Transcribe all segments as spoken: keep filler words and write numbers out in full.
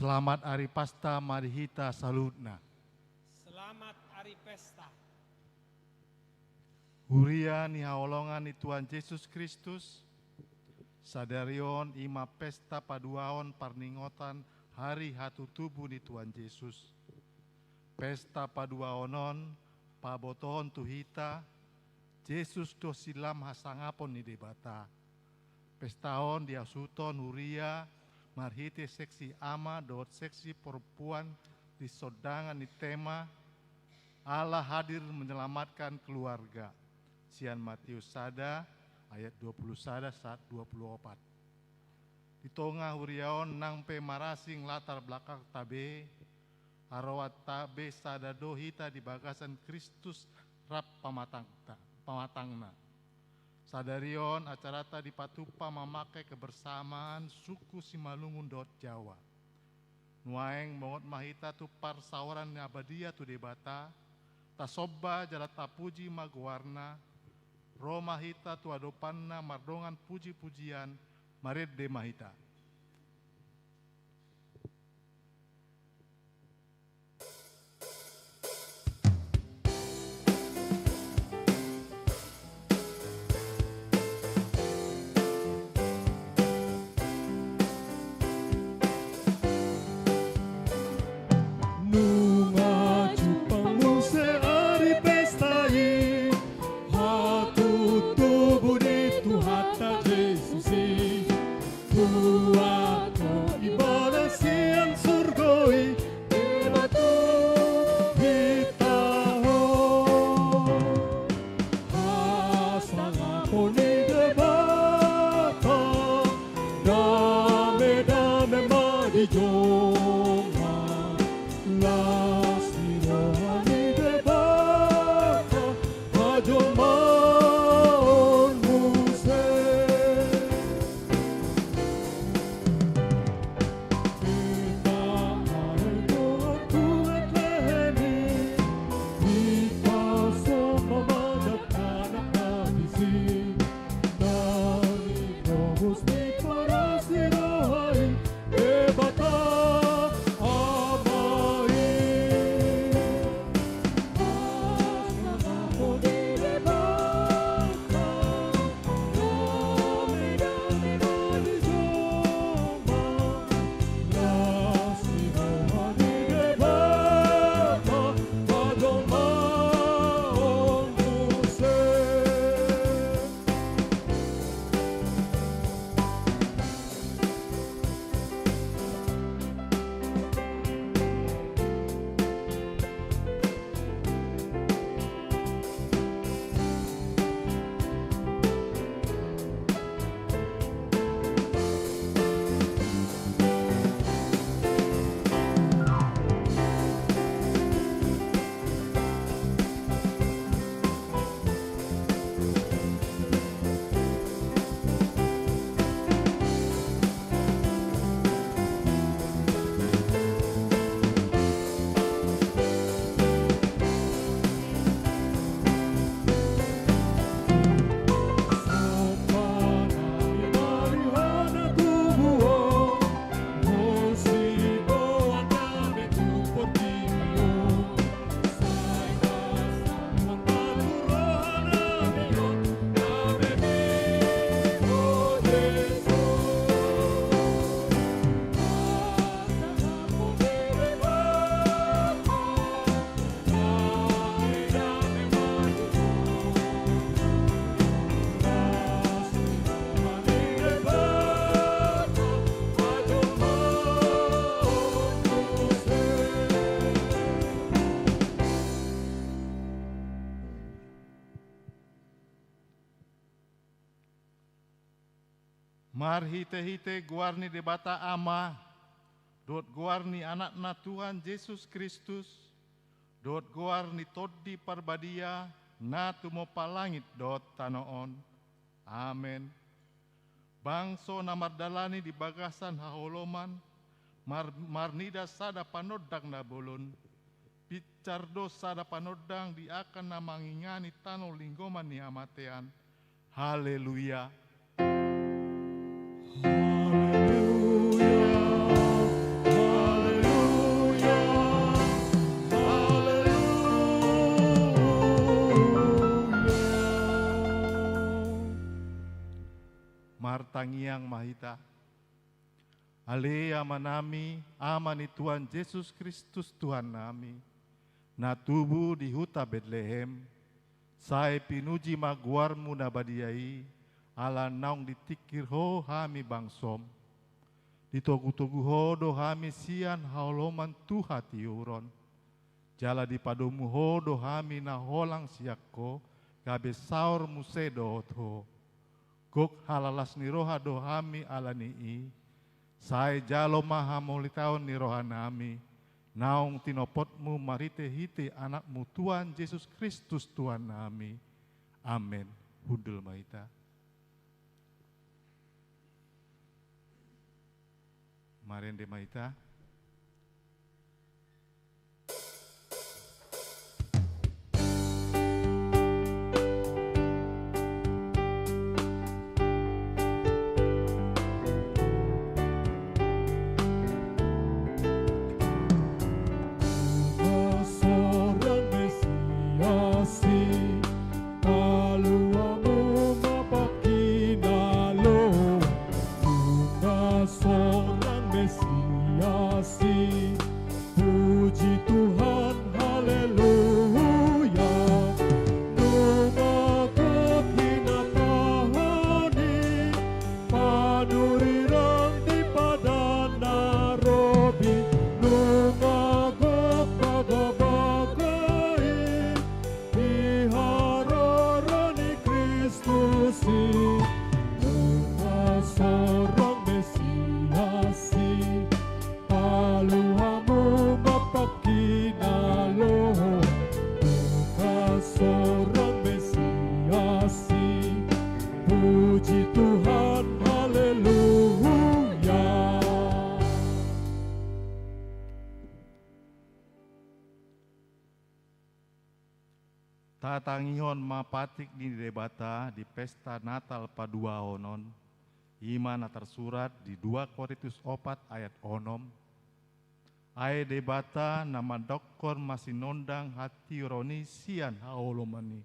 Selamat ari Paskah ma di hita saluhutna. Selamat ari Paskah. Huria ni haholongan ni Tuhan Jesus Kristus, sadari on i ma pesta paduahon parningotan hari hatutubu ni Tuhan Jesus. Pesta paduahon on pabotohon tu hita, Jesus do silam hasangapon ni Debata. Pesta on dihasuthon huria marhite seksi ama dohot seksi porempuan di sondangan ni tema Allah hadir menyelamatkan keluarga, sian Matius sada ayat dua puluh sada sahat dua puluh opat. Di tonga huria on nang pe marasing latar belakangta be, haroroanta be sada do hita di bagasan Kristus rap pamatangta, pamatangna. Sadari on acarata dipatupa mamangke kebersamaan suku Simalungun dohot Jawa. Nuaeng bongot ma hita tu parsaoran na badia tu Debata, tasomba jala tapuji ma goarna, ro ma hita tu adopanna mardongan puji-pujian, marende ma hita. Nunga jumpang muse ari pesta i, hatutubu ni Tuhanta Jesus i. Buat do ibana sian surgo i, Debata hita ho. Hasangapon ni Debata, dame-dame ma di jolma. Las ni roha ni Debata, hajomaon muse. Hita ale dohot tu Betlehem i, hita somba ma Anak na disi. Nang di gomos ni paras ni roha i, Debata Ama i. Hasangapon ni Debata, dame-dame ma di jolma. Las ni roha ni Debata, hajomaon muse. Marhitehite goar ni Debata Ama, dohot goar ni Anakna Tuhan Jesus Kristus, dohot goar ni Tondi Parbadia, na tumompa langit dohot tano on. Amen. Bangso na mardalani di bagasan haholomon, mar-, marnida sada panondang na bolon, pincar do sada panondang di angka na mangingani tano linggoman ni hamatean. Haleluya. Haleluya. Martangiang ma hita. Ale Amanami, Ama ni Tuhan Jesus Kristus Tuhannami, na tubu di huta Betlehem, sai pinuji ma goarmu na badia i, ala naung ditingkir Ho hami bangsom. Ditogutogu Ho do hami sian haholomon tu hatiuron. Jala dipadomu Ho do hami na holang sian Ho, gabe saor muse dohot Ho. Gok halalas ni roha do hami ala ni i, sai jalo ma hamauliateon ni rohanami, naung tinopotmu marhitehite Anakmu Tuhan Jesus Kristus Tuhannami. Amen. Hundul ma hita. Marende ma hita. Sorang Mesias i, palu hamu ma pangkinalo. Nunga sorang Mesias i, puji Tuhan, haleluya. Nunga gok hinatahon i, panurirang di padan na robi. Nunga gok bagabaga i, di haroro ni Kristus i. Nunga sorang Mesias i, palu hamu ma pangkinalo. Nunga sorang Mesias i, puji Tuhan, haleluya. Tatangihon ma patik ni Debata di pesta Natal paduahon on, i ma na tarsurat di dua Korintus opat ayat onom. Ai Debata na mandokkon masinondang hatiuron i sian haholomon i.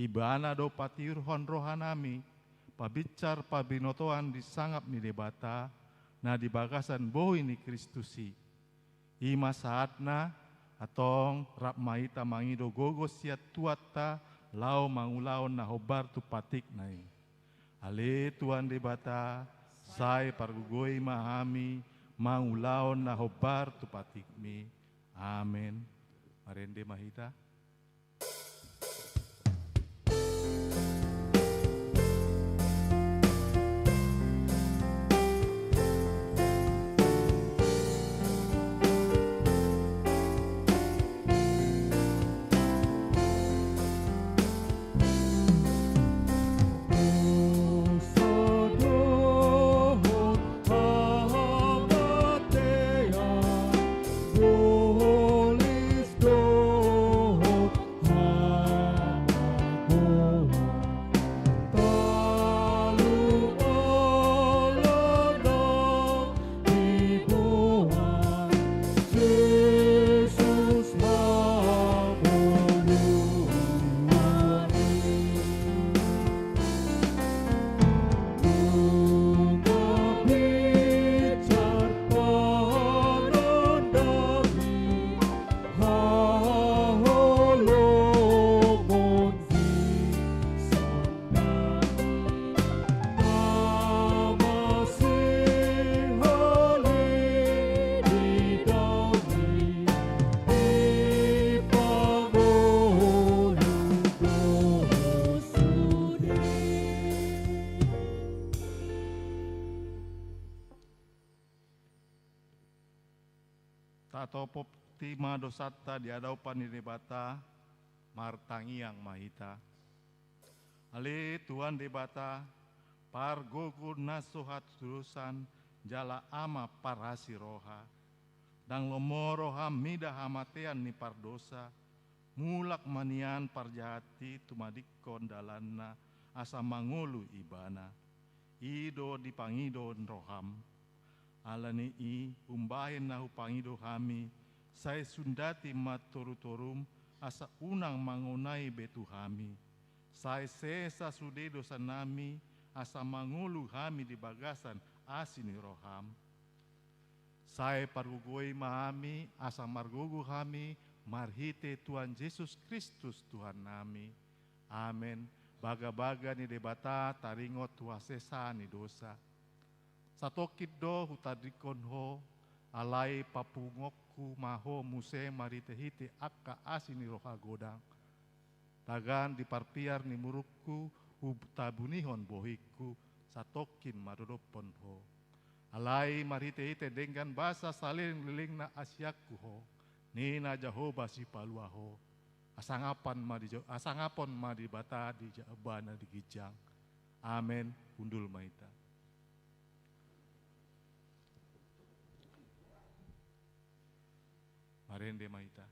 Ibana do patiurhon rohanami, pabinsar pabinotoan di sangap ni Debata, na di bagasan bohi ni Kristus i. I ma sahatna, antong rap ma hita mangido gogo sian Tuhanta, laho mangulahon na hombar tu patikna i. Ale Tuhan Debata, sai pargogoi ma hami mangulahon na hombar tu patikmi. Amen. Marende ma hita. Tatopoti ma dosanta di adopan ni Debata, martangiang ma hita. Ale Tuhan Debata, pargogo na so hatudosan jala Ama parasi roha. Ndang lomo roham mida hamatean ni pardosa, mulak ma nian parjahat i tumadingkon dalanna asa mangolu ibana. I do dipangido roham. Ala ni i, umbahen na hupangido hami, sai sundati ma torutorum, asa unang mangonai be tu hami. Sai sesa sude dosanami, asa mangolu hami di bagasan asi ni roham. Sai pargogoi ma hami, asa margogo hami marhite Tuhan Jesus Kristus Tuhannami. Amen. Bagabaga ni Debata taringot tu hasesaan ni dosa. Satongkin do hutadingkon ho, alai papunguonku ma ho muse marhitehite angka asi ni roha godang. Tagan di parpiar ni murukku hutabunihon bohingku, satongkin ma dodophon ho. Alai marhitehite denggan basa saleleng-lelengna asianku ho, ninna Jahowa Sipalua ho. Hasangapon ma di Jo-, hasangapon ma Debata di ja-, Ibana di ginjang. Amen. Hundul ma hita. Marende ma hita.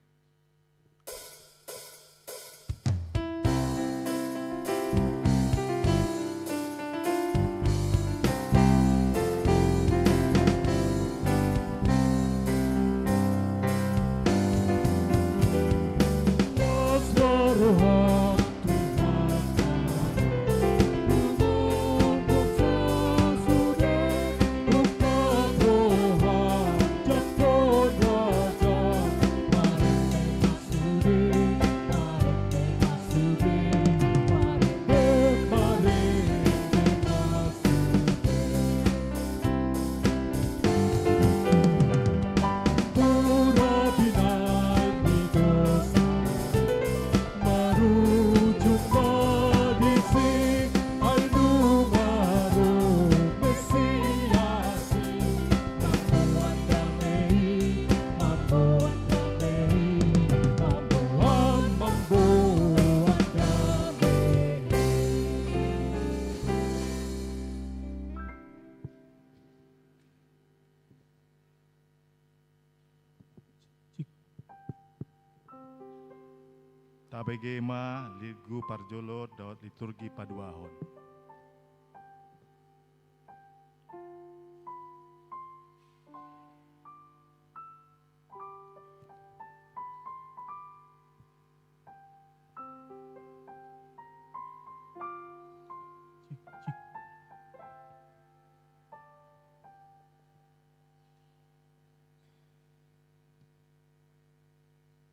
Tabege ma liturgi parjolo dohot liturgi paduahon.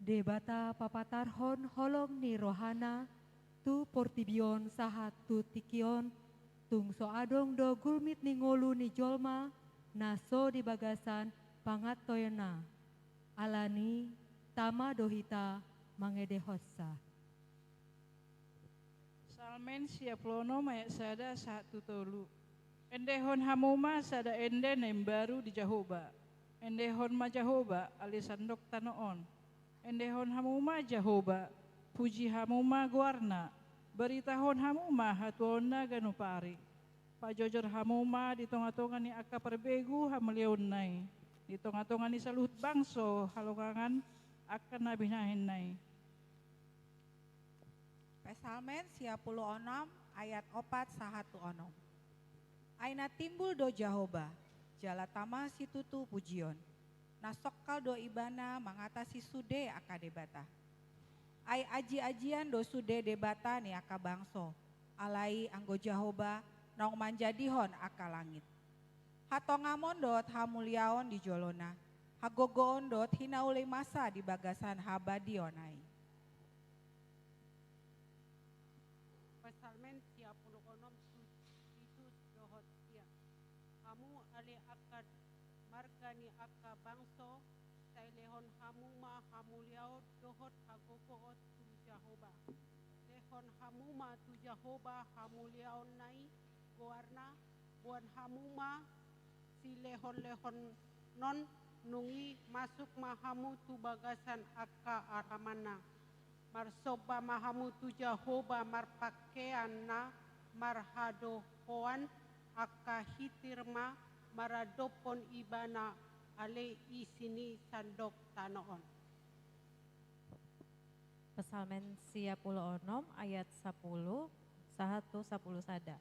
Debata papatarhon holong ni rohana tu portibi on sahat tu tingki on, tung so adong do gulmit ni ngolu ni jolma na so di bagasan pangantoionna. Alani tama do hita mangedehonsa. Psalmen sia pulu onom ayat sada sahat tu tolu. Endehon hamu ma sada ende na imbaru di Jahowa. Endehon ma Jahowa, ale sandok tano on. Endehon hamu ma Jahowa, puji hamu ma goarna. Baritahon hamu ma hatuaonna ganup ari. Pajojor hamu ma di tongatonga ni angka parbegu hamuliaonna i. Di tongatonga ni saluhut bangso halongangan angka na binahenna i. Psalmen sia pulu onom ayat opat sahat tu onom. Ai na timbul do Jahowa, jala tama situtu pujion. Na songkal do Ibana mangatasi sude angka debata. Ai ajiajian do sude debata ni angka bangso, alai anggo Jahowa naung manjadihon angka langit. Hatongamon dohot hamuliaon di jolona, hagogoon dohot hinaulimasa di bagasan habadiaonna i. Psalmen sia pulu onom, pitu dohot sia. Hamu ale angka marga ni angka bangso, sai lehon hamu ma hamuliaon dohot hagogoon tu Jahowa. Lehon hamu ma tu Jahowa hamuliaonna i goarna, boan hamu ma silehonlehonnon, nunga masuk ma hamu tu bagasan angka alamanna. Marsomba ma hamu tu Jahowa marpangkean na marhadohoan, angka hitir ma maradophon Ibana ale isi ni sandok tano on. Psalmen sia pulu onom ayat sapulu sahat tu sapulu sada.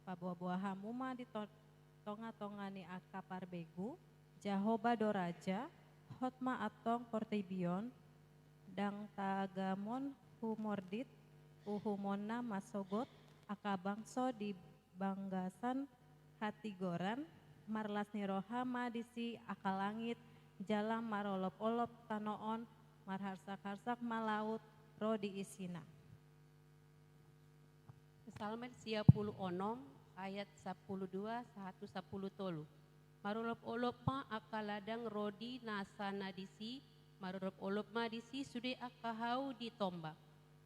Paboaboa hamu ma di to-, tongatonga ni angka parbegu, Jahowa do raja, hot ma antong portibi on, ndang tagamon humordit uhumonna masogot, angka bangso di bagasan hatigoran, marlas ni roha ma disi angka langit, jala marolopolop tano on, marharsaharsa ma laut ro di isina. Psalmen sia pulu onom ayat sampulu dua sahat tu sampulu tolu. Marolopolop ma angka ladang ro di nasana disi, marolopolop ma disi sude angka hau di tombak.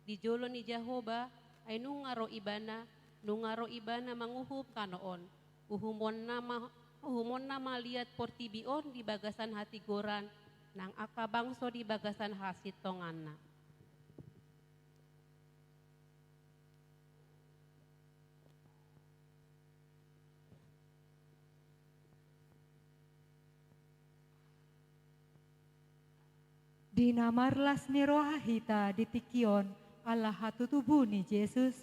Di jolo ni Jahowa, ai nunga ro Ibana, nunga ro Ibana manguhum tano on. Uhumonna ma, uhumonna ma liat portibi on di bagasan hatigoran, nang angka bangso di bagasan hasintonganna. Di na marlas ni roha hita di tingki on ala hatutubu ni Jesus,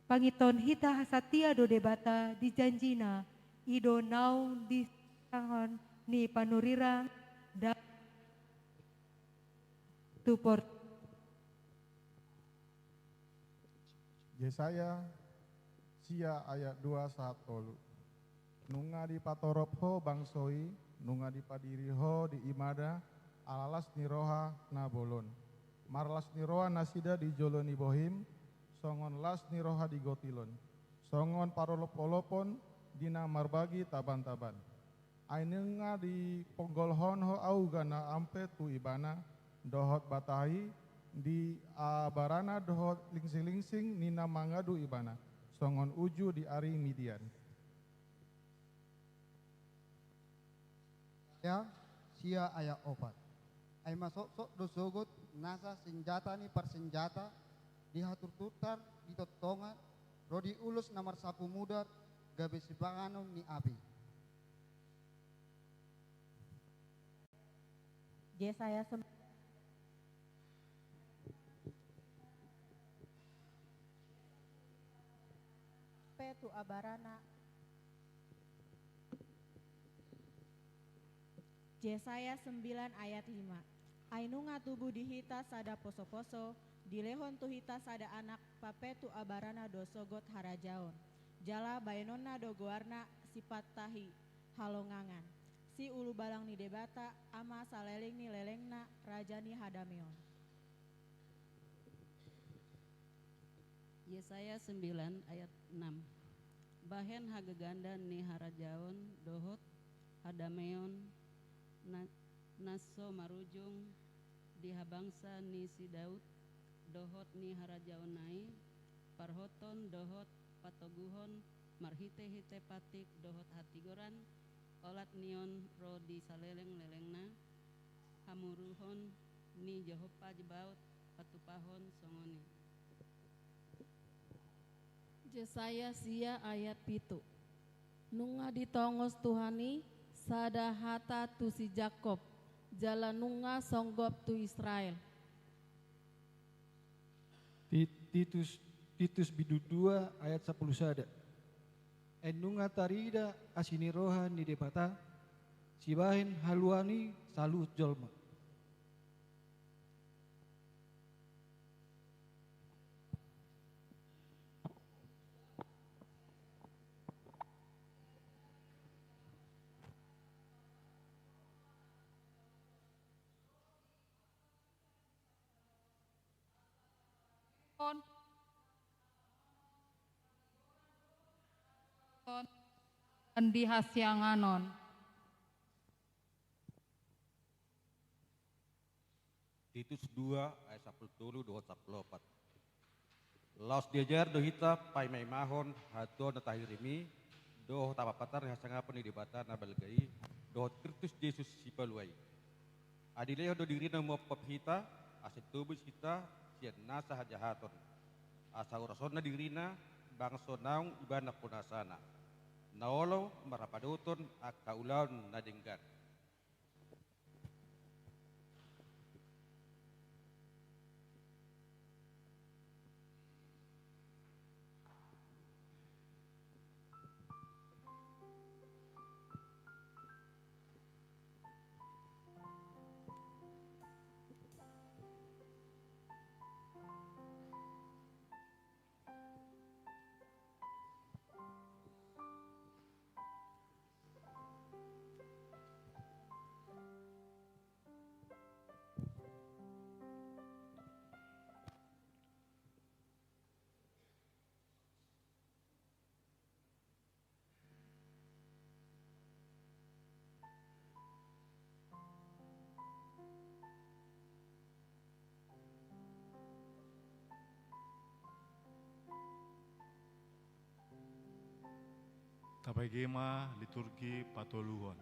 pangiton hita satia do Debata di janjina, i do naung di tangan ni panurirang da tu por- Jesaya sia ayat dua sahat tolu. Nunga dipatorop ho bangso i, nunga dipadiri ho di ibana, ala las ni roha na bolon. Marlas ni roha nasida di jolo ni bohim, songon las ni roha di gotilon. Songon parolopolopon di na marbagi tabantaban. Ai nunga diponggolhon ho au gana ampe tu ibana, dohot batahi di abarana dohot lingsing-lingsing ni na mangadu ibana, songon uju di ari Midian. Jesaya sia ayat opat. Ai masotsot do sogot nasa sinjata ni parsinjata di haturturtar di tongtongan, ro di ulos na marsapu mudar, gabe sipanganon ni api. Jesaya sem- pe tu abarana. Jesaya sembilan ayat lima. Ai nunga tubu di hita sada posoposo, dilehon tu hita sada anak, pape tu abarana do sogot harajaon. Jala baenonna do goarna Sipantahi Halongangan. Si ulubalang ni Debata, Ama saleleng ni lelengna, Raja ni hadameon. Jesaya sembilan ayat enam. Bahen hagagandan ni harajaon dohot hadameon na, na so marujung di habangsa ni si Daud dohot ni harajaonna i, parhoton dohot patoguhon marhitehite patik dohot hatigoran, olat ni on ro di saleleng lelengna, hamuruhon ni Jahowa Zebaot patupahon songon i. Jesaya sia ayat pitu. Nunga ditongos Tuhan i sada hata tu si Jakkob, jala nunga songgop tu Israel. Ti-, Titus, Titus bindu dua ayat sampulu sada. Ai nunga tarida asi ni roha ni Debata, sibahen haluaon i saluhut jolma. Di hasiangan on. Titus dua ayat sampulu tolu dohot sampulu opat. Laos diajar do hita paimaimahon hatuaon na tahirim i, dohot hapapatar ni hasangapon ni Debata na balga i, dohot Kristus Jesus Sipalua i. Ai dilehon do dirina umophop hita, asa tobus hita sian nasa hajahaton. Asa urasonna dirina bangso naung ibana ponasana, na olo marhapadoton angka ulaon na denggan. Tabege ma liturgi patoluhon.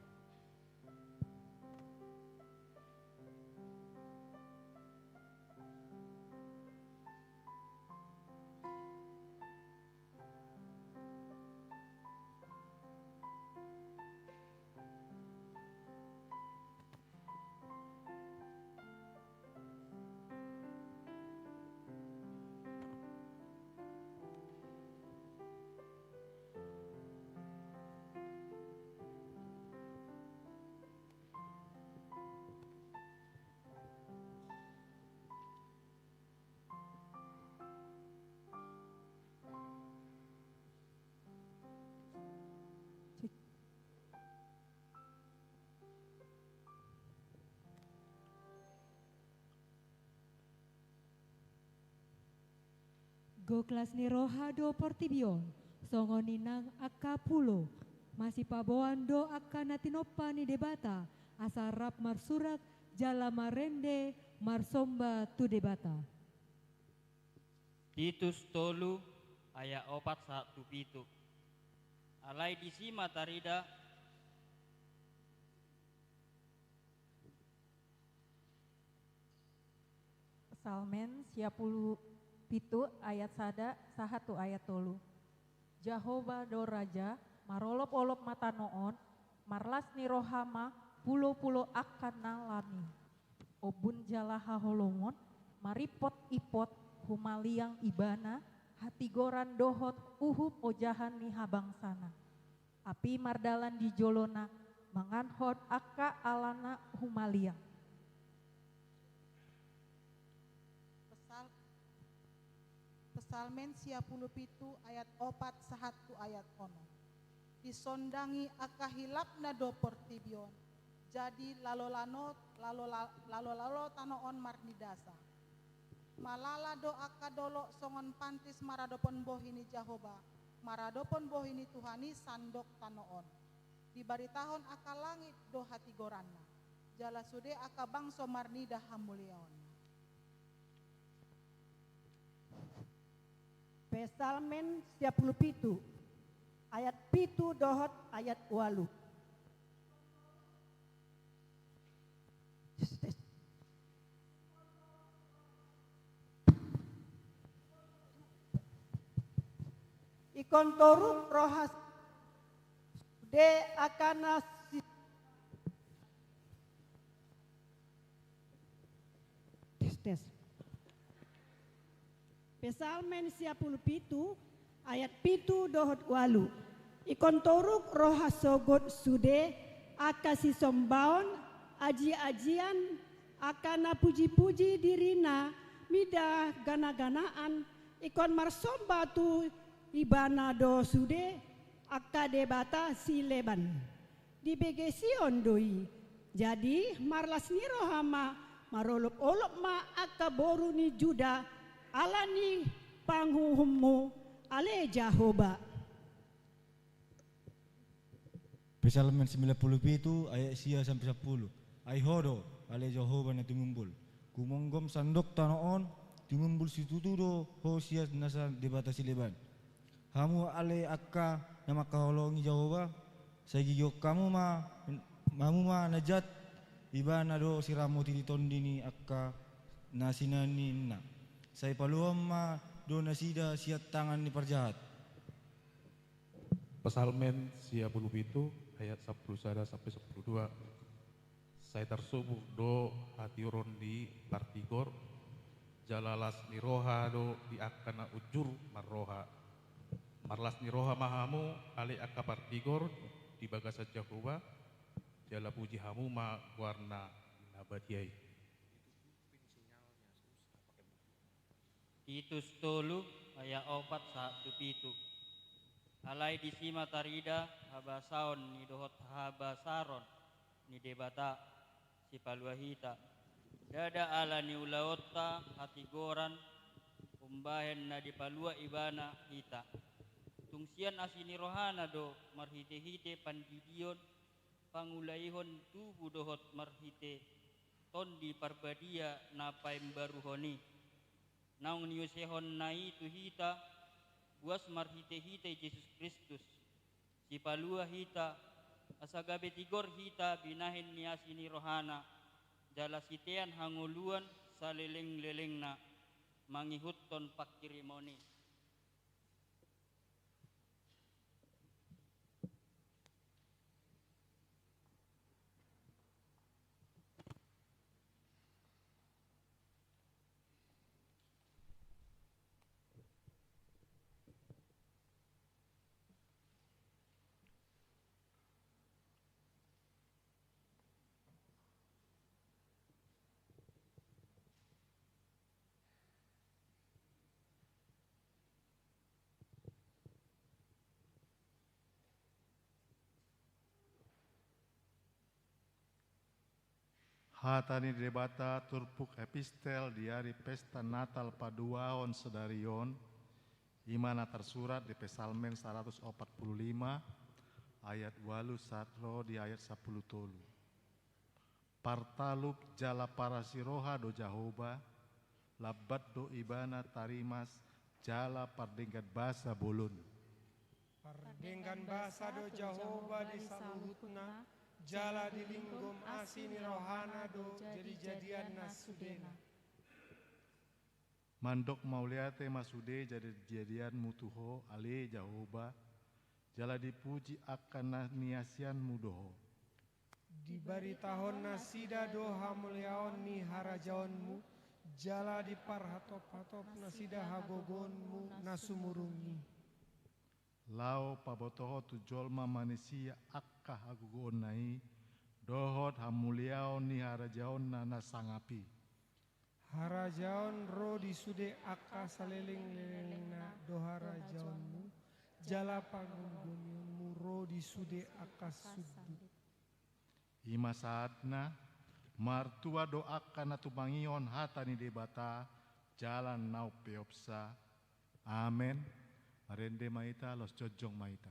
Gok las ni roha do portibi on, songon i nang angka pulo. Masipaboan do angka na tinompa ni Debata, asa rap marsurak jala marende marsomba tu Debata. Titus tolu ayat opat sahat tu pitu. Alai disi ma tarida. Psalmen sia pulu pitu ayat sada sahat tu ayat tolu. Jahowa do raja, marolopolop ma tano on, marlas ni roha ma pulopulo angka na lami. Ombun jala haholomon, maripotipot, humaliang ibana, hatigoran dohot uhum ojahan ni habangsana. Api mardalan di jolona, manganhon angka alana humaliang. Psal-, Psalmen sia pulu pitu ayat opat sahat tu ayat onom. Disondangi angka hilapna do portibi on, jadi lalolano-, lalola-, lalolalo tano on marnidasa. Malala do angka dolok songon pantis maradopon bohi ni Jahowa, maradopon bohi ni Tuhan i sandok tano on. Dibaritahon angka langit do hatigoranna, jala sude angka bangso marnida hamuliaonna. Psalmen sia pulu pitu, ayat pitu dohot ayat ualu. Ingkon toruk roha sude angka na si-, tes, tes. Psalmen sia pulu pitu, ayat pitu dohot ualu. Ingkon toruk roha sogot sude, angka sisombaon, ajiajian, angka na pujipuji dirina, mida ganaganaan, ingkon marsomba tu ibana do sude, angka debata sileban. Dibege Sion do i. Jadi, marlas ni roha ma, marolopolop ma angka boru ni Juda, ala ni panguhummu, ale Jahowa. Psalmen sembilan puluh pitu ayat sia sampe sampulu. Ai Ho do, ale Jahowa na tumumbul. Gumonggom sandok tano on, tumumbul situtu do Ho sian nasa debata sileban. Hamu ale angka na mangkaholongi Jahowa, sai gigihon hamu ma, hamu ma na jat, ibana do siramoti di tondi ni angka na sinaninna. Sai paluahon ma do nasida sian tangan ni parjahat. Psalmen sia pulu pitu ayat sampulu sada sampe sampulu dua. Sai tarsubur do hatiuron ni partigor, jala las ni roha do di angka na unjur marroha. Marlas ni roha ma hamu, ale angka partigor di bagasan Jahowa, jala puji hamu ma goarna na badia i. Titus tolu ayat opat sahat tu pitu. Alai disi ma tarida habasaon ni dohot habasaron ni Debata sipalua hita. Ndada ala ni ulaonta hatigoran umbahen na dipalua ibana hita. Tung sian asi ni rohana do marhitehite pandidion pangulaihon tubu dohot marhite Tondi Parbadia na paimbaruhon i. Naung niusehonna i tu hita, buas marhitehite Jesus Kristus, si Palua hita, asa gabe tigor hita binahen ni asi ni rohana, jala sitean hangoluan saleleng-lelengna, mangihuthon panghirimon i. Hata ni Debata turpuk epistel di ari pesta Natal paduahon sadari on, i ma na tarsurat di Psalmen saratus opat pulu lima, ayat ualu sahat ro di ayat sampulu tolu. Partalup jala parasiroha do Jahowa, lambat do Ibana tarimas, jala pardenggan basa bolon. Pardenggan basa do Jahowa di saluhutna, jala di linggom asi ni rohana do jadi-jadianna sudena. Mandok mauliate ma sude jadi-jadianmu tu Ho, ale Jahowa, jala dipuji angka na niasianmu do Ho. Dibaritahon nasida do hamuliaon ni harajaonmu, jala diparhatop-hatop nasida hagogoonmu na sumurung i. Laho pabotohon tu jolma manisia angka hagogoonna i, dohot hamuliaon ni harajaonna na sangap i. Harajaon ro di sude angka saleleng-lelengna do harajaonmu, jala panggomgomionmu ro di sude angka sundut. I ma sahatna, martua do angka na tumangihon hata ni Debata, jala na umpeopsa. Amen. Marende ma hita, laos jongjong ma hita.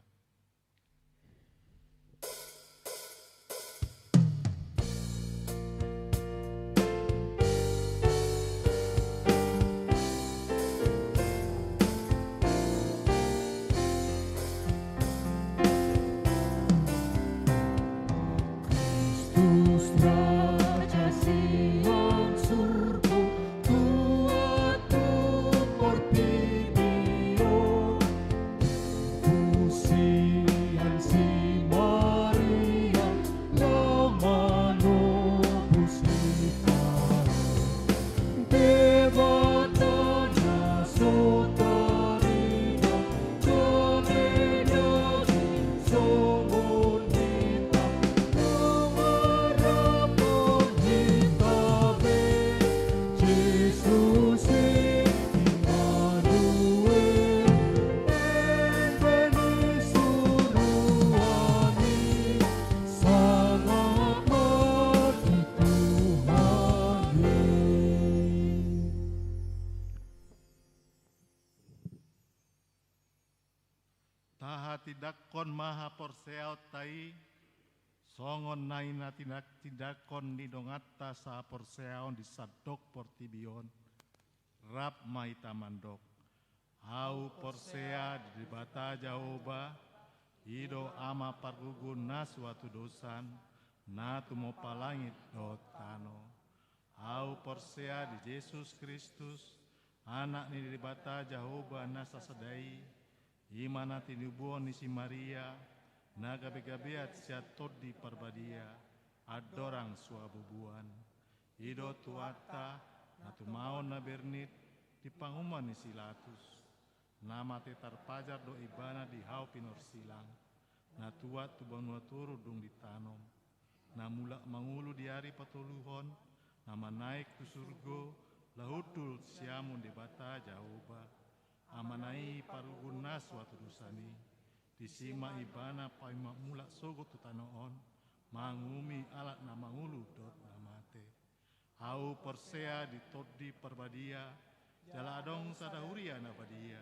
Kristus Raja sian surgo, tuat tu portibi on. Sian si Maria laho manobus hita. Debata na so tarida, gabe na songon hita, na mangarapon hita be. Jesus i Immanuel, Immanuel suruan i, sangap ma di Tuhan i. Tahatindangkon ma haporseaonta i, songon na i na tindak-, tindangkon ni donganta sahaporseaon di sandok portibi on. Rap ma hita mandok. Ahu porsea di Debata Jahowa, i do Ama parguru na suatu dosan, na tumompa langit dohot tano. Ahu porsea di Jesus Kristus, Anak ni Debata Jahowa na sasada i, i ma na tinubuhon ni si Maria, na gabegabean sian Tondi Parbadia, andorang so habubuhan. I do Tuhanta, na tumaon na bernit di panguhuman ni si Pilatus. Na mate tarpajar do Ibana di hau pinorsilang, na tuat tu banua toru dung ditanom, na mulak mangolu di ari patoluhon, na manaek tu surgo, laho hundul siamun Debata Jahowa, Amana i parguru na suatu dosan i. Disi ma Ibana paima mulak sogot tu tano on, manguhumi halak na mangolu dohot na mate. Ahu porsea di Tondi Parbadia, jala adong sada huria na badia.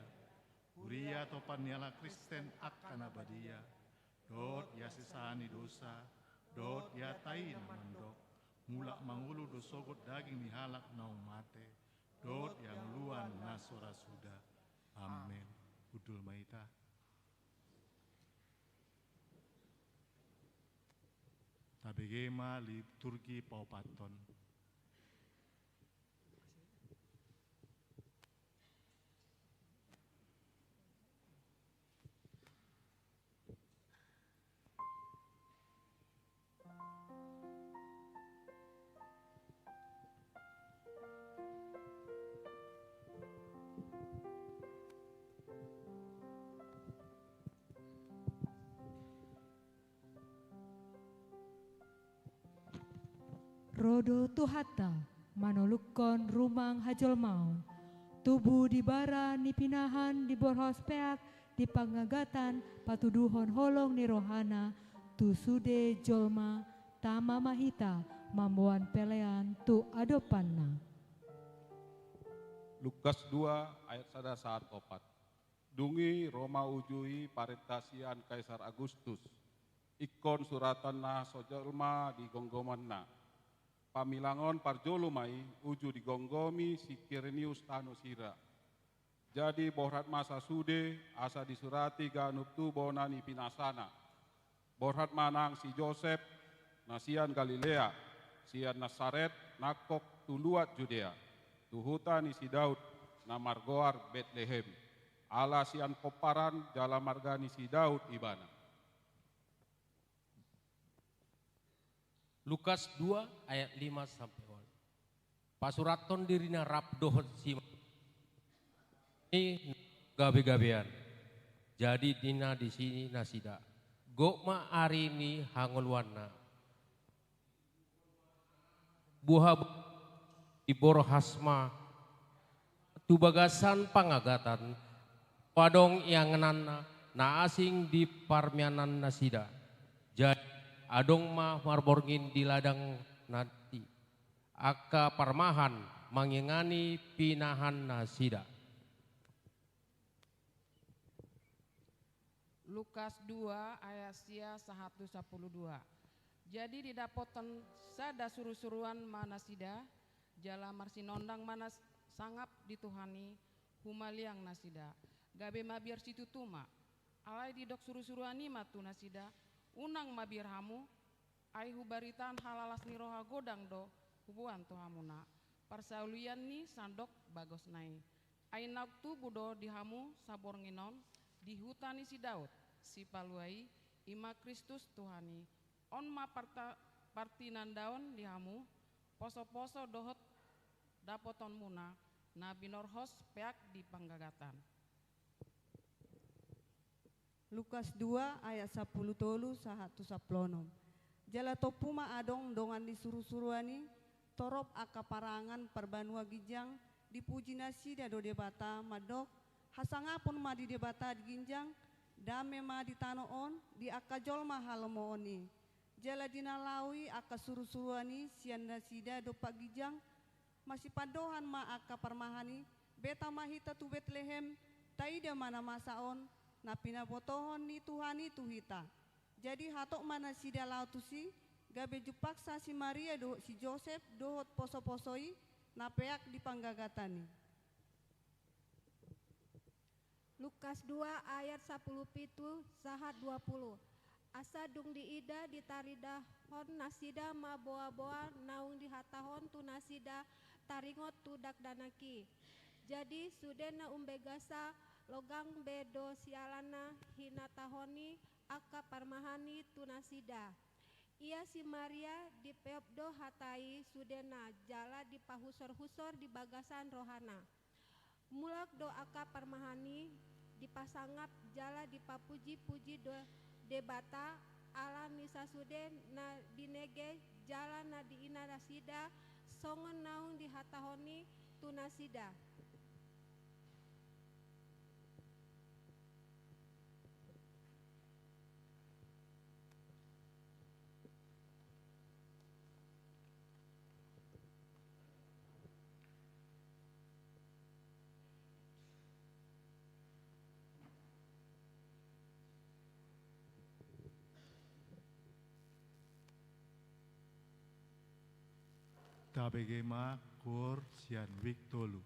Huria topan ni halak Kristen angka na badia, dohot di hasesahan ni dosa, dohot di hata i na mandok, mulak mangolu do sogot daging ni halak naung mate, dohot di hangoluan na so ra suda. Amen. Hundul ma hita. Tabege ma liturgi paopathon. Ro do Tuhanta manolukhon rumang hajolmaon, tubu di bara ni pinahan, diborhos peak di panggagatan, patuduhon holong ni rohana tu sude jolma. Tama ma hita mamboan pelean tu adopanna. Lukas dua ayat sada sahat opat. Dung i ro ma uju i parenta sian Kaisar Agustus, ingkon suratan na so jolma di gomgomanna. Pamilangon parjolo ma i uju digomgomi si Kirinius tano sira. Jadi borhat ma sasude asa disurati ganup tubu na nipinasana. Borhat ma nang si Josep, na sian Galilea, sian Nasaret, nangkok tu luat Judea, tu huta ni si Daud, na margoar Betlehem, ala sian pomparan jala marga ni si Daud ibana. Lukas dua ayat lima sampe ualu. Pasurathon dirina rap dohot si i gabe-gabean. Jadi ninna disi nasida, gok ma ari ni hangoluanna. Buha diborhas ma tu bagasan panggagatan, adong ingananna na asing di parmianannasida. Jadi adong ma marborngin di ladang nai angka parmahan mangingani pinahannasida. Lukas dua ayat sia sahat tu sampulu dua. Jadi didapothon sada surusuruan ma nasida, jala marsinondang ma na sangap di Tuhan i, humaliang nasida, gabe mabiar situtu ma. Alai didok surusuruan i ma tu nasida, unang mabiar hamu, ai hubaritahon halalas ni roha godang do huboan tu hamuna, parsaulian ni sandok bagosna i. Ai naung tubu do di hamu saborngin on di huta ni si Daud, Sipalua i, i ma Kristus Tuhan i. On ma parta-, partinandaon di hamu, posoposo dohot dapothonmuna, na binorhos peak di panggagatan. Lukas dua ayat sampulu tolu sahat tu sampulu onom. Jala tompu ma adong dongan ni surusuruan i, torop angka parangan parbanua ginjang, dipuji nasida do Debata, mandok, hasangapon ma di Debata di ginjang, dame ma di tano on, di angka jolma halomoon i. Jala di na laho i angka surusuruan i sian nasida dompak ginjang, masipandohan ma angka parmahan i, beta ma hita tu Betlehem, taida ma na masa on, na pinabotohon ni Tuhan i tu hita. Jadi hatop ma nasida laho tusi, gabe jumpangsa si Maria dohot si Josep dohot posoposo i, na peak di panggagatan i. Lukas dua ayat sampulu pitu sahat dua pulu. Asa dung diida ditaridahon nasida ma boaboa naung dihatahon tu nasida taringot tu dakdanak i. Jadi sude na umbegasa logang be do siala na hinatahon ni angka parmahan i tu nasida. Ia si Maria dipeop do hata i sudena jala dipahusorhusor di bagasan rohana. Mulak do angka parmahan i dipasangap jala dipapujipuji do Debata ala ni sasude na binege jala na diida nasida songon naung dihatahon i tu nasida. Tabege ma koor sian wijk tolu.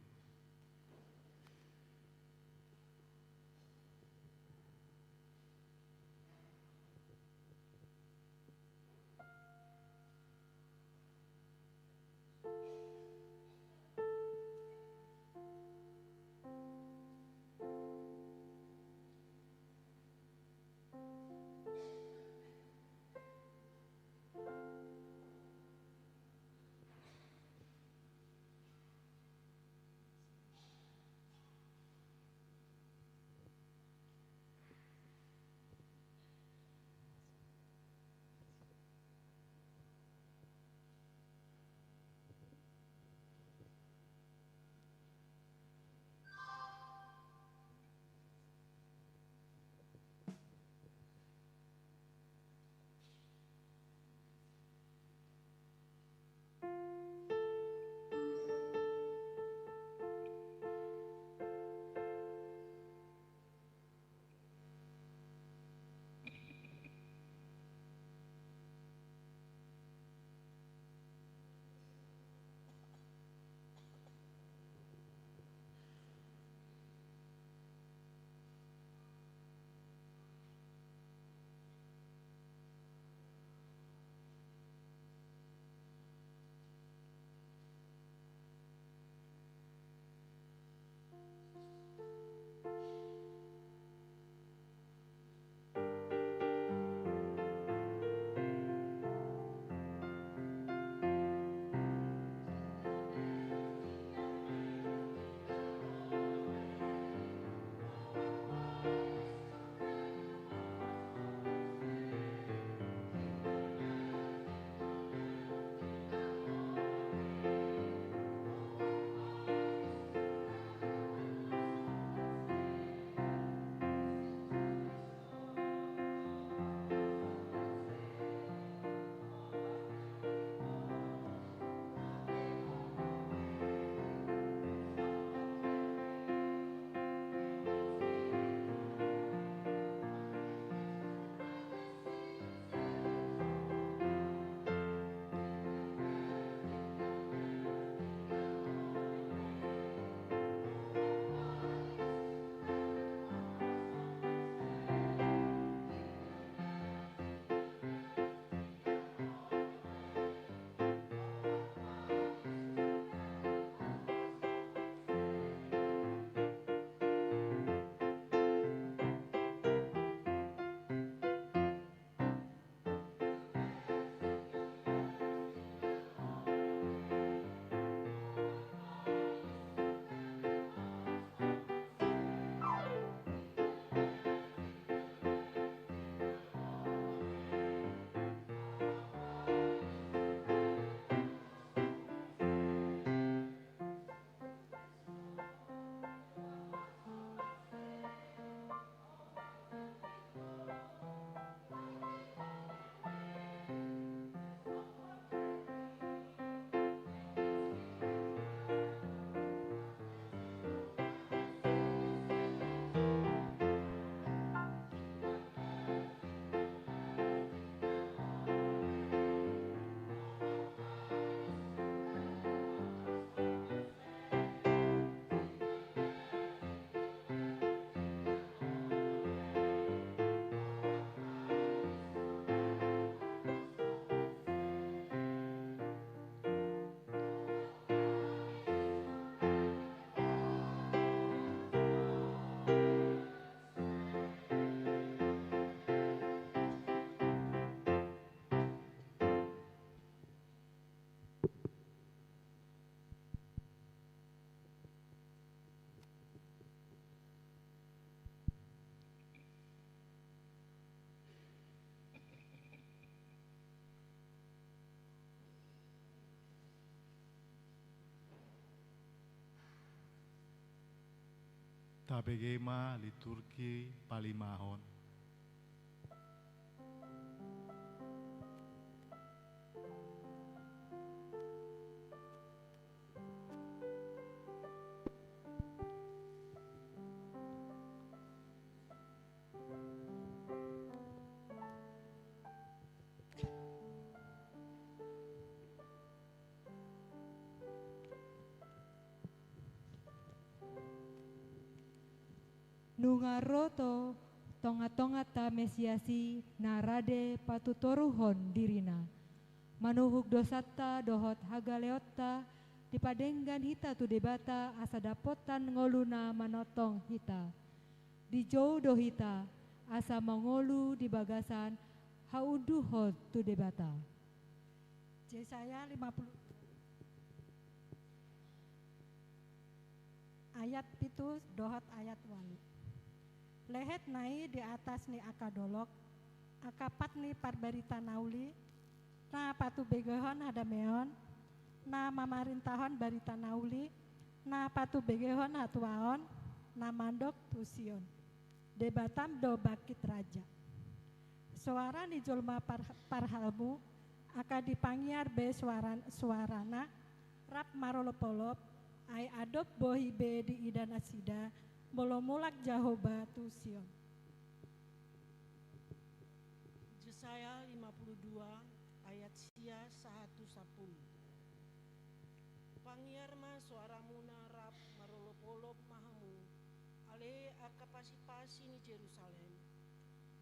Tabege ma liturgi palimahon. Nunga ro tu tonga-tonganta Mesias i na rade patutoruhon dirina. Manuhuk dosanta dohot hagaleonta dipadenggan hita tu Debata asa dapotan ngolu na manongtong hita. Dijou do hita, asa mangolu di bagasan haunduhon tu Debata. Jesaya lima puluh ayat pitu dohot ayat ualu. Lehet na i di atas ni angka dolok, angka pat ni parbarita na uli, na patubegehon hadameon, na mamarintahon barita na uli, na patubegehon hatuaon, na mandok tu Sion. Debatam do bangkit raja. Soara ni jolma par-, parhalmu, angka dipangiar be soara-, soarana, rap marolop-olop, ai adop bohi be diida nasida, molo mulak Jahowa tu Sion. Jesaya lima puluh dua ayat sia sahat tu sampulu. Pangiar ma soaramuna rap marolop-olop ma hamu, ale angka pasi-pasi ni Jerusalem.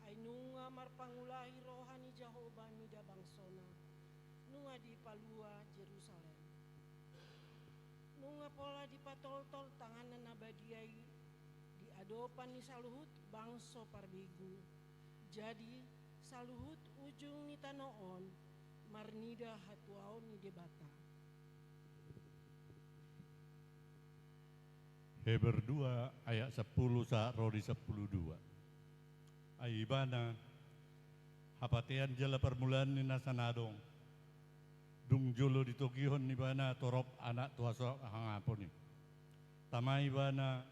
Ai nunga marpangulahi roha ni Jahowa mida bangsona, nunga dipalua Jerusalem. Nunga pola dipatoltol tanganna na badia i di adopan ni saluhut bangso parbegu. Jadi, saluhut ujung ni tano on marnida hatuaon ni Debata. Heber dua ayat sampulu sahat ro di sampulu dua. Ai ibana, hapatean jala parmulaan ni nasa na adong. Dung jolo ditogihon ibana torop anak tu hasangapon i. Tama ibana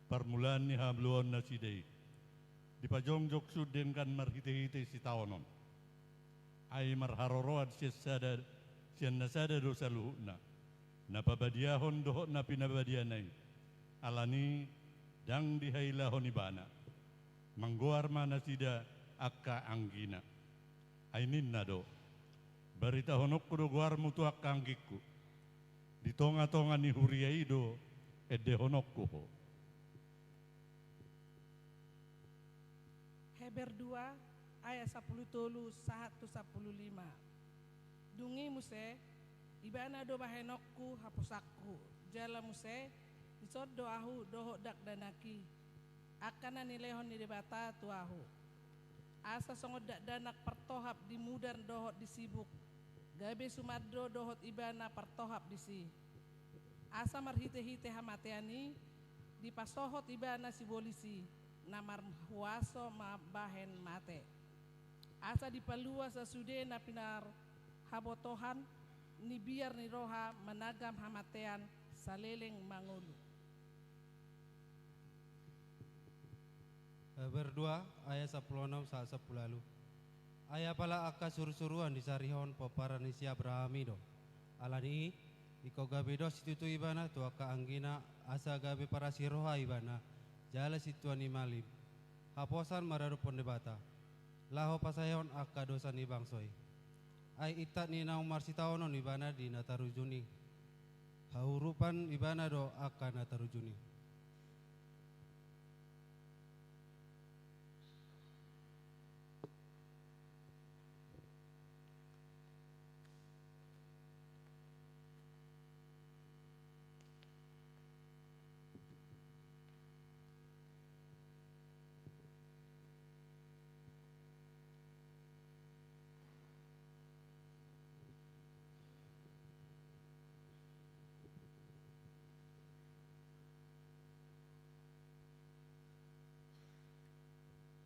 parmulaan ni haluaon nasida i. Dipajongjong sun denggan marhite-hite sitaonon. Ai marharoroan sian sada, sian na sada do saluhutna. Na pabadiahon dohot na pinabadiana i. Alani i ndang dihailahon ibana. Manggoar ma nasida angka anggina. Ai ninna do, baritahononku do goarmu tu angka anggingku. Di tonga-tonga ni huria i do endehononku ho. Heber dua ayat sampulu tolu sahat tu sampulu lima. Dung i muse, ibana do bahenonku haposanku, jala muse, dison do ahu dohot dakdanak i, angka na nilehon ni Debata tu ahu. Asa songon dakdanak partohap di mudar dohot di sibuk, gabe sumando dohot ibana partohap disi. Asa marhite-hite hamatean i, dipasohot ibana sibolis i, na marhuaso mambahen mate. Asa dipalua sasude na pinarhabotohan ni biar ni roha managam hamatean saleleng mangolu. Heber dua ayat sampulu onom sahat sampulu ualu. Ai apala angka suru-suruan disarihon pomparan ni si Abraham i do. Alani i, ingkon gabe dos situtu ibana tu angka anggina asa gabe parasi roha ibana, jala sintua ni malim. Haposan maradophon Debata. Laho pasaehon angka dosa ni bangso i. Ai intat ni naung marsitaonon ibana di na tarujun i. Haurupan ibana do angka na tarujun i.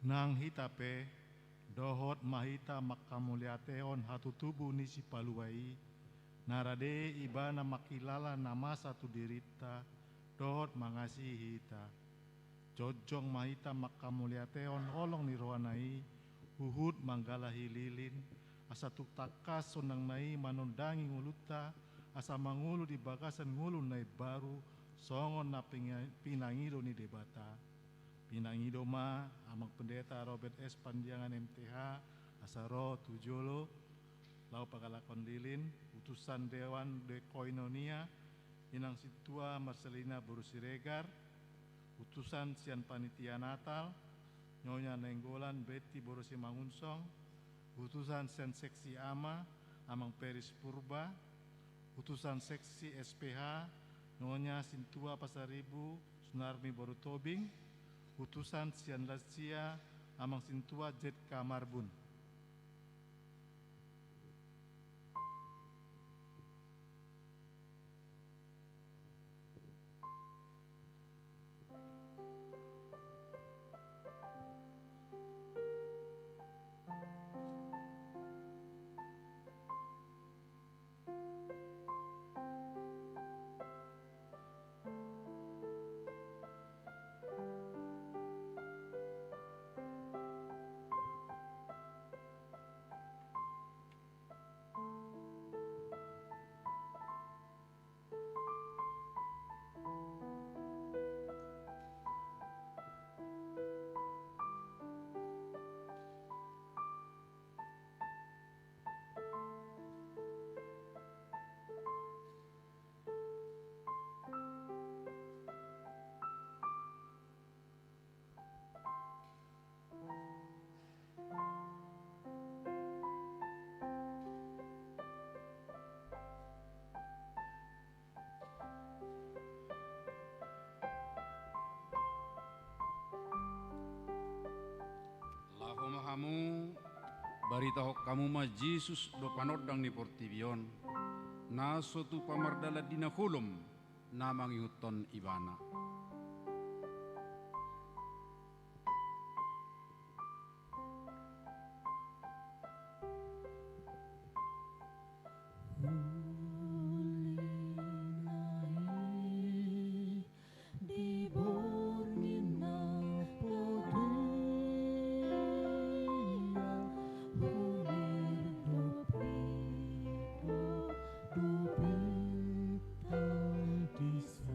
Nang hita pe, dohot ma hita manghamauliatehon hatutubu ni Sipalua i, na rade ibana mangkilala na masa tu dirinta, dohot mangasihi hita. Jongjong ma hita manghamauliatehon holong ni rohana i, huhut manggalahi lilin, asa tung tangkas undangna i manondangi ngolunta, asa mangolu di bagasan ngolu na imbaru, songon na pinga-, pinangido ni Debata. Pinangido ma Amang Pendeta Robert S. Pandiangan M T H, asa ro tu jolo, laho pagalakon lilin, utusan Dewan Dekoinonia, Inang Sintua Marcelina boru Siregar, utusan sian panitia Natal, Nyonya Nainggolan Betty boru Simangunsong, utusan sian seksi Ama, Amang Peris Purba, utusan seksi S P H, Nyonya Sintua Pasaribu Sunarmi boru Tobing, utusan sian lansia, Amang Sintua Z K Marbun. Laho ma hamu, baritahon hamu ma Jesus do panondang ni portibi on, na so tupa mardalan di na holom na mangihuthon Ibana. Di borngin na potiang, hulir do pinta, do pinta disi.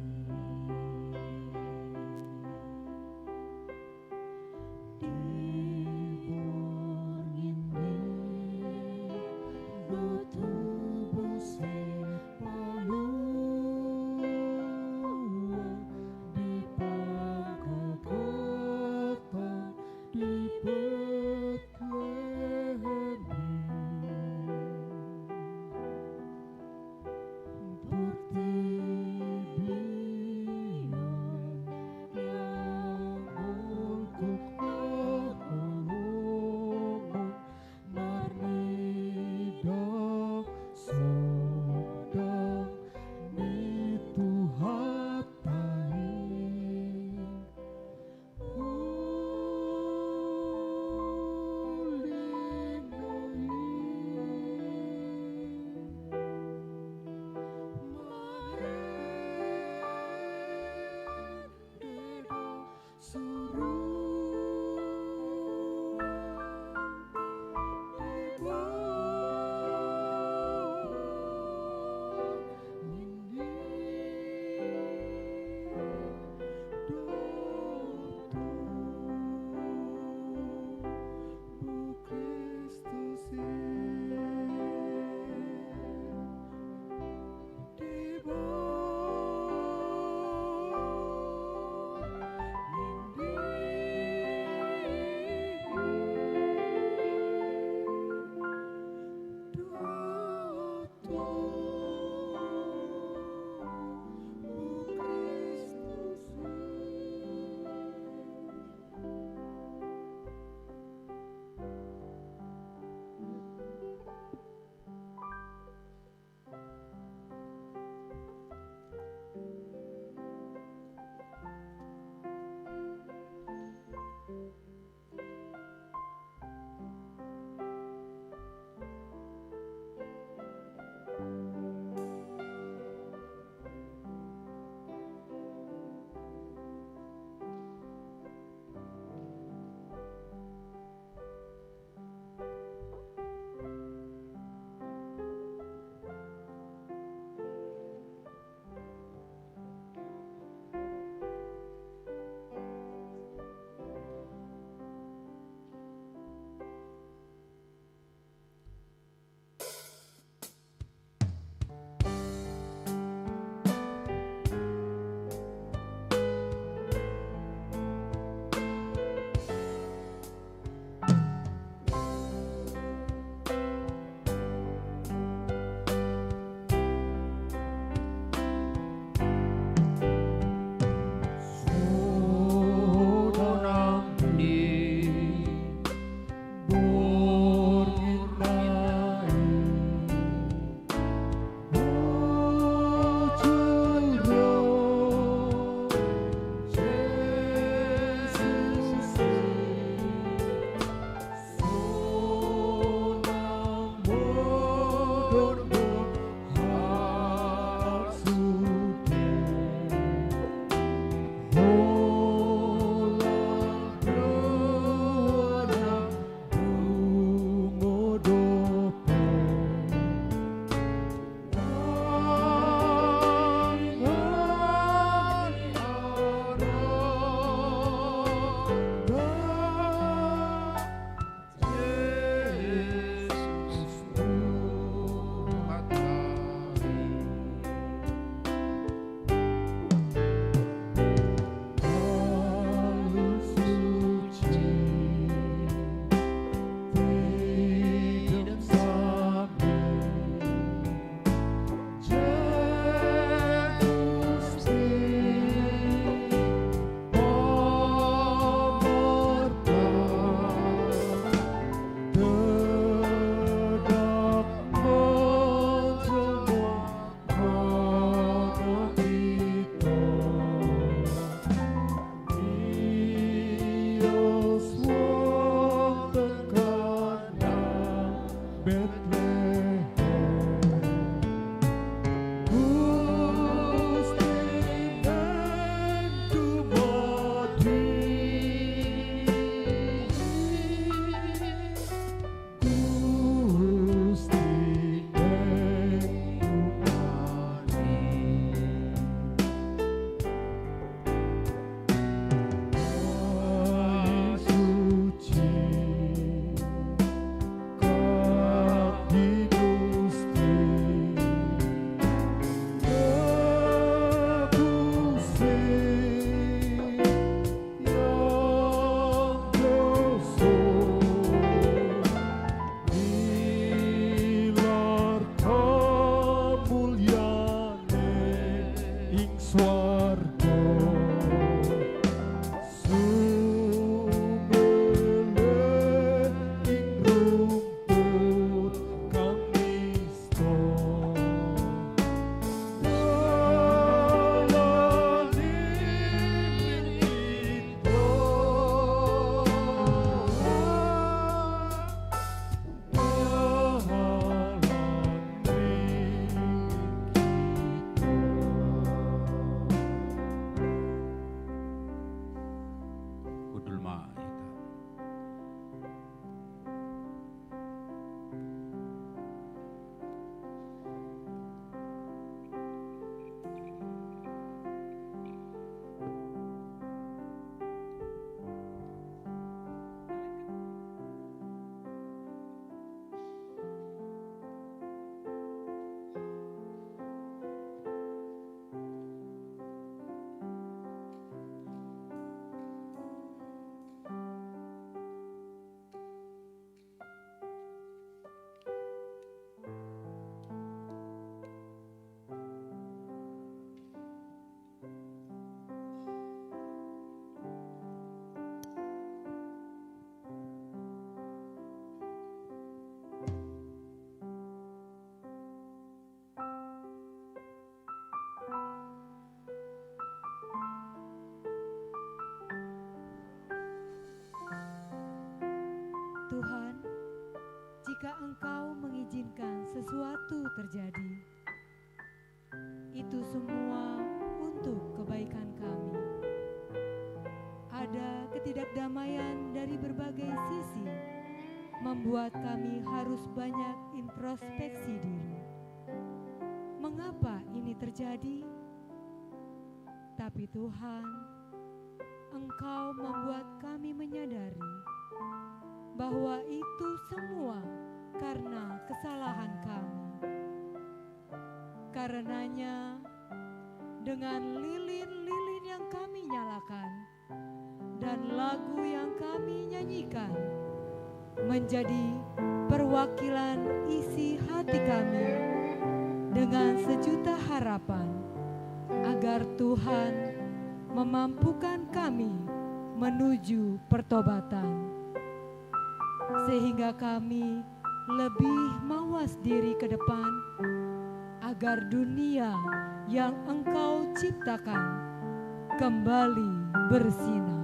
Betlehem. Gusti mentumodi. Gusti mentumodi. Ai suci Kami Gusti, nebus sian dosa, ilar hamulianmu ing suarga. Sumele ing rumput kami ston. Dalan ni minta. Hundul ma hita. Tuhan, jika Engkau mengizinkan sesuatu terjadi, itu semua untuk kebaikan kami. Ada ketidakdamaian dari berbagai sisi, membuat kami harus banyak introspeksi diri. Mengapa ini terjadi? Tapi Tuhan, Engkau membuat kami menyadari bahwa itu semua karena kesalahan kami. Karenanya, dengan lilin-lilin yang kami nyalakan dan lagu yang kami nyanyikan, menjadi perwakilan isi hati kami dengan sejuta harapan, agar Tuhan memampukan kami menuju pertobatan, sehingga kami lebih mawas diri ke depan, agar dunia yang Engkau ciptakan kembali bersinar.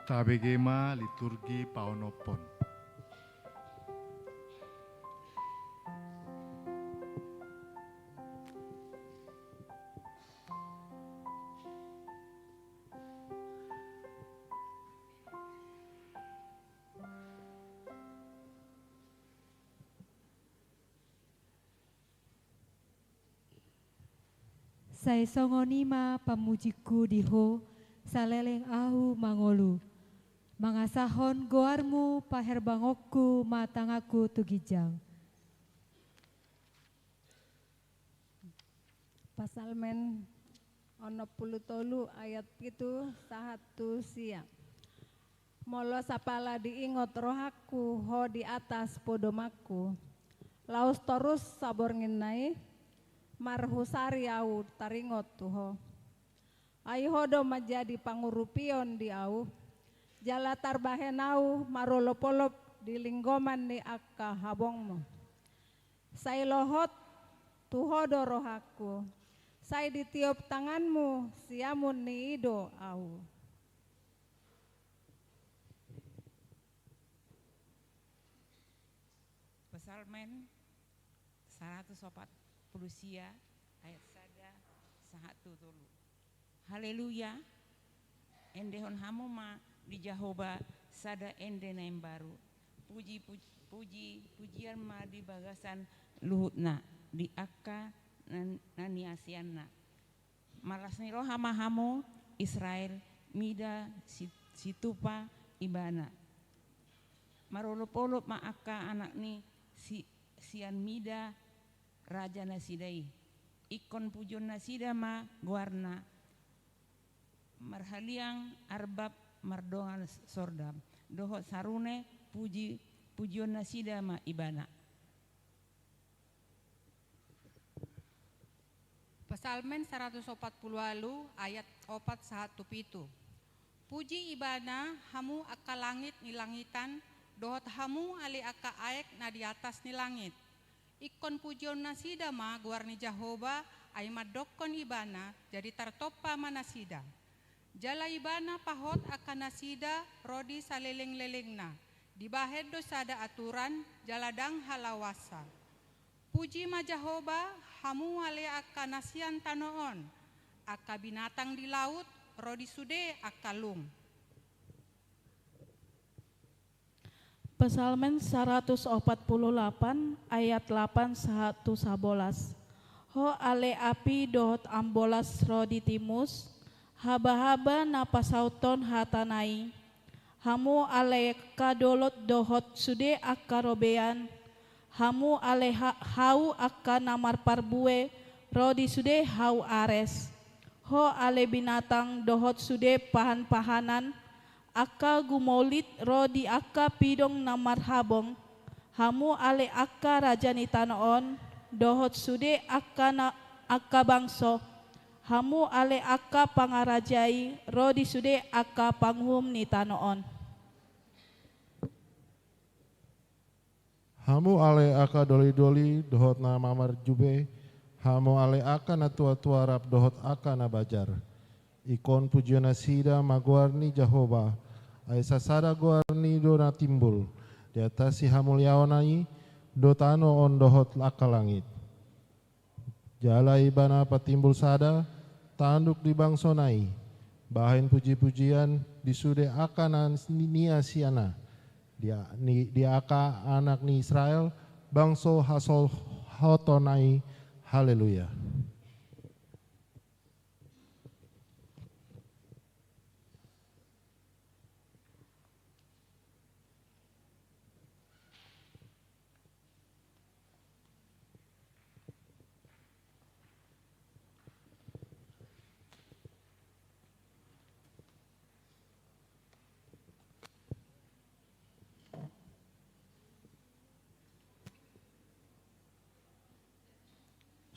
Tabege ma liturgi paonomhon. Sai songon i ma pamujingku di Ho, saleleng ahu mangolu. Mangasahon goarmu paherbangonku ma tanganku tu ginjang. Psalmen onom pulu tolu ayat pitu sahat tu sia. Molo sapala diingot rohangku Ho di atas podomanku, laos torus saborngin na i, marhusari ahu taringot tu Ho. Ai Ho do manjadi pangurupion di ahu, jala tarbahen ahu marolopolop di linggoman ni angka habongmu. Sai lohot tu Ho do rohangku, sai ditiop tanganmu siamun ni i do ahu. Psalmen saratus opat pulu sia ayat sada sahat tu tolu. Haleluya. Endehon hamu ma di Jahowa sada ende na imbaru. Puji, puji, puji, pujian ma di bagasan luhutna, di angka na, na niasianna. Marlas ni roha ma hamu Israel, mida si-, situpa ibana. Marolopolop ma angka anak ni si-, sian mida raja nasida i. Ingkon pujion nasida ma goarna. Marhaliang arbab mardongan sordam. Dohot sarune puji, pujion nasida ma ibana. Psalmen saratus opat pulu ualu ayat opat sahat tu pitu. Puji ibana hamu angka langit ni langitan, dohot hamu ale angka aek na di atas ni langit. Ingkon pujion nasida ma goar ni Jahowa, ai mandokkon ibana, jadi tartompa ma nasida. Jala ibana pahot angka nasida ro di salelenglelengna, dibahen do sada aturan, jala ndang halaoansa. Puji ma Jahowa, hamu ale angka na sian tano on, angka binatang di laut, ro di sude angka lung. Psalmen saratus opat pulu lapan ayat lapan sahat tu sabolas. Ho ale api dohot ambolas ro di timus, habahaba na pasauthon hatana i. Hamu ale angka dolok dohot sude angka robean, hamu ale ha-, hau angka na marparbue ro di sude hau ares. Ho ale binatang dohot sude pahanpahanan, angka gumolit ro di angka pidong na marhabong, hamu ale angka raja ni tano on, dohot sude angka na, angka bangso, hamu ale angka pangarajai ro di sude angka panguhum ni tano on. Hamu ale angka dolidoli dohot na mamarjube, hamu ale angka na tuatua rap dohot angka na bajar. Ingkon pujion nasida ma goar ni Jahowa, ai sasada goar ni do na timbul. Di atas sihamuliaonna i do tano on dohot angka langit. Jala ibana patimbul sada, tanduk di bangsona i, bahen pujipujian di sude angka na ni-, niasianna, di a-, ni-, di angka anak ni Israel, bangso hasohotonna i. Haleluya.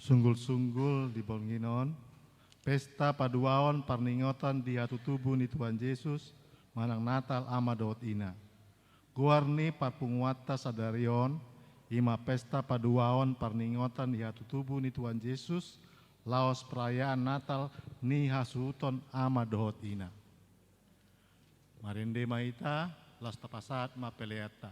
Sunggulsunggul di borngin on, pesta paduahon parningotan di hatutubu ni Tuhan Jesus, manang Natal Ama dohot Ina. Goar ni parpunguanta sadari on, i ma pesta paduahon parningotan di hatutubu ni Tuhan Jesus, laos perayaan Natal ni hasuhuton Ama dohot Ina. Marende ma hita, laos tapasahat ma peleanta.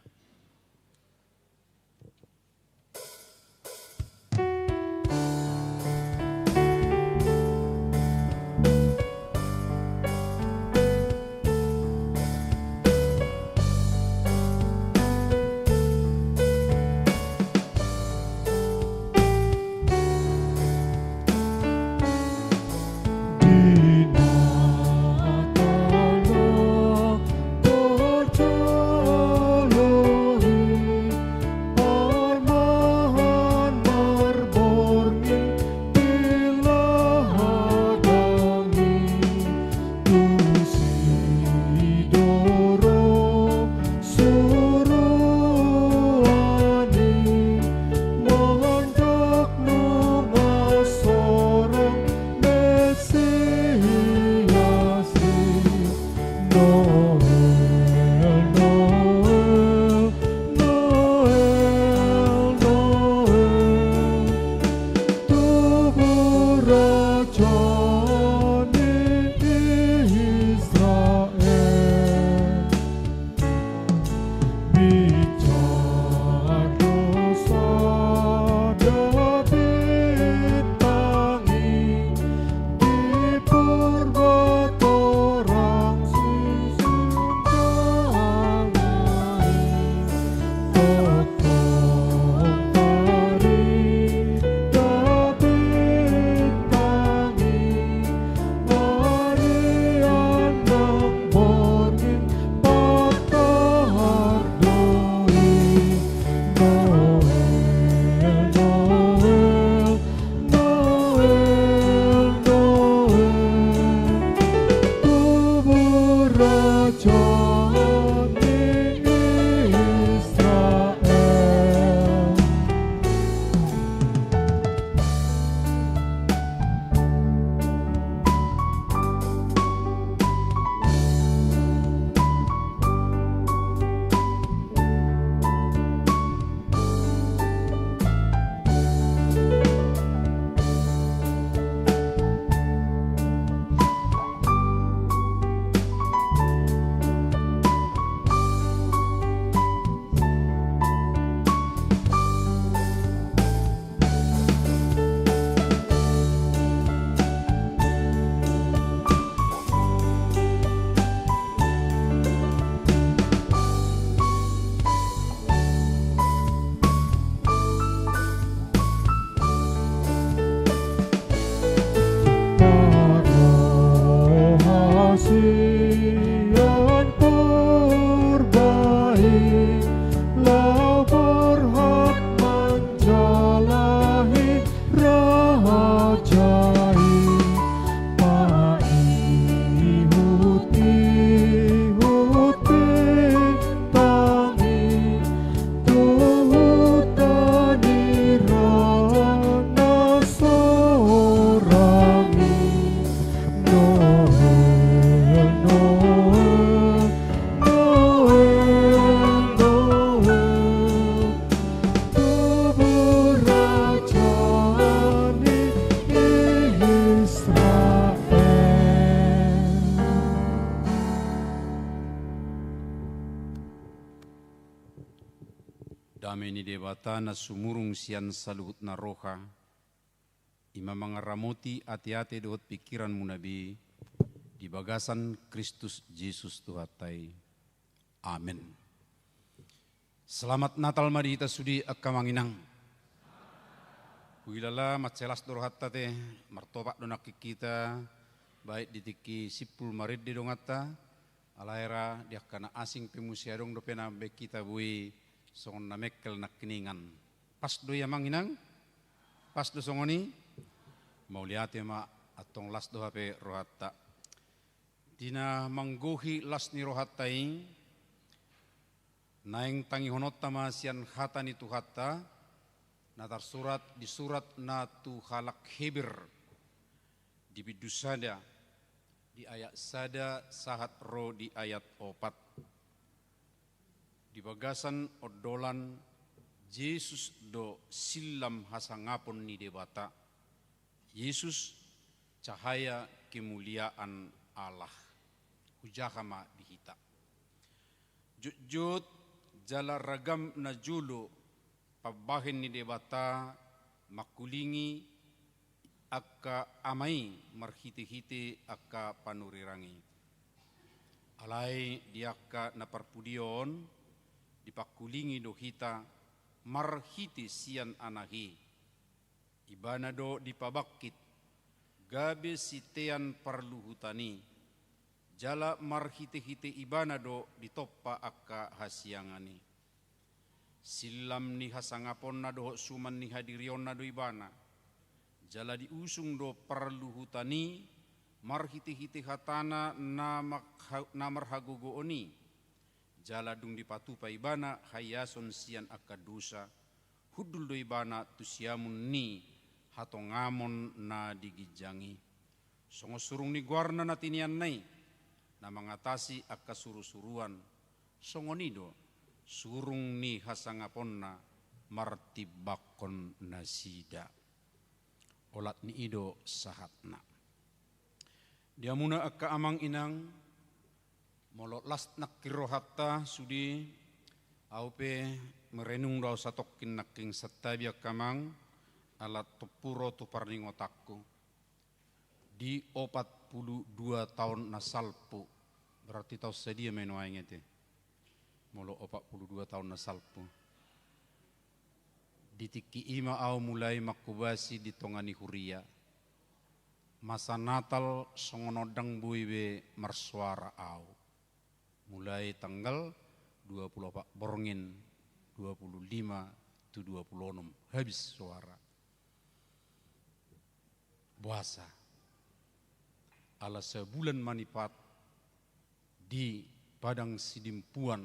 Dame ni Debata na sumurung sian saluhut na roha, i ma mangaramoti ateate dohot pingkiranmuna be di bagasan Kristus Jesus Tuhanta i. Amen. Selamat Natal ma di hita sude angka amang inang. Huhilala mansai las do rohanta ate, martopak do nangkin hita, baen di tingki simpul marende donganta, alai ra di angka na asing pe muse adong dope na mambaen hita boi songon na mengkel nangkiningan. Pas do i amang inang? Pas do songon i? Mauliate ma, antong las do hape rohanta. Di na manggohi las ni rohanta i, naeng tangihononta ma sian hata ni Tuhanta, na tarsurat di surat na tu halak Heber, di bindu sada, di ayat sada sahat ro di ayat opat. Di bagasan ondolan Jesus do sillam hasangapon ni Debata. Jesus, cahaya kemuliaan Allah. Hujaha ma di hita. Jotjot jala ragam na jolo pambahen ni Debata mangkulingi angka ama i marhitehite angka panurirang i. Alai di angka na parpudi on dipangkulingi do hita marhite sian Anak i. Ibana do dipabangkit gabe sitean parluhutan i, jala marhitehite Ibana do ditompa angka hasiangan i. Sillam ni hasangaponna dohot suman ni hadirionna do Ibana, jala diusung do parluhutan i marhitehite hatana na marha-, na marhagogoon i, jala dung dipatupa Ibana haiason sian angka dosa, hundul do Ibana tu siamun ni hatongamon na di ginjang i. Songon surung ni goarna na tinianna i, na mangatasi angka surusuruan, songon i do surung ni hasangaponna martimbangkon nasida. Olat ni i do sahatna. Di hamuna angka amang inang, molo las nangkin rohanta sude, ahu pe merenung do ahu satongkin nangkin santabi angka amang, ala tompu ro tu parningotanku. Di opat pulu dua taon na salpu, berarti taon sadia ma i nuaeng ate? Molo opat pulu dua taon na salpu. Di tingki i ma ahu mulai manghobasi di tonga ni huria. Masa Natal songon on ndang boi be marsoara ahu. Mulai tanggal dua pulu opat Borngin, dua pulu lima tu dua pulu onom, habis soara. Boasa? Ala sabulan manipat di Padang Sidimpuan,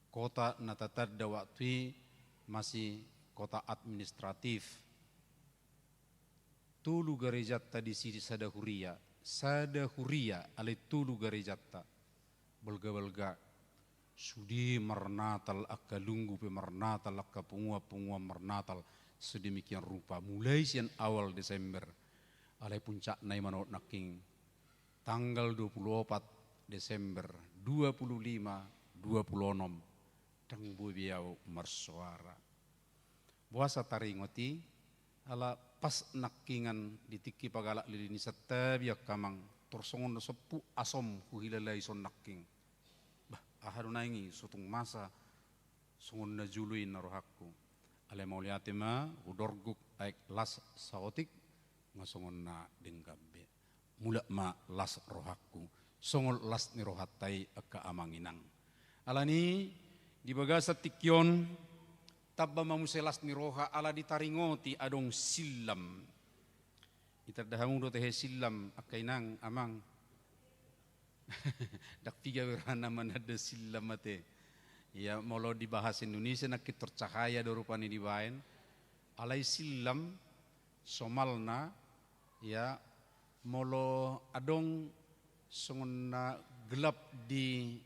kota na tatanda waktu i masih kota administratif. Tolu garejanta disi, sada huria, sada huria alai tolu garejanta. Balga-balga. Sude marnatal angka lunggu pe marnatal, angka punguan-punguan marnatal, sedemikian rupa. Mulai sian awal Desember. Alai puncakna i ma dohot nangkin tanggal dua pulu opat Desember, dua pulu lima, dua pulu onom. Ndang boi be ahu marsoara. Boasa taringot i? Ala pas nangkinan di tingki pagalak lili ni santabi angka amang, tor songon na sompu asom huhilala i son nangkin. Bah, aha do naeng i, so tung masa songon na jolo i ninna rohangku. Alai mauliate ma, hudorguk aek las saotik, nga songon na denggan be. Mulak ma las rohangku, songon las ni rohanta i angka amang inang. Alani, di bagasan tingki on, tamba ma muse las ni roha ala ditaringoti adong sillam. Itanda hamu do tehe sillam, angka inang, amang? Ndang piga be rohana mananda sillam ate. Ia, molo di bahasa Indonesia nangkin tor cahaya do rupani dibaen. Alai sillam, somalna, ia, molo adong songon na gelap di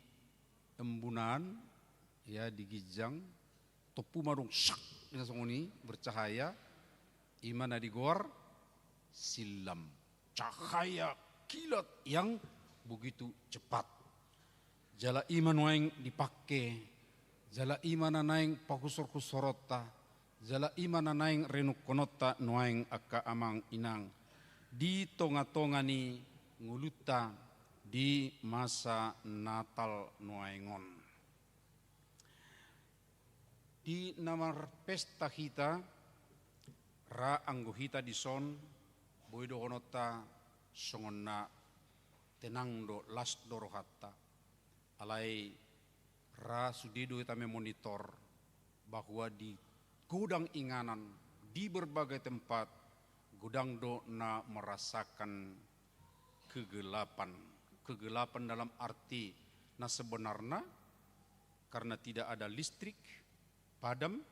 embunan, ia, di ginjang, tompu ma adong sak, ia, songon i, bercahaya, i ma na digoar sillam. Cahaya kilat yang begitu cepat. Jala i ma nuaeng dipake, jala i ma na naeng pahusorhusoronta, jala i ma na naeng renungkononta nuaeng angka amang inang, di tongatonga ni ngolunta di masa Natal nuaeng on. Di na marpesta hita, ra anggo hita dison, boi dohononta songon na tenang do, las do rohanta. Alai ra sude do hita memonitor bahwa di godang inganan, di berbagai tempat, godang do na merasakan kegelapan. Kegelapan dalam arti na sebenarna, karena tidak ada listrik, padam,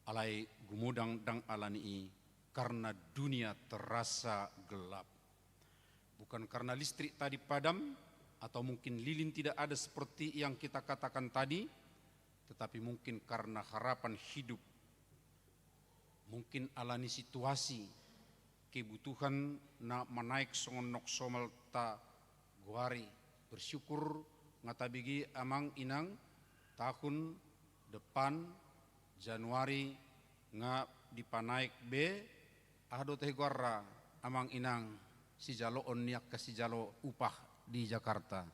alai gumodang ndang alani i, karena dunia terasa gelap. Bukan karena listrik tadi padam, atau mungkin lilin tidak ada seperti yang kita katakan tadi, tetapi mungkin karena harapan hidup. Mungkin alani situasi, kebutuhan na manaek songon na somalta goari, Bersyukur nga tabege amang inang, tahun depan Januari nga dipanaek be, aha do tahe goarna amang inang, sijaloon ni angka sijalo upah di Jakarta.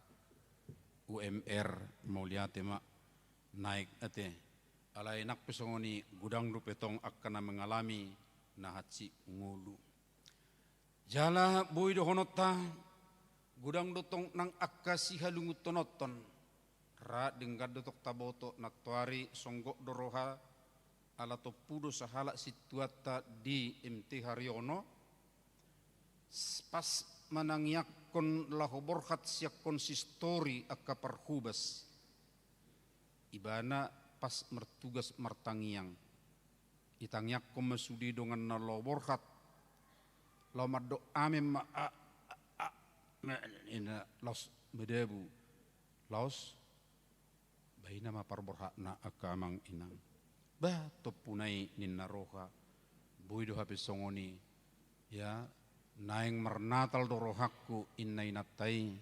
U M R, mauliate ma, naek ate. Alai nang pe songon i, godang dope tong angka na mengalami na hansit ngolu. Jala boi dohononta, godang do tong nang angka sihalungunhononhon. Ra denggan do tong taboto, nantoari songgop do roha, ala tompu do sahalak sintuanta di M T Haryono, s-, pas manangiangkon laho borhat sian konsistori angka parhobas. Ibana pas martugas martangiang. Itangiangkon ma sude dongan na laho borhat. Laho mandok amen ma, a, a, a, ma, ina, laos madabu. Laos, baena ma parborhatna angka amang inang. Bah, tompuna i ninna roha. Boi do hape songon i. Ya, naeng marnatal do rohangku, inna inanta i,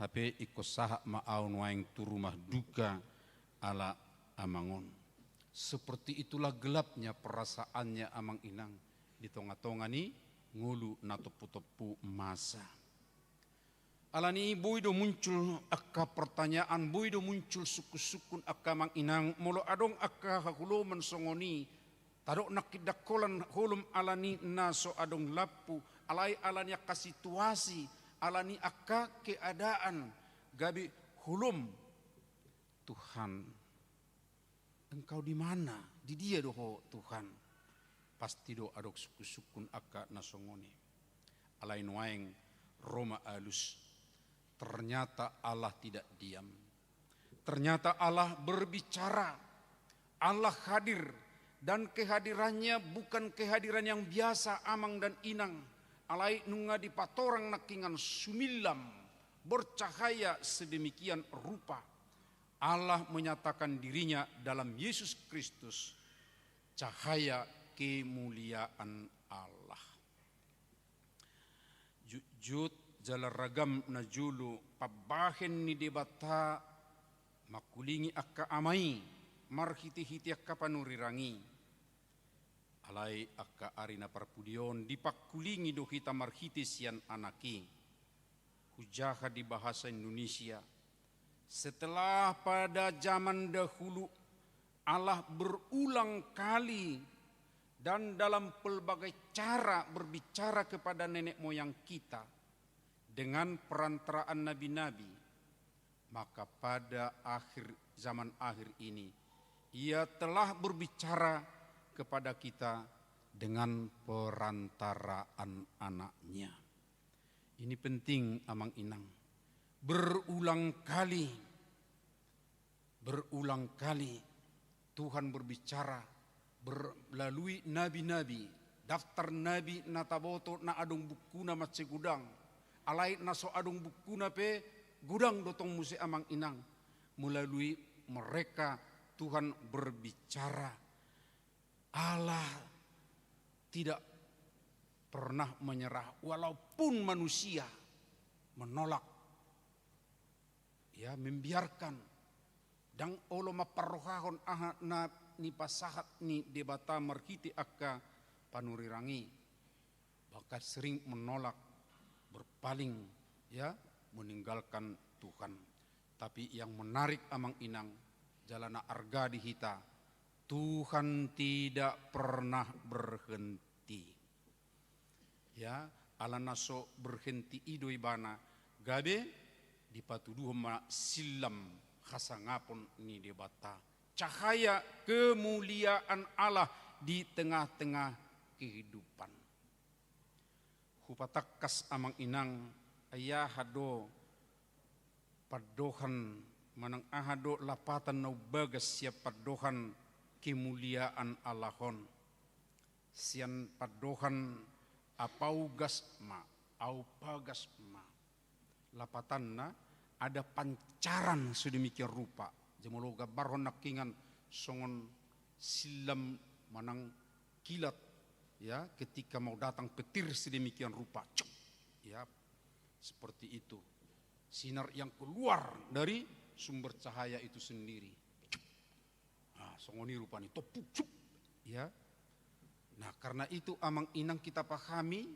hape ingkon sahat ma au nuaeng tu rumah duka ala amang on. Seperti itulah gelapnya perasaannya amang inang di tonga-tonga ni ngolu na tompu-tompu masa. Alani i boi do muncul angka pertanyaan, boi do muncul sungkun-sungkun angka amang inang, molo adong angka haholomon songon i, tadok nangkin ndang holan holom alani na so adong lampu, alai alani angka situasi, alani angka keadaan, gabe holom. Tuhan, Engkau di mana? Di dia do Ho, Tuhan? Pasti do adong sungkun-sungkun angka na songon i. Alai nuaeng ro ma alus. Ternyata Allah tidak diam. Ternyata Allah berbicara. Allah hadir. Dan kehadirannya bukan kehadiran yang biasa, amang dan inang. Alai nunga dipatorang nangkiningan sumillam, bercahaya sedemikian rupa. Allah menyatakan dirinya dalam Yesus Kristus, cahaya kemuliaan Allah. Jutjut jala ragam na jolo pambahen ni Debata mangkulingi angka ama i marhite-hite angka panurirang i. Alai angka ari na parpudi on dipangkulingi do hita marhite sian Anak i. Hujaha di bahasa Indonesia. Setelah pada zaman dahulu Allah berulang kali dan dalam pelbagai cara berbicara kepada nenek moyang kita dengan perantaraan nabi-nabi, maka pada akhir zaman akhir ini, Ia telah berbicara kepada kita dengan perantaraan Anak-Nya. Ini penting, amang inang. Berulang kali, berulang kali Tuhan berbicara ber-, melalui nabi-nabi, daftar nabi na taboto na adong bukuna mansai godang, alai na so adong bukuna pe godang do tong muse, amang inang. Melalui mereka Tuhan berbicara. Allah tidak pernah menyerah, walaupun manusia menolak, ya, membiarkan. Ndang olo mamparrohahon aha na nipasahat ni Debata marhite angka panurirang i. Bahkan sering menolak, berpaling, ya, meninggalkan Tuhan. Tapi yang menarik, amang inang, jala na arga di hita, Tuhan tidak pernah berhenti. Ya, ala na so berhenti i do Ibana, gabe dipatuduhon ma sillam hasangapon ni Debata. Cahaya kemuliaan Allah di tengah-tengah kehidupan. Hupatangkas, amang inang, ai aha do pandohan manang aha do lapatan na umbagas sian pandohan kemuliaan Allah on. Sian pandohan apaugas ma, aupagas ma. Lapatanna, ada pancaran sedemikian rupa. Jala molo gambarhon nangkiningan songon sillam manang kilat, ya, ketika mau datang petir sedemikian rupa. Cuk. Ya, seperti itu. Sinar yang keluar dari sumber cahaya itu sendiri. Nah, songon i rupani, topuk, cup. Ya. Nah, karena itu, amang inang, kita pahami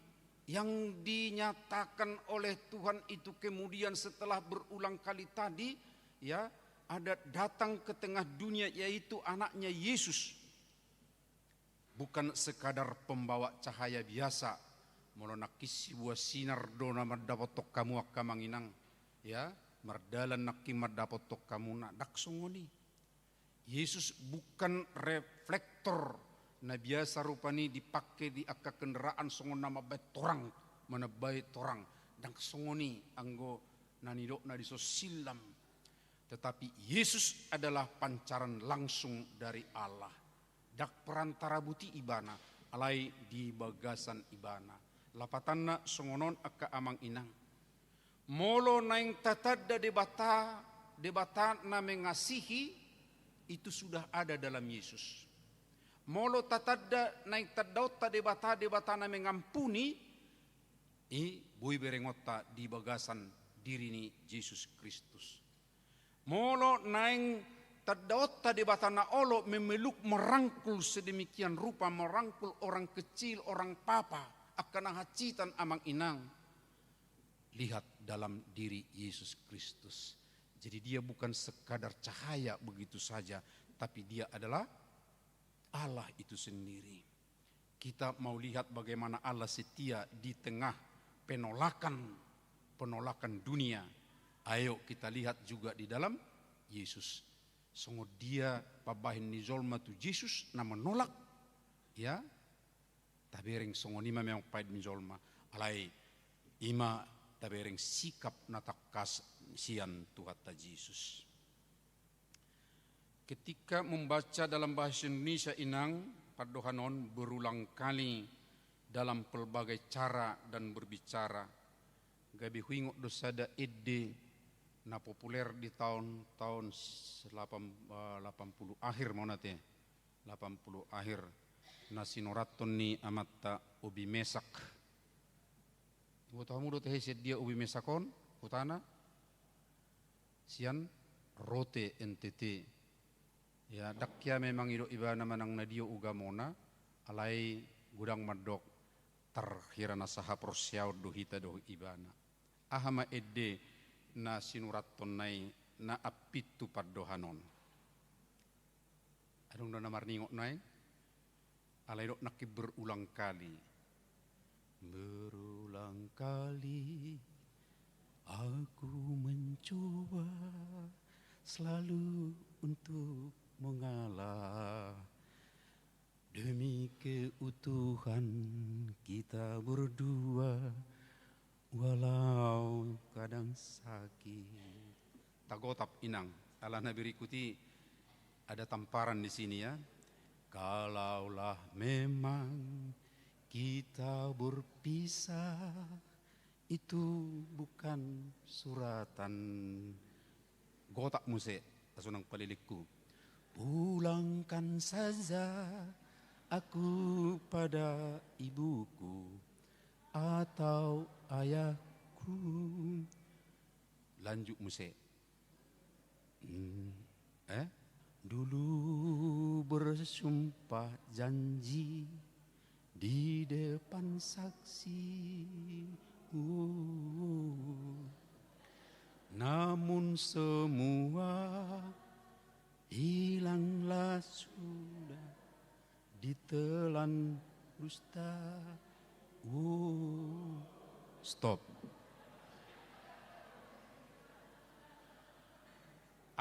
yang dinyatakan oleh Tuhan itu kemudian setelah berulang kali tadi, ya, ada datang ke tengah dunia, yaitu anaknya Yesus. Bukan sekadar pembawa cahaya biasa. Molo nangkin sibuah sinar do na mandapothon hamu, angka amang inang, ya, mardalan nangkin mandapothon hamu, na ndang songon i. Yesus bukan reflektor na biasa rupani dipake di angka kendaraan songon na mambaen torang, manambai torang. Ndang songon i anggo na nidokna di son silam. Tetapi Yesus adalah pancaran langsung dari Allah. Ndang perantara buti ibana, alai di bagasan ibana. Lapatanna songon on, angka amang inang. Molo naeng tatanda Debata, Debata na mengasihi, itu sudah ada dalam Yesus. Molo tatanda, naeng tandaonta Debata, Debata na mengampuni, i boi berengonta di bagasan diri ni Jesus Kristus. Molo naeng tandaonta Debata na olo memeluk, merangkul sedemikian rupa, merangkul orang kecil, orang papa, angka na hansitan, amang inang, lihat dalam diri Yesus Kristus. Jadi, dia bukan sekadar cahaya begitu saja, tapi dia adalah Allah itu sendiri. Kita mau lihat bagaimana Allah setia di tengah penolakan, penolakan dunia. Ayo kita lihat juga di dalam Yesus. Songon dia pambahen ni jolma tu Jesus na menolak, ya, tabereng songon i ma memang pambahen ni jolma. Alai i ma tabereng sikap na tangkas sian Tuhanta Jesus. Ketika membaca dalam bahasa Indonesia, inang, pandohan on berulang kali dalam pelbagai cara dan berbicara. Gabe huingot do sada ende na populer di taon, taon s-, lapan, eh, lapan puluh akhir ma on ate. Lapan puluh akhir, na sinurathon ni amanta Obi Mesak. Huboto hamu do tahe sian dia Obi Mesak on, hutana? Sian Rote, N T T. Ya, ndang hea memang didok ibana manang na dio ugamona, alai godang mandok, tar hira na sahaporseaon do hita dohot ibana. Aha ma ende na sinurathonna i na ampit tu pandohan on? Adong do na marningot nuaeng? Alai didok nangkin berulang kali. Berulang kali aku mencoba selalu untuk mengalah. Demi keutuhan kita berdua, walau kadang sakit. Tagotap, inang, ala na berikut i ada tamparan di sini, ya. Kalaulah memang kita berpisah, itu bukan suratan. Gotap muse, asa unang palelenghu. Pulangkan saja aku pada ibuku atau ayahku. Lanjut muse. Hmm. Eh? Dulu bersumpah janji di depan saksi. Uh. Namun semua hilanglah sudah ditelan dusta. Uh. Stop.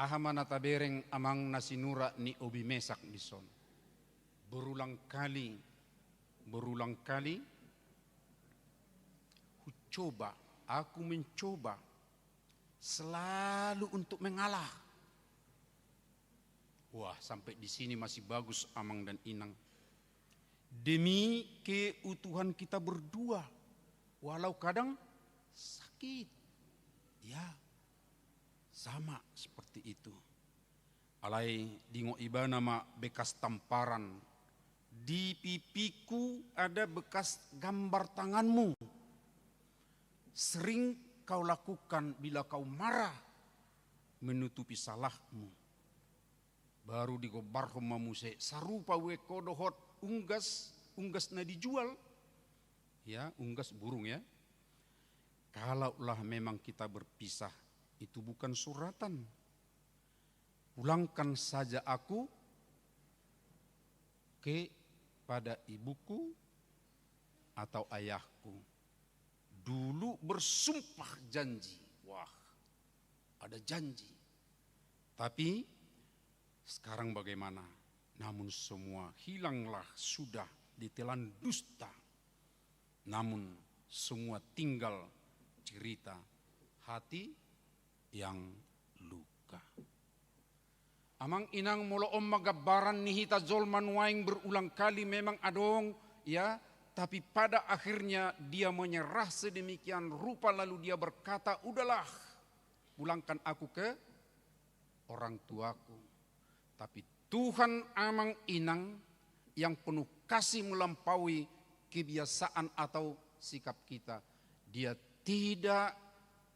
Aha ma na tabereng, amang, na sinurat ni Obi Mesak dison? Berulang kali, berulang kali, hucoba, aku mencoba selalu untuk mengalah. Wah, sampai di sini masih bagus, amang dan inang. Demi keutuhan kita berdua, walau kadang sakit. Ya, sama seperti itu. Alai diingot ibana ma bekas tamparan. Di pipiku ada bekas gambar tanganmu. Sering kau lakukan bila kau marah menutupi salahmu? Baru digombarhon ma muse, sarupa uek ho dohot unggas, unggas na dijual. Ya, unggas burung ya. Kalaulah memang kita berpisah, itu bukan suratan. Pulangkan saja aku kepada ibuku atau ayahku. Dulu bersumpah janji. Wah, ada janji. Tapi sekarang bagaimana? Namun semua hilanglah, sudah ditelan dusta. Namun semua tinggal cerita hati yang luka. Amang inang, molo on ma gambaran ni hita jolma nuaeng, berulang kali memang adong, ya, tapi pada akhirnya dia menyerah sedemikian rupa, lalu dia berkata, "Udahlah, pulangkan aku ke orang tuaku." Tapi Tuhan, amang inang, yang penuh kasih melampaui kebiasaan atau sikap kita, Dia tidak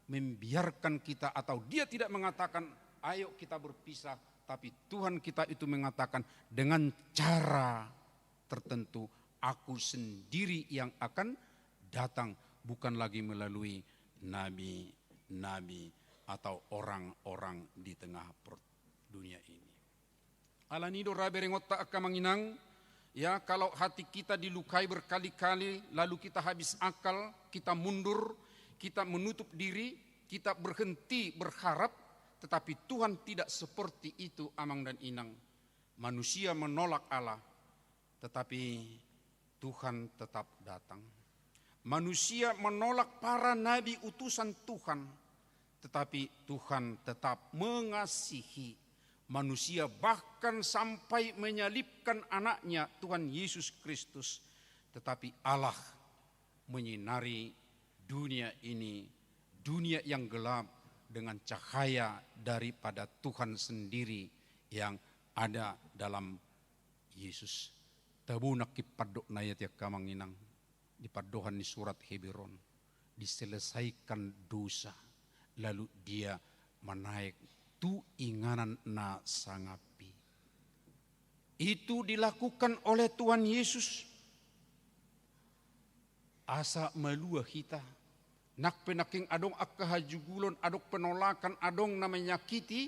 membiarkan kita, atau Dia tidak mengatakan, "Ayo kita berpisah," tapi Tuhan kita itu mengatakan dengan cara tertentu, "Aku sendiri yang akan datang, bukan lagi melalui nabi-nabi atau orang-orang di tengah per-, dunia ini." Alani do ra berengonta angka amang inang, ya, kalau hati kita dilukai berkali-kali, lalu kita habis akal, kita mundur, kita menutup diri, kita berhenti berharap, tetapi Tuhan tidak seperti itu, amang dan inang. Manusia menolak Allah, tetapi Tuhan tetap datang. Manusia menolak para nabi utusan Tuhan, tetapi Tuhan tetap mengasihi. Manusia bahkan sampai menyalibkan anaknya, Tuhan Yesus Kristus, tetapi Allah menyinari dunia ini, dunia yang gelap, dengan cahaya daripada Tuhan sendiri yang ada dalam Yesus. Tabo nangkin pandok na i, angka amang inang, di pandohan ni surat Heber on, diselesaikan dosa, lalu Dia manaek tu inganan na sangap i. Itu dilakukan oleh Tuhan Yesus. Asa malua hita. Nang pe nangkin adong angka hajugulon, adong penolakan, adong na menyakiti,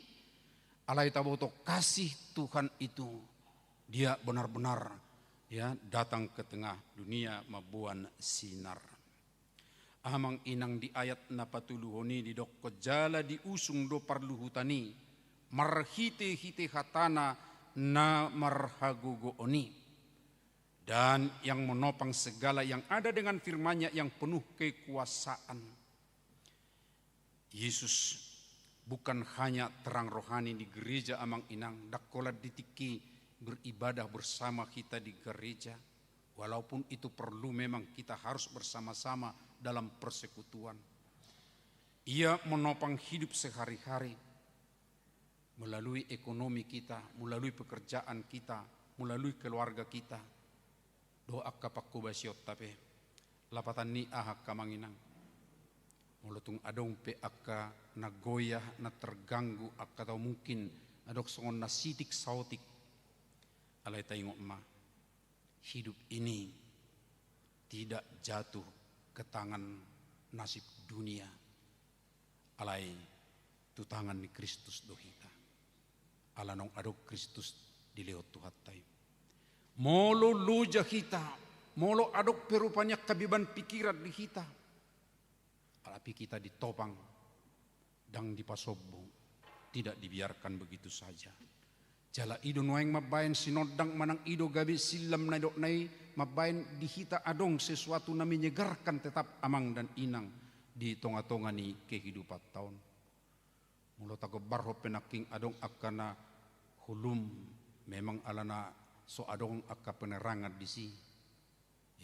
alai taboto kasih Tuhan itu. Dia benar-benar, ya, datang ke tengah dunia mamboan sinar. Amang inang, di ayat na patoluhon i didokkon, jala diusung do parluhutan i marhite-hite hatana na marhagogoon i. Dan yang menopang segala yang ada dengan firman-Nya yang penuh kekuasaan. Yesus bukan hanya terang rohani di gereja, amang inang, ndang holan di tingki beribadah bersama kita di gereja, walaupun itu perlu, memang kita harus bersama-sama dalam persekutuan. Ia menopang hidup sehari-hari. Melalui ekonomi kita, melalui pekerjaan kita, melalui keluarga kita. Dohot angka panghobasionta pe. Lapatan ni aha, angka amang inang? Molo tung adong pe angka na goyah, na terganggu, angka tau mungkin adong songon na sitik saotik. Alai taingot ma, hidup ini tidak jatuh ke tangan nasib dunia. Alai tu tangan ni Kristus do hita. Ala naung adong Kristus dilehon Tuhanta i. Molo loja hita, molo adong pe rupani angka beban pikiran di hita, alai pe hita ditopang, ndang dipasombu, tidak dibiarkan begitu saja. Jala i do nuaeng mambaen sinondang manang i do gabe sillam na nidokna i, mambaen di hita adong sesuatu na menyegarkan tetap, amang dan inang, di tonga-tonga ni kehidupanta on. Molo tagombarhon pe nangkin adong angka na holum, memang alana so adong angka penerangan disi.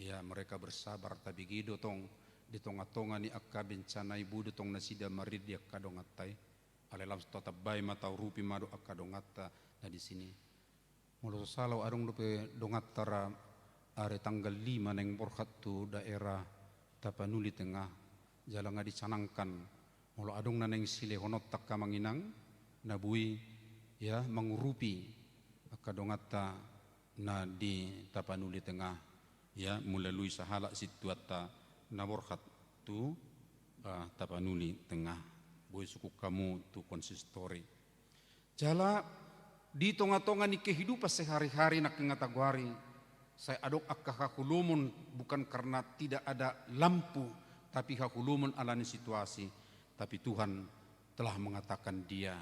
Ia mereka bersabar, tabege do tong di tonga-tonga ni angka bencana i, boi do tong nasida maridi angka donganta i. Alai laos tatambai ma, taurupi ma do angka donganta na disi. Molo so sala au, adong dope donganta ra ari tanggal lima naeng borhat tu daerah Tapanuli Tengah. Jala nga dicanangkan, molo adong na naeng silehononta angka amang inang, na boi, ya, mangurupi angka donganta na di Tapanuli Tengah, ya, melalui sahalak sintuanta na borhat tu, ah, Tapanuli Tengah. Boi sungkun hamu tu konsistori. Jala di tonga-tonga ni kehidupan sehari-hari nangkin hata goari, sai adong angka haholomon, bukan karena tidak ada lampu, tapi haholomon alani situasi. Tapi Tuhan telah mengatakan Dia,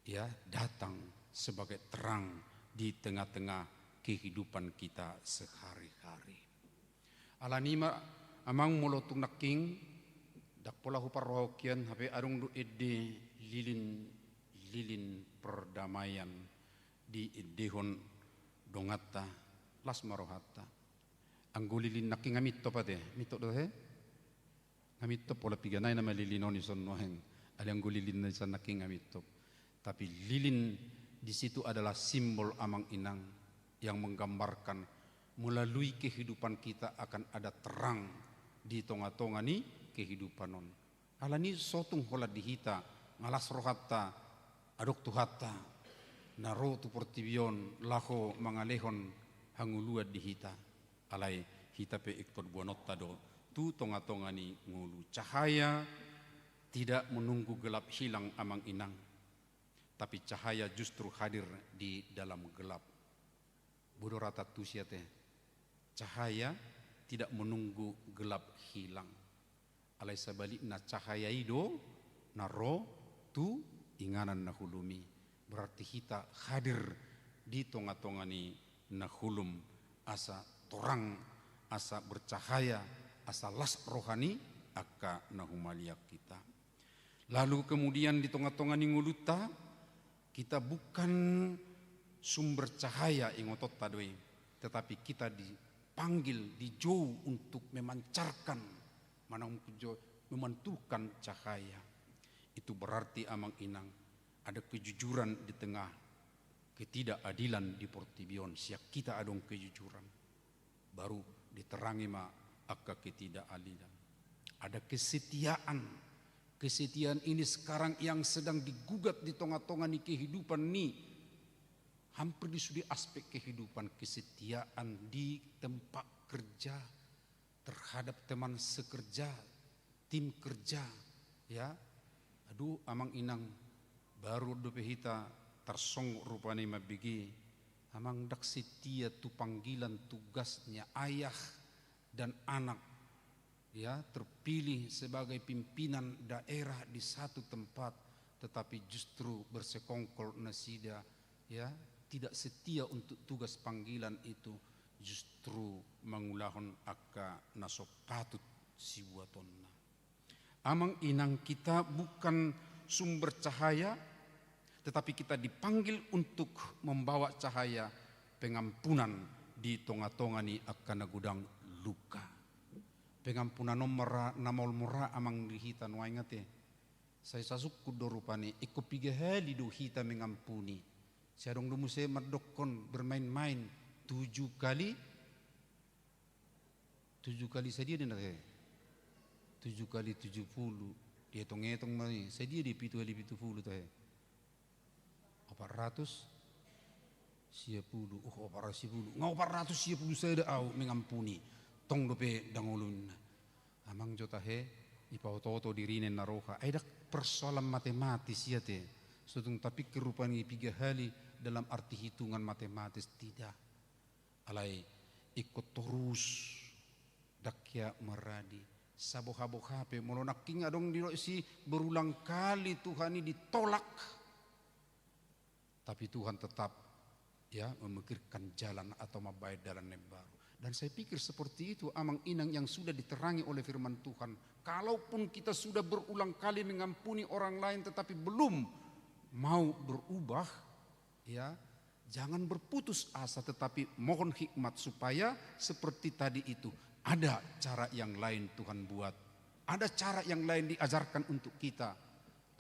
ya, datang sebagai terang di tengah-tengah kehidupan kita sehari-hari. Alani i ma, amang, molo tung nangkin, ndang pola huparrohahon hian, hape adong do ende lilin, lilin perdamaian diendehon donganta, las ma rohanta. Anggo lilin nangkin nga mintop ate, mintop do he? Nga mintop, pola piga nai nama lilin on dison nuaeng. Alai anggo lilin na dison nangkin nga mintop. Tapi lilin di situ adalah simbol, amang inang, yang menggambarkan melalui kehidupan kita akan ada terang di tonga-tonga ni kehidupan on. Alani i so tung holan di hita, nga las rohanta, adong Tuhanta na ro tu portibi on laho mangalehon hangoluan di hita. Alai hita pe ingkon boanonta do tu tonga-tonga ni ngolu. Cahaya tidak menunggu gelap hilang, amang inang, tapi cahaya justru hadir di dalam gelap. Boi do ra taantusi ate. Cahaya tidak menunggu gelap hilang. Alai sabalikna, cahaya i do na ro tu inganan na holom i. Berarti hita hadir di tonga-tonga ni na holom, asa torang, asa bercahaya, asa las roha ni angka na humaliang hita. Lalu kemudian di tonga-tonga ni ngolunta, kita bukan sumber cahaya, ingotonta do i, tetapi kita dipanggil, dijou untuk memancarkan, manang jo-, memantulkan cahaya. Itu berarti, amang inang, ada kejujuran di tengah ketidakadilan di portibi on. Sian hita adong kejujuran, baru diterangi ma angka ketidakadilan. Ada kesetiaan. Kesetiaan ini sekarang yang sedang digugat di tonga-tonga ni kehidupan ni, hampir di sude aspek kehidupan. Kesetiaan di tempat kerja, terhadap teman sekerja, tim kerja, ya. Aduh, amang inang, baru dope hita tarsonggot rupani mambege, amang, ndang setia tu panggilan tugasnya ayah dan anak, ya, terpilih sebagai pimpinan daerah di satu tempat, tetapi justru bersekongkol nasida, ya, tidak setia untuk tugas panggilan itu, justru mangulahon angka na so patut sibuatonna. Amang inang, kita bukan sumber cahaya, tetapi kita dipanggil untuk membawa cahaya pengampunan di tonga-tonga ni angka na godang luka. Pengampunan on ma ra na maol mura, amang, di hita nuaeng ate. Sai sasungkun do rupani, ingkon piga hali do hita mengampuni. Sai adong do muse mandokkon bermain-main, tujuh kali, tujuh kali sadia do na he? Tujuh kali tujuh puluh. Dietong-etong ma i, sadia do pitu kali pitu puluh tahe? Opat ratus sia puluh. Uh, opat ratus sia puluh. Nga opat ratus sia puluh sada au mengampuni. Tong dope ndang olo ninna. Amang jo tahe, ipaoto-oto dirina ninna roha. Ai ndang persoalan matematis i ate. So tung tapikir rupani piga hali dalam arti hitungan matematis, tidak. Alai ingkon torus, ndang hea maradi. Saboha-boha pe, molo nangkin adong didok disi berulang kali Tuhan i ditolak, tapi Tuhan tetap, ya, memikirkan jalan atau mambaen dalan na imbaru. Dan saya pikir seperti itu, amang inang, yang sudah diterangi oleh firman Tuhan. Kalaupun kita sudah berulang kali mengampuni orang lain tetapi belum mau berubah, ya, jangan berputus asa, tetapi mohon hikmat supaya seperti tadi itu, ada cara yang lain Tuhan buat, ada cara yang lain diajarkan untuk kita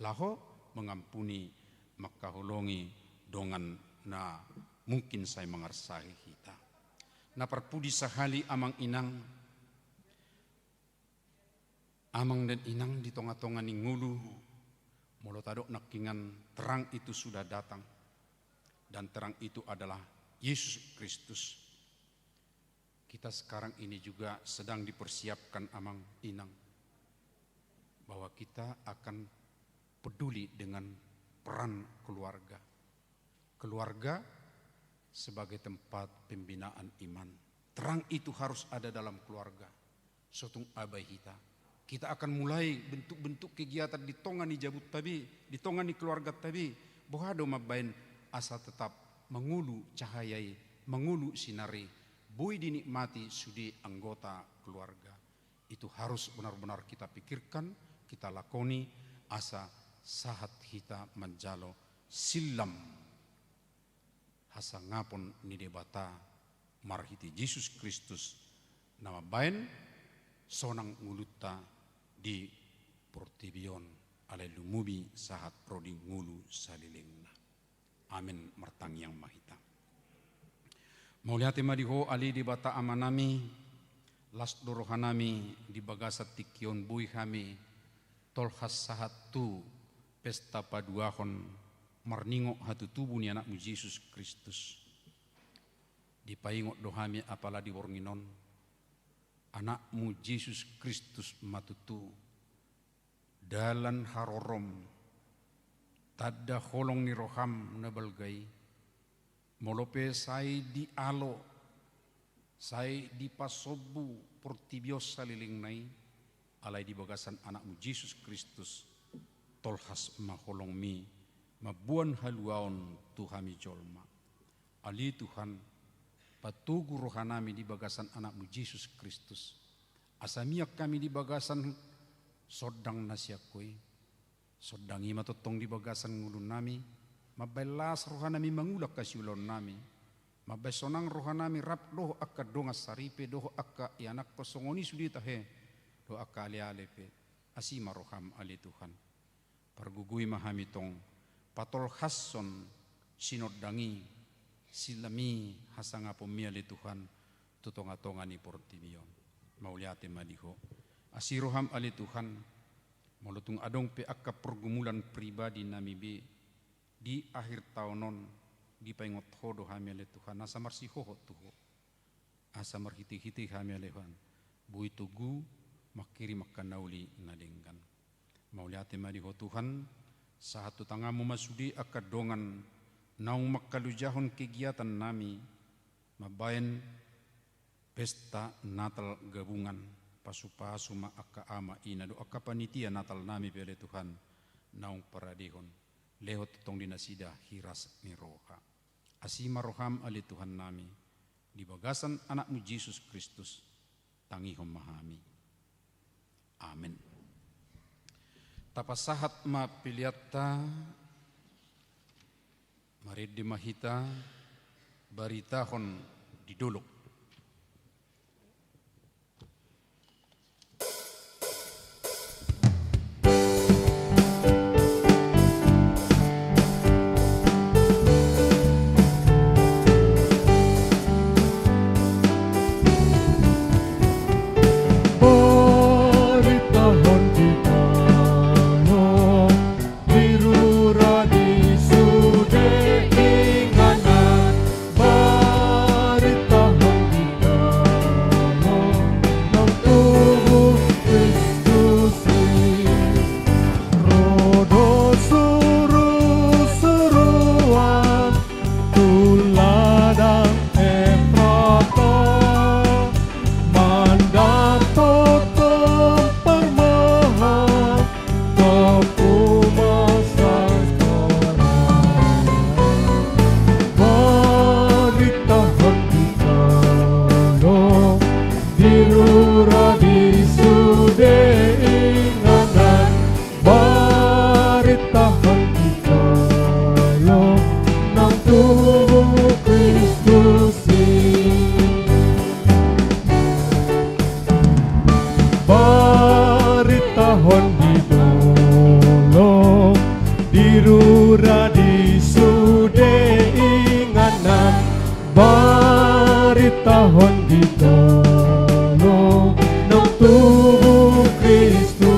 laho mengampuni, mangkaholongi dongan na mungkin sai mangarsahi hita. Na parpudi sahali, amang inang, Amang dan inang di tonga-tonga ni ngolu, molo tadok nangkiningan terang itu sudah datang, dan terang itu adalah Yesus Kristus. Kita sekarang ini juga sedang dipersiapkan, amang, inang, bahwa kita akan peduli dengan peran keluarga. Keluarga sebagai tempat pembinaan iman. Terang itu harus ada dalam keluarga. Sotung abai hita, kita akan mulai bentuk-bentuk kegiatan di tonga ni jabunta be, di tonga ni keluarganta be. Boha do mambaen asa tetap mangolu cahaya i, mangolu sinar i, boi dinikmati sude anggota keluarga. Itu harus benar-benar kita pikirkan, kita lakoni, asa sahat hita manjalo sillam hasangapon ni Debata marhite Jesus Kristus, na mambaen sonang ngolunta di portibi on, alai lumobi sahat ro di ngolu salelengna. Amen. Martangiang ma hita. Mauliate ma di Ho ale Debata Amanami, las do rohanami di bagasan tingki on boi hami tolhas sahat tu pesta paduahon marningot hatutubu ni Anakmu Jesus Kristus. Dipaingot do hami apala di borngin on, Anakmu Jesus Kristus ma tutu dalan harorom, tanda holong ni roham na balga i, molo pe sai dialo, sai dipasombu portibi on salelengna i, alai di bagasan Anakmu Jesus Kristus, tolhas ma holongmi, mamboan haluaon tu hami jolma. Ale Tuhan, patogu rohanami di bagasan Anakmu Jesus Kristus, asa mian hami di bagasan sondang na sian Ho i. Sondang i ma tongtong di bagasan ngolunami, mambaen las rohanami mangula hasiulaonnami, mambaen sonang rohanami rap dohot angka dongan saripe, dohot angka ianakhon, songon i sude tahe, dohot angka aleale pe. Asi ma roham ale Tuhan. Pargogoi ma hami tong, patolhashon sinondang i, sillam i, hasangaponmi ale Tuhan, tu tonga-tonga ni portibi on. Mauliate ma di Ho. Asi roham ale Tuhan, molo tung adong pe angka pergumulan pribadinami be di akhir taon on, dipaingot Ho do hami ale Tuhan, asa marsihohot tu Ho. Asa marhite-hite hami ale Tuhan, boi togu mangkirim angka na uli na denggan. Mauliate ma di Ho Tuhan, sahat tu tanganmu ma sude angka dongan naung mangkalojahon kegiatannami, mambaen pesta Natal gabungan, pasu-pasu ma angka ama ina dohot angka panitia Natalnami pe ale Tuhan, naung paradehon, lehon tongtong di nasida hiras ni roha. Asi ma roham ale Tuhannami, di bagasan Anakmu Jesus Kristus, tangihon ma hami. Amen. Tapasahat ma peleanta, marende ma hita, baritahon di dolok. Baritahon di dolok, di rura di sude inganan, baritahon di dolok, naung tubu Kristus i. Ro do suru-suruan tu ladang Efrata, mandapothon parmahan, tompu ma sangkaran. Baritahon di dolok, di rura di sude inganan, baritahon di dolok, naung tubu Kristus i. Baritahon di dolok, di rura di sude inganan, baritahon di dolok, naung tubu Kristus.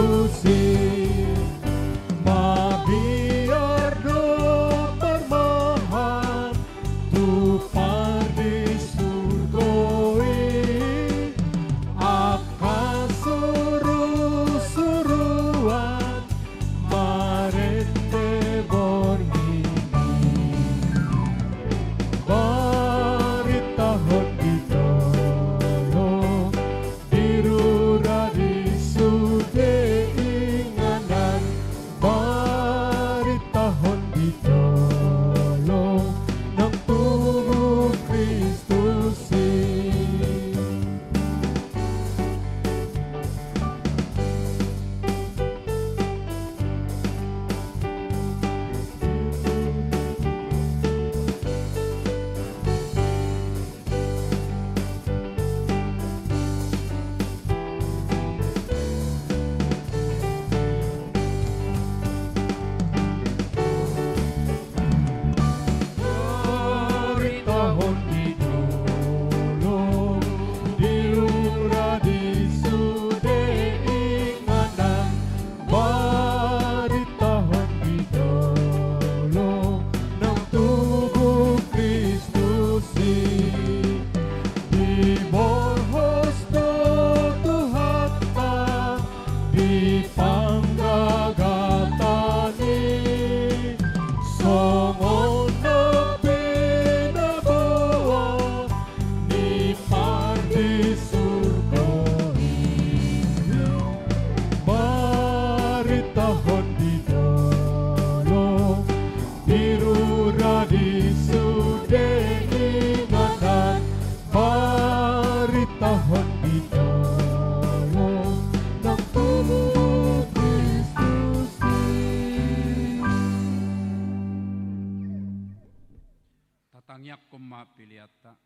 Homa peleanta.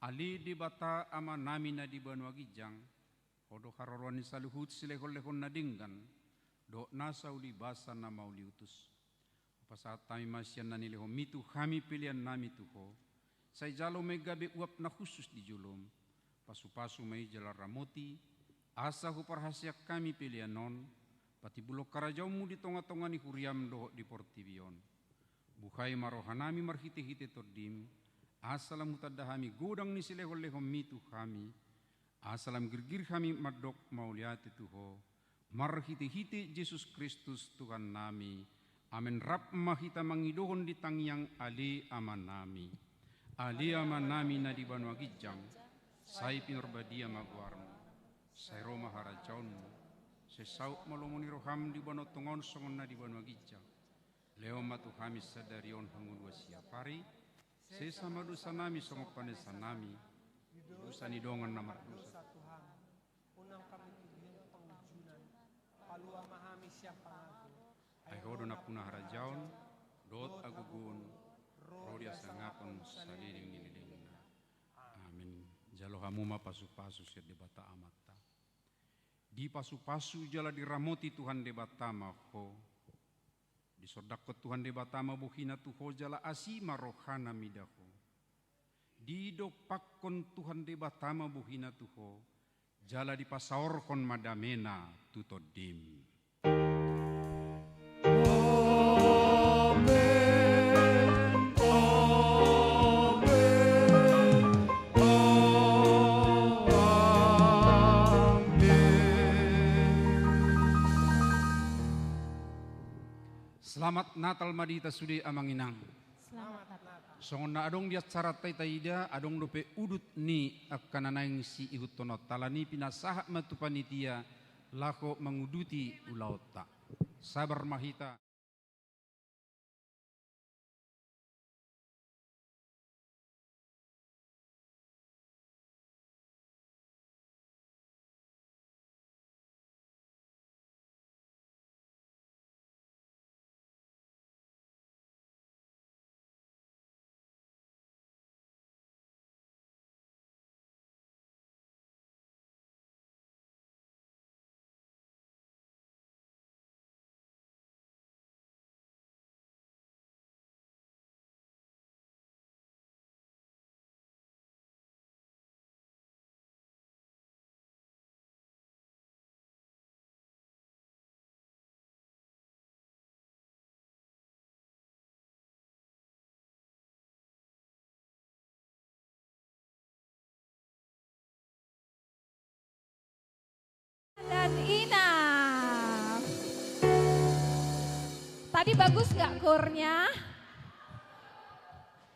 Ale Debata Amanami na di banua ginjang, Ho do haroroan ni saluhut silehonlehon na denggan dohot nasa ulibasa na mauliutus. Hupasahat hami ma sian na nilehonMi tu hami peleannami tu Ho. Sai jalo ma i gabe uap na hushus di jolom. Pasupasu ma i jala ramoti, asa huparhaseang hami pelean on patimbulhon harajaonMu di tongatonga ni huriaM dohot di portibi on. Buhai ma rohanami marhitehite TondiM, asa lam hutanda hami godang ni silehonlehonMi tu hami, asa lam girgir hami mandok mauliate tu Ho, marhitehite Jesus Kristus Tuhannami. Amen. Rap ma hita mangidohon di tangiang Ale Amanami. Ale Amanami na di banua ginjang, sai pinarbadia ma goarMu. Sai ro ma harajaonMu. Sai saut ma lomo ni rohaM di banua tonga on songon na di banua ginjang. Lehon ma tu hami sadari on hangoluan siapari. Sesa ma dosanami songon panesanami di dosa ni dongan na mardosa tu hami. Unang hami togihon tu pangunjunan. Palua ma hami sian pangago. Ai Ho do nampuna harajaon dohot hagogoon ro di hasangapon saleleng ni lelengna. Amen. Jalo hamu ma pasupasu sian Debata Amanta. Dipasupasu jala diramoti Tuhan Debata ma ho. Disondangkon Tuhan Debata ma bohiNa tu ho jala asi ma rohaNa mida ho. Didompakkon Tuhan Debata ma bohiNa tu ho, jala dipasaorhon ma dameNa tu tondim. Amen, amen, amen. Selamat Natal ma di hita sude, Amang Inang. Selamat Natal. Songon na adong di acaranta taida, adong dope udut ni angka na naeng siihuthononta, alani i pinasahat ma tu panitia laho manguduti ulaonta. Sabar ma hita. Dan Ina. Tadi bagus nggak kornya?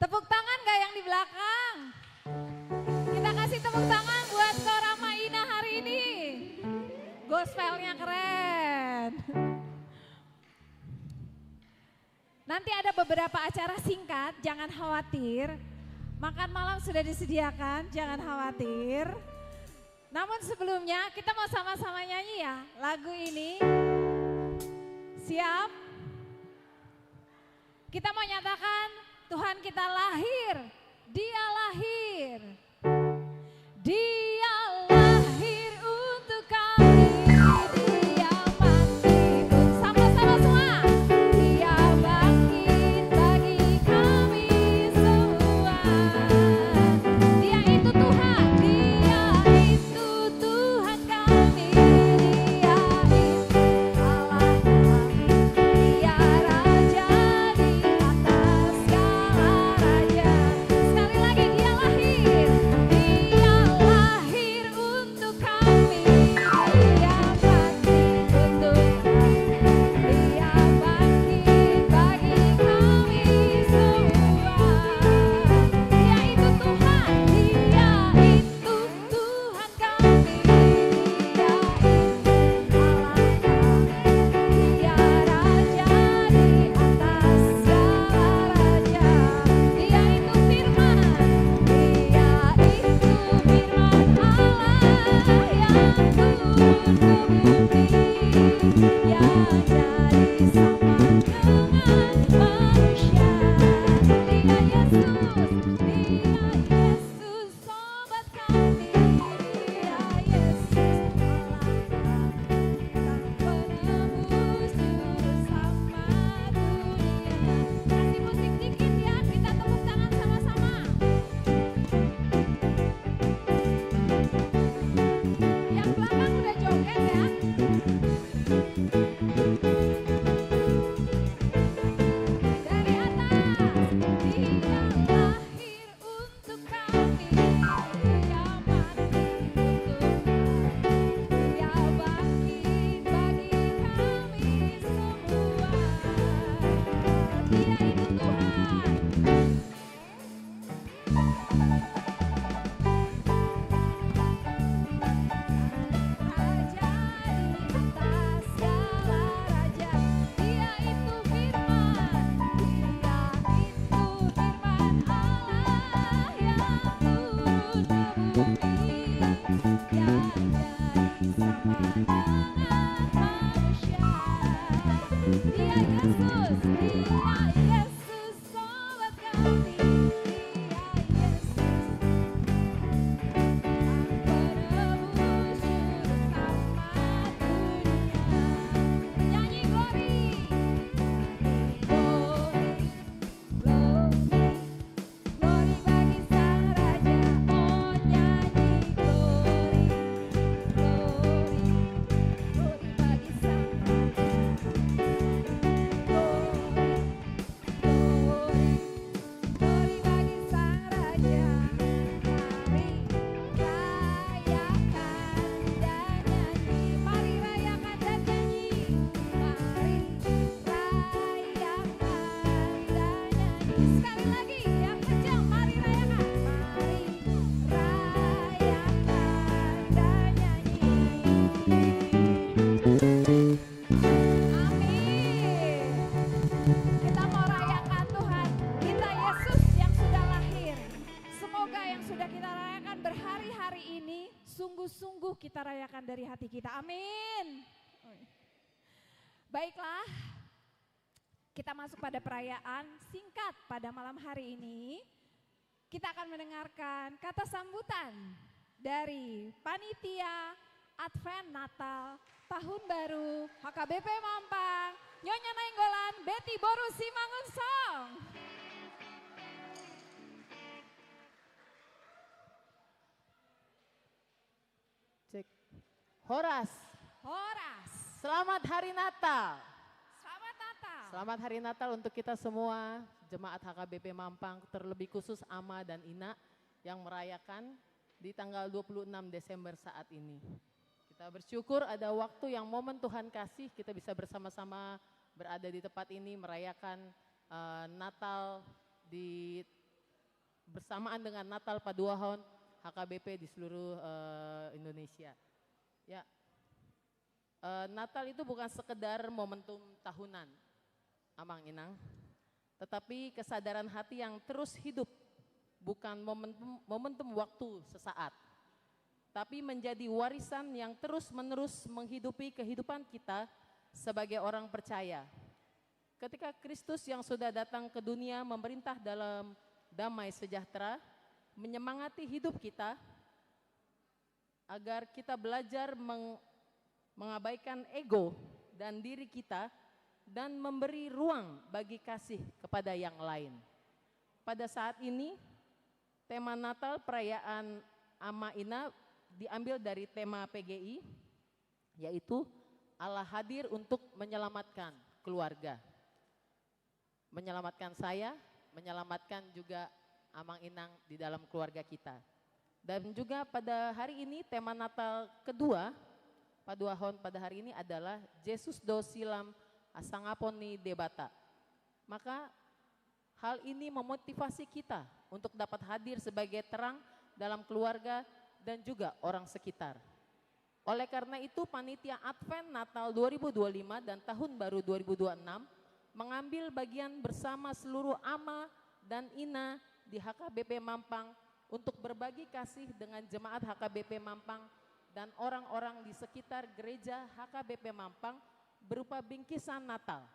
Tepuk tangan nggak yang di belakang? Kita kasih tepuk tangan buat Kor Ama Ina hari ini. Gospelnya keren. Nanti ada beberapa acara singkat, jangan khawatir. Makan malam sudah disediakan, jangan khawatir. Namun sebelumnya, kita mau sama-sama nyanyi ya, lagu ini. Siap? Kita mau nyatakan, Tuhan kita lahir, Dia lahir. Dia lahir untuk kami, Dia mati. Sama-sama semua. Dia bangkit bagi kami semua. Dia itu Tuhan, Dia itu Tuhan kami, Dia itu Allah kami. Dia raja di atas segala raja. Sekali lagi, Dia lahir, Dia lahir. dari hati kita. Amin. Baiklah, kita masuk pada perayaan singkat pada malam hari ini. Kita akan mendengarkan kata sambutan dari Panitia Advent Natal Tahun Baru H K B P Mampang, Nyonya Nainggolan Betty boru Simangunsong. Cek. Horas. Horas. Selamat Hari Natal. Selamat Natal. Selamat Hari Natal untuk kita semua, jemaat H K B P Mampang, terlebih khusus Ama dan Ina yang merayakan di tanggal dua puluh enam Desember saat ini. Kita bersyukur ada waktu yang momen Tuhan kasih, kita bisa bersama-sama berada di tempat ini merayakan, eh, Natal di bersamaan dengan Natal paduahon H K B P di seluruh, eh, Indonesia. Ya. Eh, Natal itu bukan sekedar momentum tahunan, Amang Inang, tetapi kesadaran hati yang terus hidup, bukan momentum, momentum waktu sesaat, tapi menjadi warisan yang terus-menerus menghidupi kehidupan kita sebagai orang percaya. Ketika Kristus yang sudah datang ke dunia memerintah dalam damai sejahtera, menyemangati hidup kita agar kita belajar meng-, mengabaikan ego dan diri kita dan memberi ruang bagi kasih kepada yang lain. Pada saat ini, tema Natal perayaan Ama Ina diambil dari tema P G I, yaitu Allah hadir untuk menyelamatkan keluarga. Menyelamatkan saya, menyelamatkan juga Amang Inang di dalam keluarga kita. Dan juga pada hari ini tema Natal kedua, paduahon pada hari ini adalah Jesus do silam hasangapon ni Debata. Maka hal ini memotivasi kita untuk dapat hadir sebagai terang dalam keluarga dan juga orang sekitar. Oleh karena itu, Panitia Advent Natal dua ribu dua puluh lima dan Tahun Baru dua ribu dua puluh enam mengambil bagian bersama seluruh ama dan ina di H K B P Mampang untuk berbagi kasih dengan jemaat H K B P Mampang dan orang-orang di sekitar gereja H K B P Mampang berupa bingkisan Natal.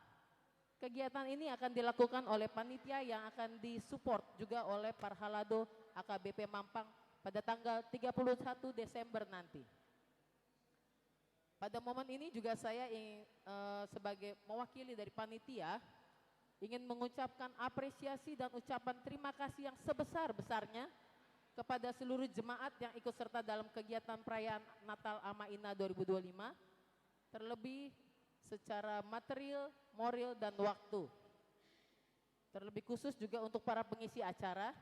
Kegiatan ini akan dilakukan oleh panitia yang akan disupport juga oleh Parhalado H K B P Mampang pada tanggal tiga puluh satu Desember nanti. Pada momen ini juga saya ing-, eh, sebagai mewakili dari panitia, ingin mengucapkan apresiasi dan ucapan terima kasih yang sebesar-besarnya kepada seluruh jemaat yang ikut serta dalam kegiatan perayaan Natal Ama Ina dua ribu dua puluh lima, terlebih secara material, moral, dan waktu. Terlebih khusus juga untuk para pengisi acara,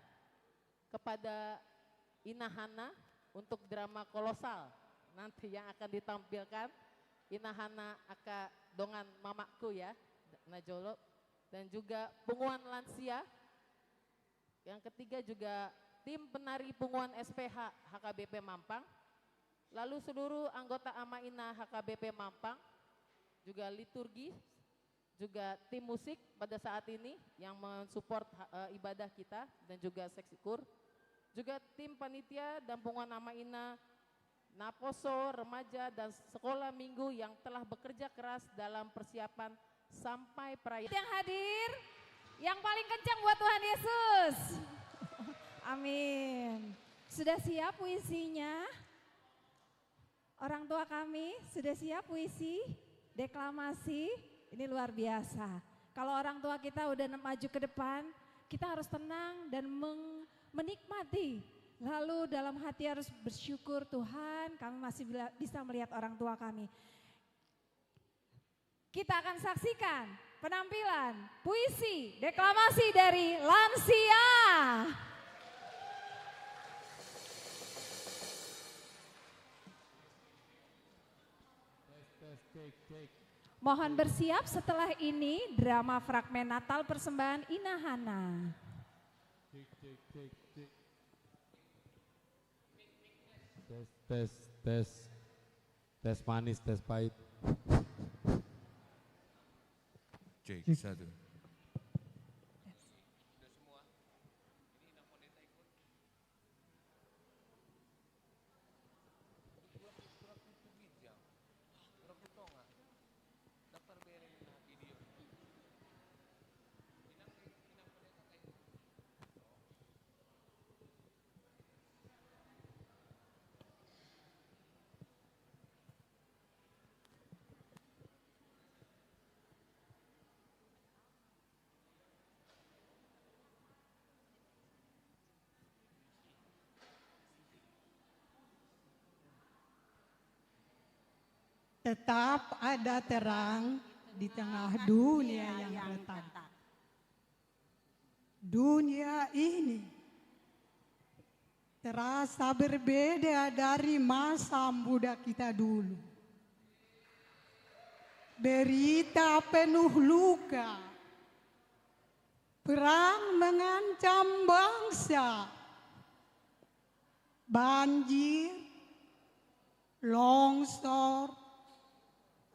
kepada Ina Hana untuk drama kolosal nanti yang akan ditampilkan. Ina Hana angka dongan mamakku ya, najolo. Dan juga punguan lansia. Yang ketiga juga tim penari punguan S P H H K B P Mampang. Lalu seluruh anggota Ama Ina H K B P Mampang, juga liturgi, juga tim musik pada saat ini yang mensupport, eh, ibadah kita dan juga seksi kur. Juga tim panitia dan punguan Ama Ina, naposo, remaja, dan sekolah minggu yang telah bekerja keras dalam persiapan sampai perayaan. Yang hadir, yang paling kencang buat Tuhan Yesus. Amin. Sudah siap puisinya? Orang tua kami, sudah siap puisi, deklamasi? Ini luar biasa. Kalau orang tua kita udah maju ke depan, kita harus tenang dan meng-, menikmati. Lalu dalam hati harus bersyukur, "Tuhan, kami masih bila-, bisa melihat orang tua kami." Kita akan saksikan penampilan puisi deklamasi dari lansia. Tes, tes, cek, cek. Mohon bersiap, setelah ini drama fragmen Natal persembahan Ina Hana. Cek, cek, cek, cek. Tes, tes, tes. Tes manis, tes pahit. Cek, satu. Tetap ada terang di tengah dunia yang retak. Dunia ini terasa berbeda dari masa muda kita dulu. Berita penuh luka, perang mengancam bangsa, banjir, longsor,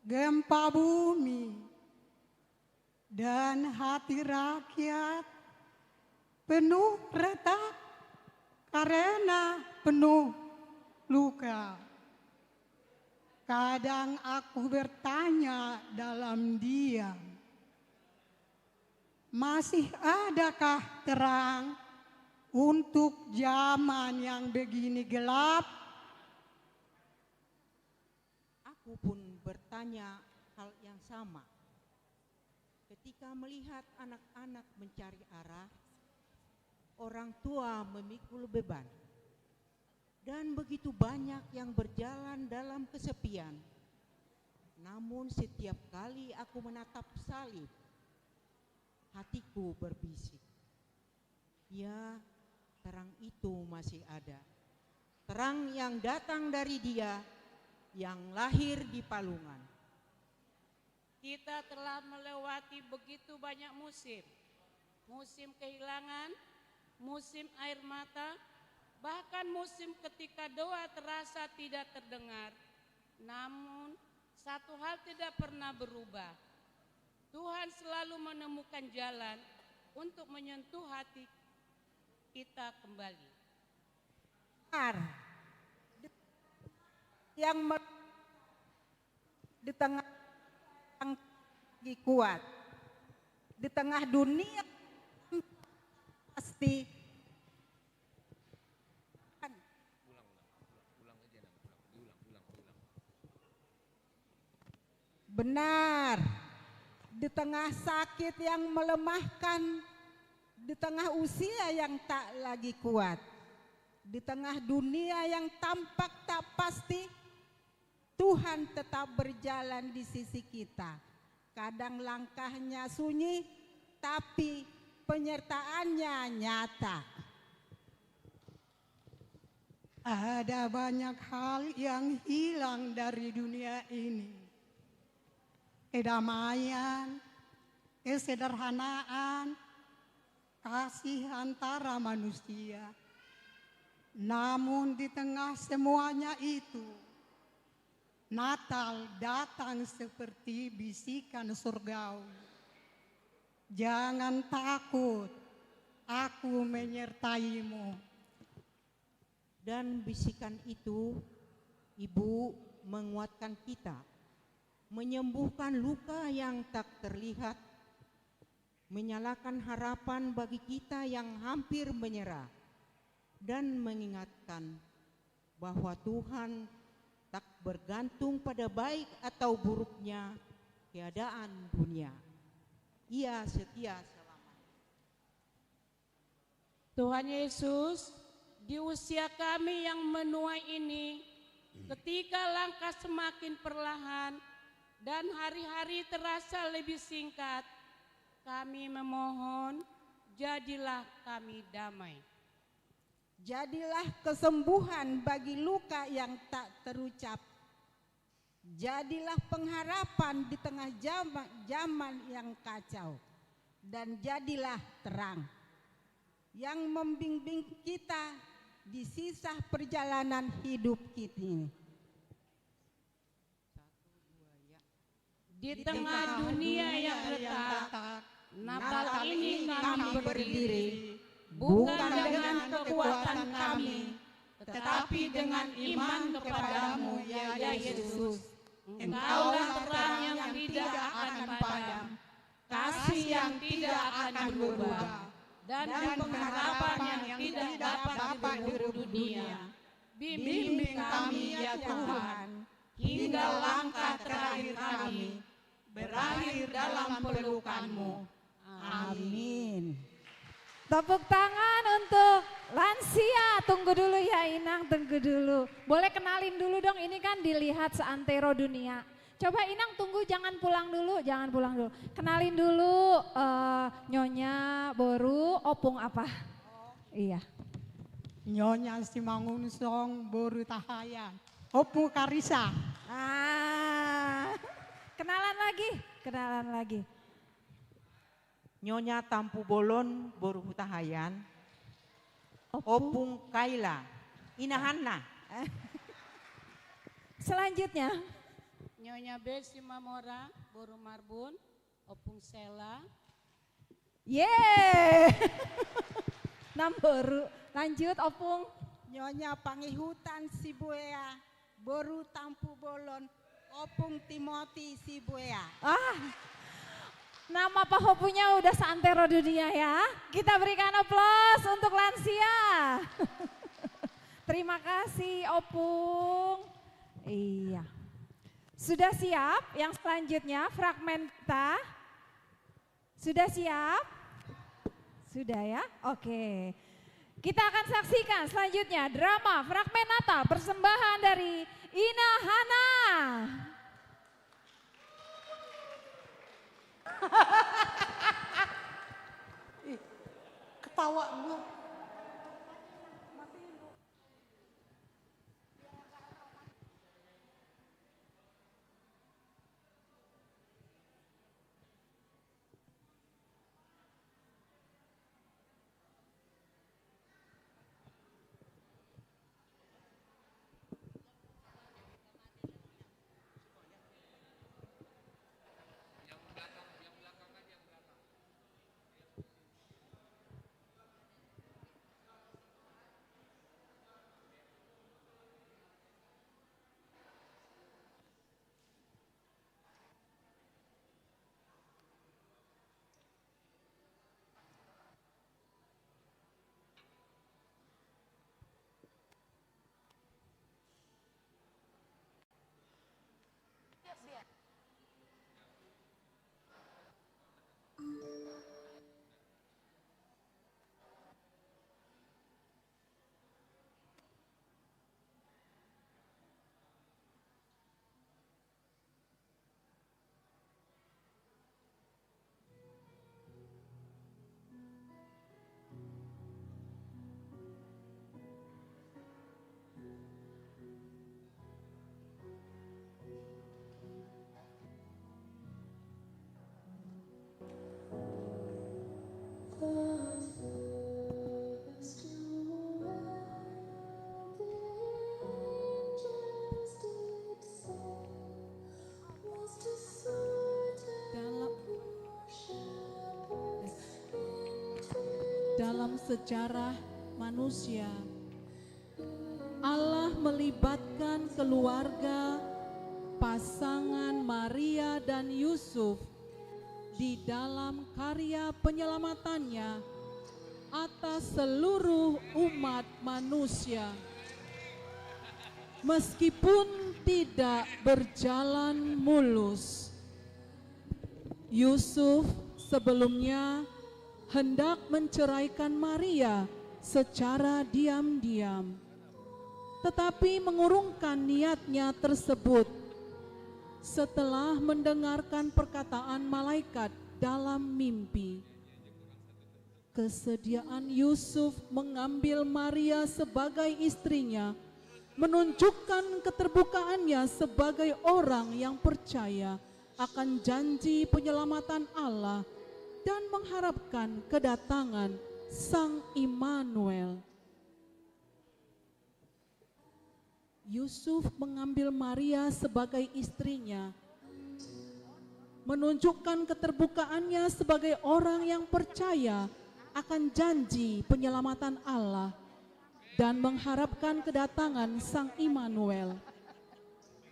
gempa bumi, dan hati rakyat penuh retak karena penuh luka. Kadang aku bertanya dalam diam, masih adakah terang untuk zaman yang begini gelap? Aku pun bertanya hal yang sama. Ketika melihat anak-anak mencari arah, orang tua memikul beban, dan begitu banyak yang berjalan dalam kesepian. Namun setiap kali aku menatap salib, hatiku berbisik, "Ya, terang itu masih ada. Terang yang datang dari Dia yang lahir di palungan." Kita telah melewati begitu banyak musim. Musim kehilangan, musim air mata, bahkan musim ketika doa terasa tidak terdengar. Namun, satu hal tidak pernah berubah. Tuhan selalu menemukan jalan untuk menyentuh hati kita kembali. Ar. Yang me-, di tengah yang lagi kuat. Di tengah dunia pasti. Benar. Di tengah sakit yang melemahkan, di tengah usia yang tak lagi kuat, di tengah dunia yang tampak tak pasti, Tuhan tetap berjalan di sisi kita. Kadang langkahnya sunyi, tapi penyertaan-Nya nyata. Ada banyak hal yang hilang dari dunia ini. Kedamaian, kesederhanaan, kasih antara manusia. Namun di tengah semuanya itu, Natal datang seperti bisikan surgawi. "Jangan takut, Aku menyertaimu." Dan bisikan itu, Ibu, menguatkan kita, menyembuhkan luka yang tak terlihat, menyalakan harapan bagi kita yang hampir menyerah, dan mengingatkan bahwa Tuhan tak bergantung pada baik atau buruknya keadaan dunia. Ia setia selamanya. Tuhan Yesus, di usia kami yang menua ini, ketika langkah semakin perlahan dan hari-hari terasa lebih singkat, kami memohon, jadilah kami damai. Jadilah kesembuhan bagi luka yang tak terucap. Jadilah pengharapan di tengah jama-, zaman yang kacau. Dan jadilah terang yang membimbing kita di sisa perjalanan hidup kita ini. Di tengah dunia yang retak, Natal ini kami berdiri, bukan dengan kekuatan kami, tetapi dengan iman kepada-Mu, ya Yesus. Engkaulah terang yang tidak akan padam, kasih yang tidak akan berubah, dan pengharapan yang tidak dapat direbut dunia. Bimbing kami, ya Tuhan, hingga langkah terakhir kami berakhir dalam pelukan-Mu. Amin. Tepuk tangan untuk lansia. Tunggu dulu ya, Inang, tunggu dulu. Boleh kenalin dulu dong, ini kan dilihat seantero dunia. Coba Inang tunggu, jangan pulang dulu, jangan pulang dulu. Kenalin dulu, eh, Nyonya, boru, Opung apa? Iya. Nyonya Simangunsong, boru Tahayan. Opung Karisa. Ah. Kenalan lagi, kenalan lagi. Nyonya Tampubolon, boru Hutahaean. Opung. Opung Kaila. Ina Hanna. Selanjutnya. Nyonya Besi Mamora, boru Marbun. Opung Sela. Yeay. Namboru. Lanjut, Opung. Nyonya Pangihutan Sibuea, boru Tampubolon, Opung Timoti Sibuea. Ah, nama pahopunya udah seantero dunia ya. Kita berikan aplaus untuk lansia. Terima kasih, Opung. Iya. Sudah siap yang selanjutnya, fragmenta? Sudah siap? Sudah ya? Oke. Kita akan saksikan selanjutnya drama Fragmenata, persembahan dari Ina Hana. Ih, ketawa gua. Dalam, dalam sejarah manusia, Allah melibatkan keluarga pasangan Maria dan Yusuf di dalam karya penyelamatannya atas seluruh umat manusia. Meskipun tidak berjalan mulus, Yusuf sebelumnya hendak menceraikan Maria secara diam-diam, tetapi mengurungkan niatnya tersebut setelah mendengarkan perkataan malaikat dalam mimpi. Kesediaan Yusuf mengambil Maria sebagai istrinya menunjukkan keterbukaannya sebagai orang yang percaya akan janji penyelamatan Allah dan mengharapkan kedatangan Sang Immanuel. Yusuf mengambil Maria sebagai istrinya, menunjukkan keterbukaannya sebagai orang yang percaya akan janji penyelamatan Allah dan mengharapkan kedatangan Sang Immanuel.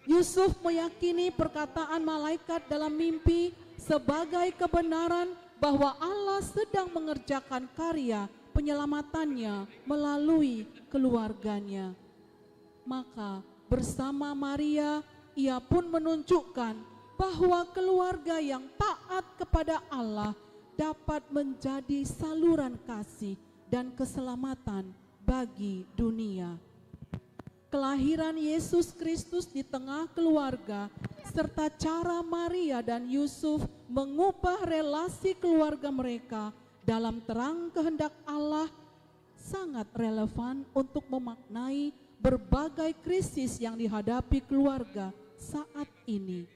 Yusuf meyakini perkataan malaikat dalam mimpi sebagai kebenaran bahwa Allah sedang mengerjakan karya penyelamatannya melalui keluarganya. Maka, bersama Maria, ia pun menunjukkan bahwa keluarga yang taat kepada Allah dapat menjadi saluran kasih dan keselamatan bagi dunia. Kelahiran Yesus Kristus di tengah keluarga serta cara Maria dan Yusuf mengubah relasi keluarga mereka dalam terang kehendak Allah sangat relevan untuk memaknai berbagai krisis yang dihadapi keluarga saat ini.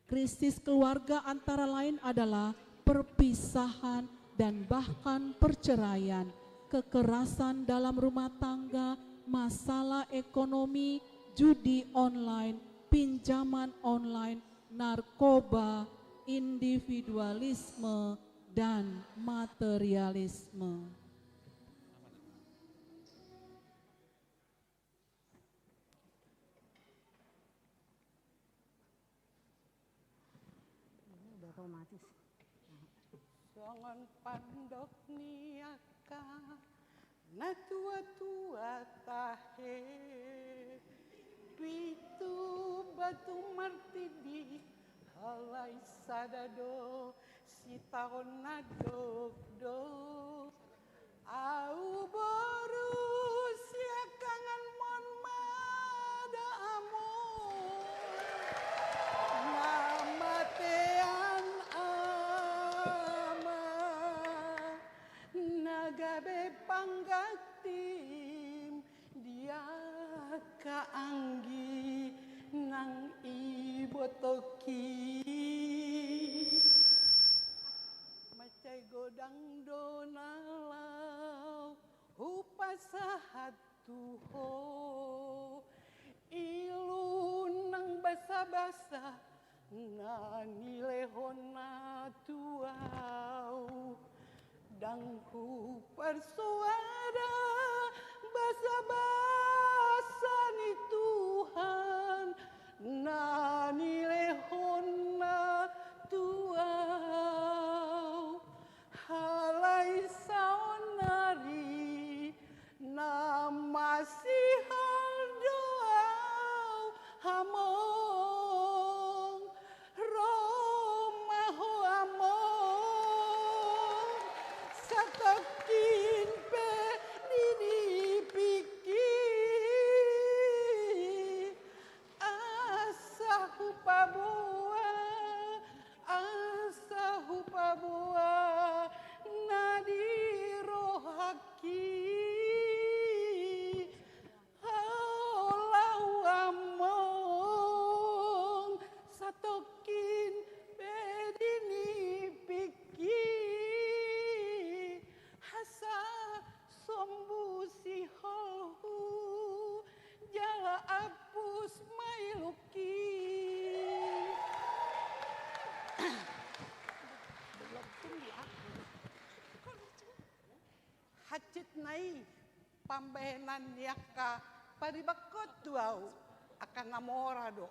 Krisis keluarga antara lain adalah perpisahan dan bahkan perceraian, kekerasan dalam rumah tangga, masalah ekonomi, judi online, pinjaman online, narkoba, individualisme, dan materialisme. Ini udah otomatis. Songon pandok ni angka na tua-tua tahe, pitu batu martinding, alai sada do sitaon na dokdok. Au boru siangkangan mon ma da among, na matean ama na gabe panggantim di angka anggi nang ibotongki. Mansai godang do na laho hupasahat tu ho, ilu nang basa-basa na nilehonna tu au. Ndang huparsoada basa-basa ni Tuhan na nilehonna tu au. Alai saonari na masihol do au among, ro ma ho among, satongkin pe di nipingki. Asa hupaboa, asa hupaboa na di rohangki. Holau among, satongkin pe di nipingki. Asa sombu siholhu jala ampus ma ilungki. Hansit na i pambahenan ni angka paribanghon tu au, angka na mora do,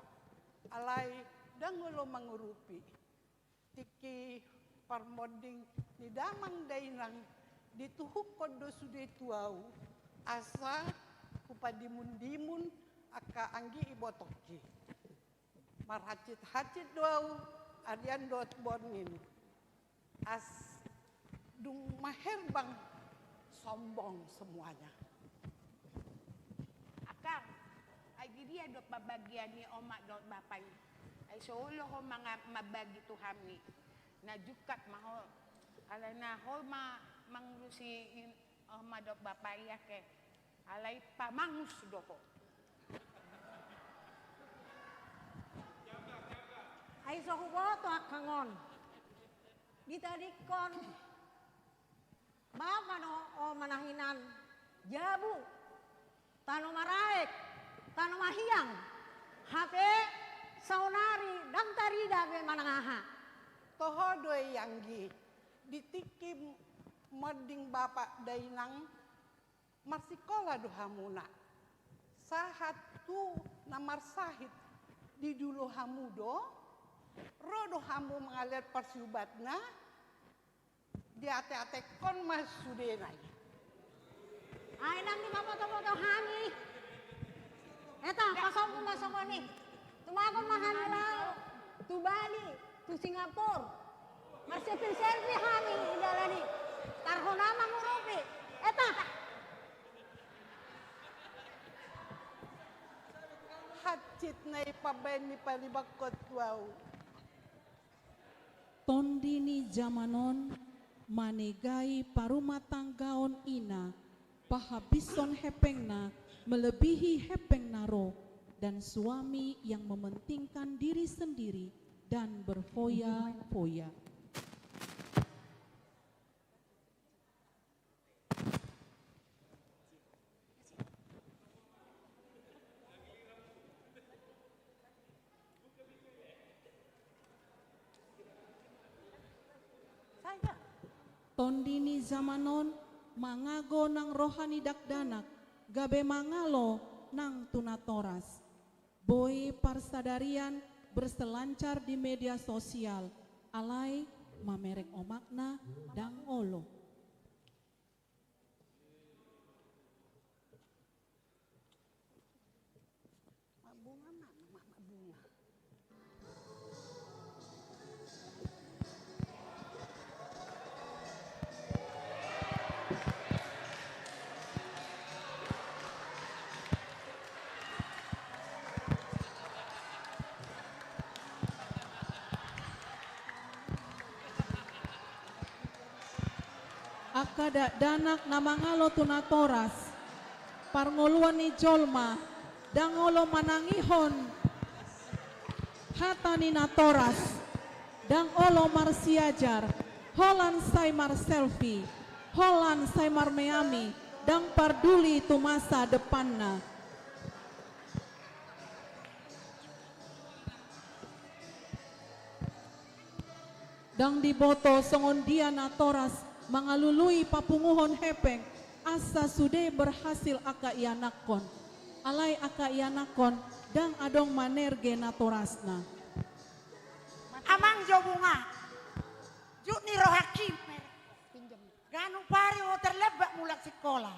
alai ndang olo mangurupi. Tingki parmonding ni damang dainang dituhukkon do sude tu au, asa hupandimun-dimun angka anggi ibotongki. Marhansit-hansit do au, arian dohot borngin. As dung maherbang sombong semuanya. Akang, ai di dia do pambagian ni oma dohot bapa i? Ai so olo ho manga-, mambagi tu hami. Na jungkat ma ho. Alai na ho ma mangurusi i-, oma dohot bapa i ate. Alai pamangus do ho. Ai so huboto angkang on. Ditadingkon bapa do oma na hinan jabu, tano maraek, tano mahiang. Hape saonari ndang tarida be manang aha. Toho do i anggi, di tingki monding bapa dainang, marsikola do hamuna. Sahat tu na marsahit di jolo hamu do, ro do hamu mangalehon parsiubatna, diate-atehon ma sudena i. Ai nang dipaboto-boto hami. Eta, pasombu ma songon i. Tumagon ma hami laho tu Bali, tu Singapura. Marselfie-selfie hami di dalan i. Tar hona mangurupi. Eta. Hansit na i Pambaen ni palibanghon tu ahu. Tondi ni jaman on manegai parumatanggaon ina, pahabishon hepengna melebihi hepeng na ro, dan suami yang mementingkan diri sendiri dan berfoya-foya. Tondi ni jaman on mangago nang roha ni dakdanak gabe mangalo nang tu natoras. Boi parsadarian berselancar di media sosial, alai mamereng omakna ndang olo. Angka dakdanak na mangalo tu natoras, parngoluan ni jolma, ndang olo manangihon hata ni natoras, ndang olo marsiajar, holan sai marselfie, holan sai marmeami, ndang parduli tu masa depanna. Ndang diboto songon dia natoras mangalului papunguhon hepeng, asa sude berhasil angka ianakhon. Alai angka ianakhon ndang adong manerge natorasna. Amang jo Bunga, jut ni rohangki, ganup ari ho terlambat mulak sikola.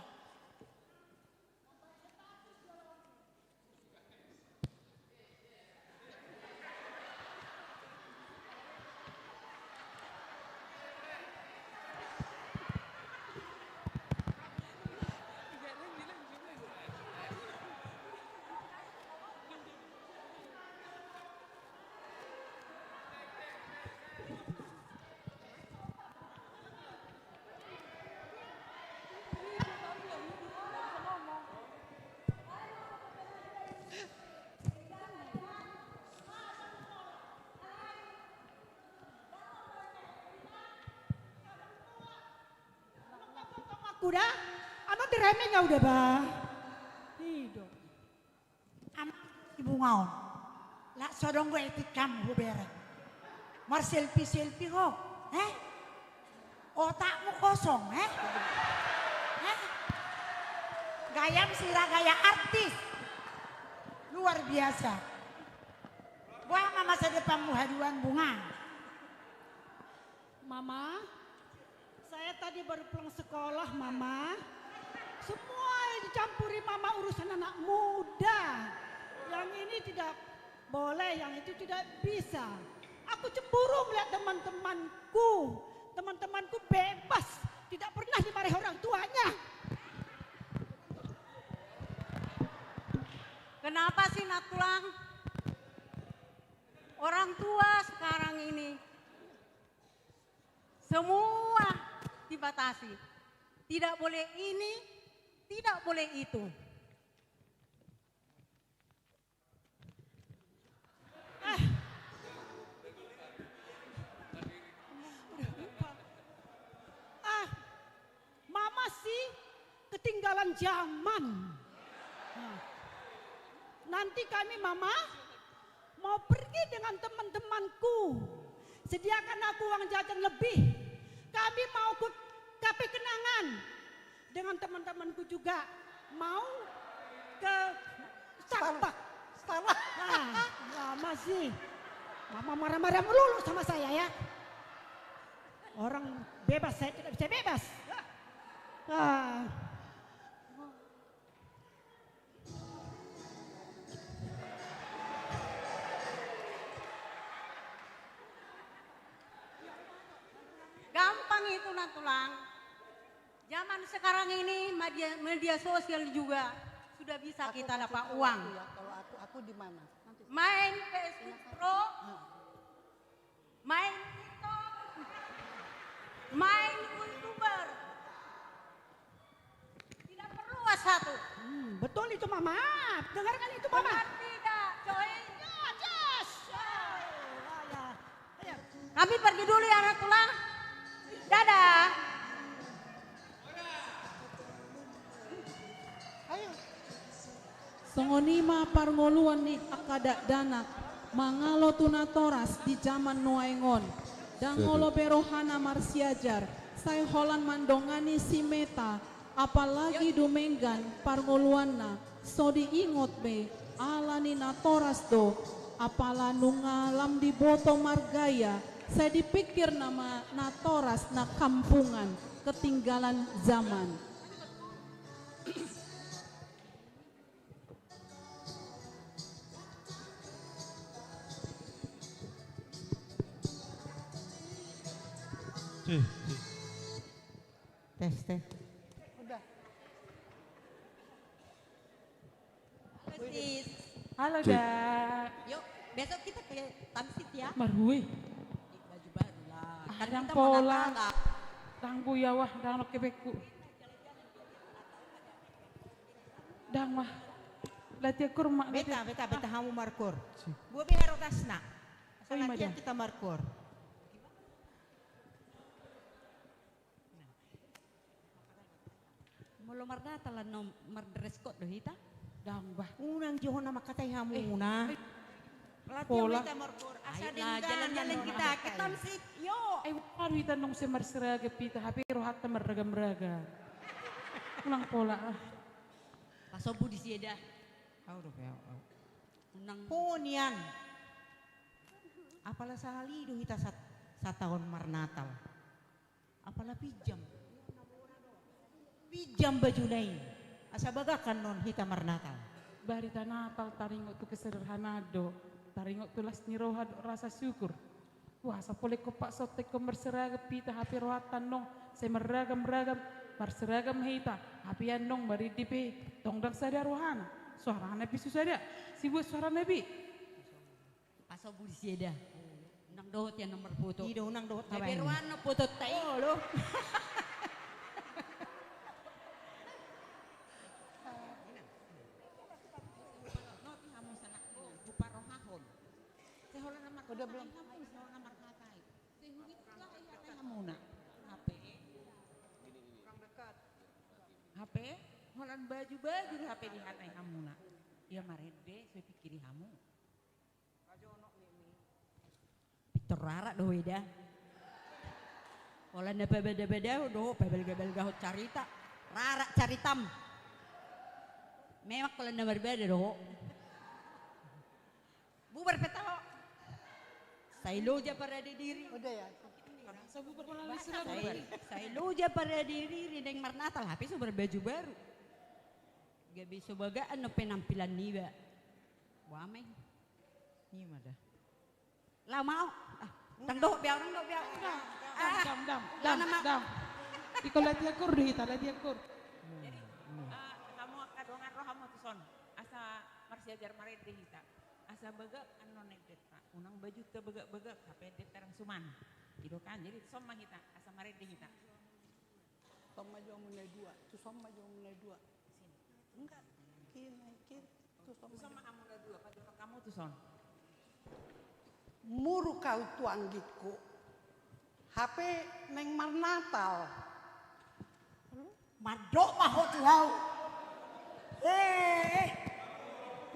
Kuda, ano diremeng au da ba. Ido. Amang si Bunga on. Lak so adong do etik hamu hubereng. Marselfie-selfie ho, eh? Otakmu kosong, eh? Eh? Gayam sira gaya artis. Luar biasa. Boha ma masa depanmu haduan, Bunga? Mama, saya tadi baru pulang sekolah, Mama. Semua dicampuri Mama urusan anak muda. Yang ini tidak boleh, yang itu tidak bisa. Aku cemburu melihat teman-temanku. Teman-temanku bebas, tidak pernah dimarahi orang tuanya. Kenapa sih, Nak Tulang? Orang tua sekarang ini semua dibatasi. Tidak boleh ini, tidak boleh itu. Ah. Udah lupa. Ah. Mama sih ketinggalan zaman. Nah. Nanti kami, Mama, mau pergi dengan teman-temanku. Sediakan aku uang jajan lebih. Kami mau ke kafe kenangan dengan teman-temanku juga. Mau ke Starbucks. Starbucks. Ah, Mama sih. Mama marah-marah melulu sama saya, ya. Orang bebas, saya tidak bisa bebas. Ah. Gampang itu, Nak Tulang. Zaman sekarang ini media, media sosial juga sudah bisa kita dapat uang. Aku, aku, ya, kalau aku, aku di mana? Nanti Main P S Pro, main TikTok, main YouTuber. Tidak perlu S satu. Hmm, betul itu, Mama. Dengarkan itu, Mama. Benar tidak, Coy? Ya, yes. Ya, ya. Ayo. Kami pergi dulu ya, anak tulang. Dadah. Ayo. Songon i ma parngoluan ni angka dakdanak mangalo tu natoras di jaman nuaeng on. Ndang olo be rohana marsiajar, sai holan mandongani si Meta, apalagi dumenggan parngoluanna, so diingot be, ala ni natoras do, apala nunga lam diboto margaya, sai dipikirna ma natoras na kampungan, ketinggalan zaman. Tes, tes. Udah. Halo, Sis. Halo, Dak. Yuk, besok kita ke Tamsit ya. Marhue. Baju baru lah. Ah, kan kita mau pola. Natal, Kak. Ndang boi au, ndang, nang kepengku. Ndang, Mah. Latihan kur, Mah. Beta, beta, beta hamu markur. Boa be harotasna. Asal latihan kita markur. Molo marnatal annon mardress code do hita? Ndang, bah. Unang jo hona mangkatai hamuna. Eh, eh. Latihan pola. Hita markur. Asa denggan. Jalan-jalan kita ke Tamsit. Yo. Eh, baru hita annon muse marseragam hita, hape rohanta marragam-ragam. Unang pola, ah. Pasombu di sieda. Au do pe, au, au. Unang. Ho nian. Apala sahali do hita sat-, sataon marnatal. Apala pinjam. Pinjam bajuna i. Asa bagak annon hita marnatal. Barita Natal taringot tu kesederhanaan do. Taringot tu las ni roha do, rasa syukur. Wah, asa pola ingkon pasontongkon marseragam hita, hape rohanta annon sai marragam-ragam, marseragam hita, hape annon marende pe tong ndang sada rohana. Suarana pe so sada. Sibuat suarana be. Pasombu di sieda. Unang dohot ia annon marfoto. I do, unang dohot. Gabe rohana foto tai. Oh, lo. Noti hamu sanak ninna, huparohahon. Sai holan na marhatai hamu, sai holan na marhatai. Sai huhut hatai hamuna. Hape. Hape, holan baju-baju do hape dihatai hamuna. Ia marende, so dipingkiri hamu. Pintor rarak do ho eda. Holan na pabada-badahon do ho, pabalga-balgahon carita. Rarak caritam. Memang holan na marbada do ho. Bubar pe taho. Sai loja parade diri. Udah ya. Sai, sai loja parade diri, naeng marnatal, hape so marbaju baru. Gabe so bagak annon penampilan niba. Boa ma i. Ima da. Lao ma ho. Ah, ndang dohot be au, ndang dohot be au. Ndang, ndang, ndang, ndang, ndang. Ingkon latihan kur do hita, latihan kur. Jadi, eh, hamu angka dongan, ro hamu tuson. Asa marsiajar marende hita. Asa bagak annon endenta. Unang bajunta bagak-bagak, hape endenta ndang suman. I do kan, jadi tuson ma hita, asa marende hita. Tuson ma jo hamuna dua, tuson ma jo hamuna dua. Enggak, kiri, kiri, tuson ma jo. Tuson ma hamuna dua, pajonok hamu tuson. Muruk au tu anggingku. Hape naeng marnatal. Mandok ma ho tu au. Eh, eh.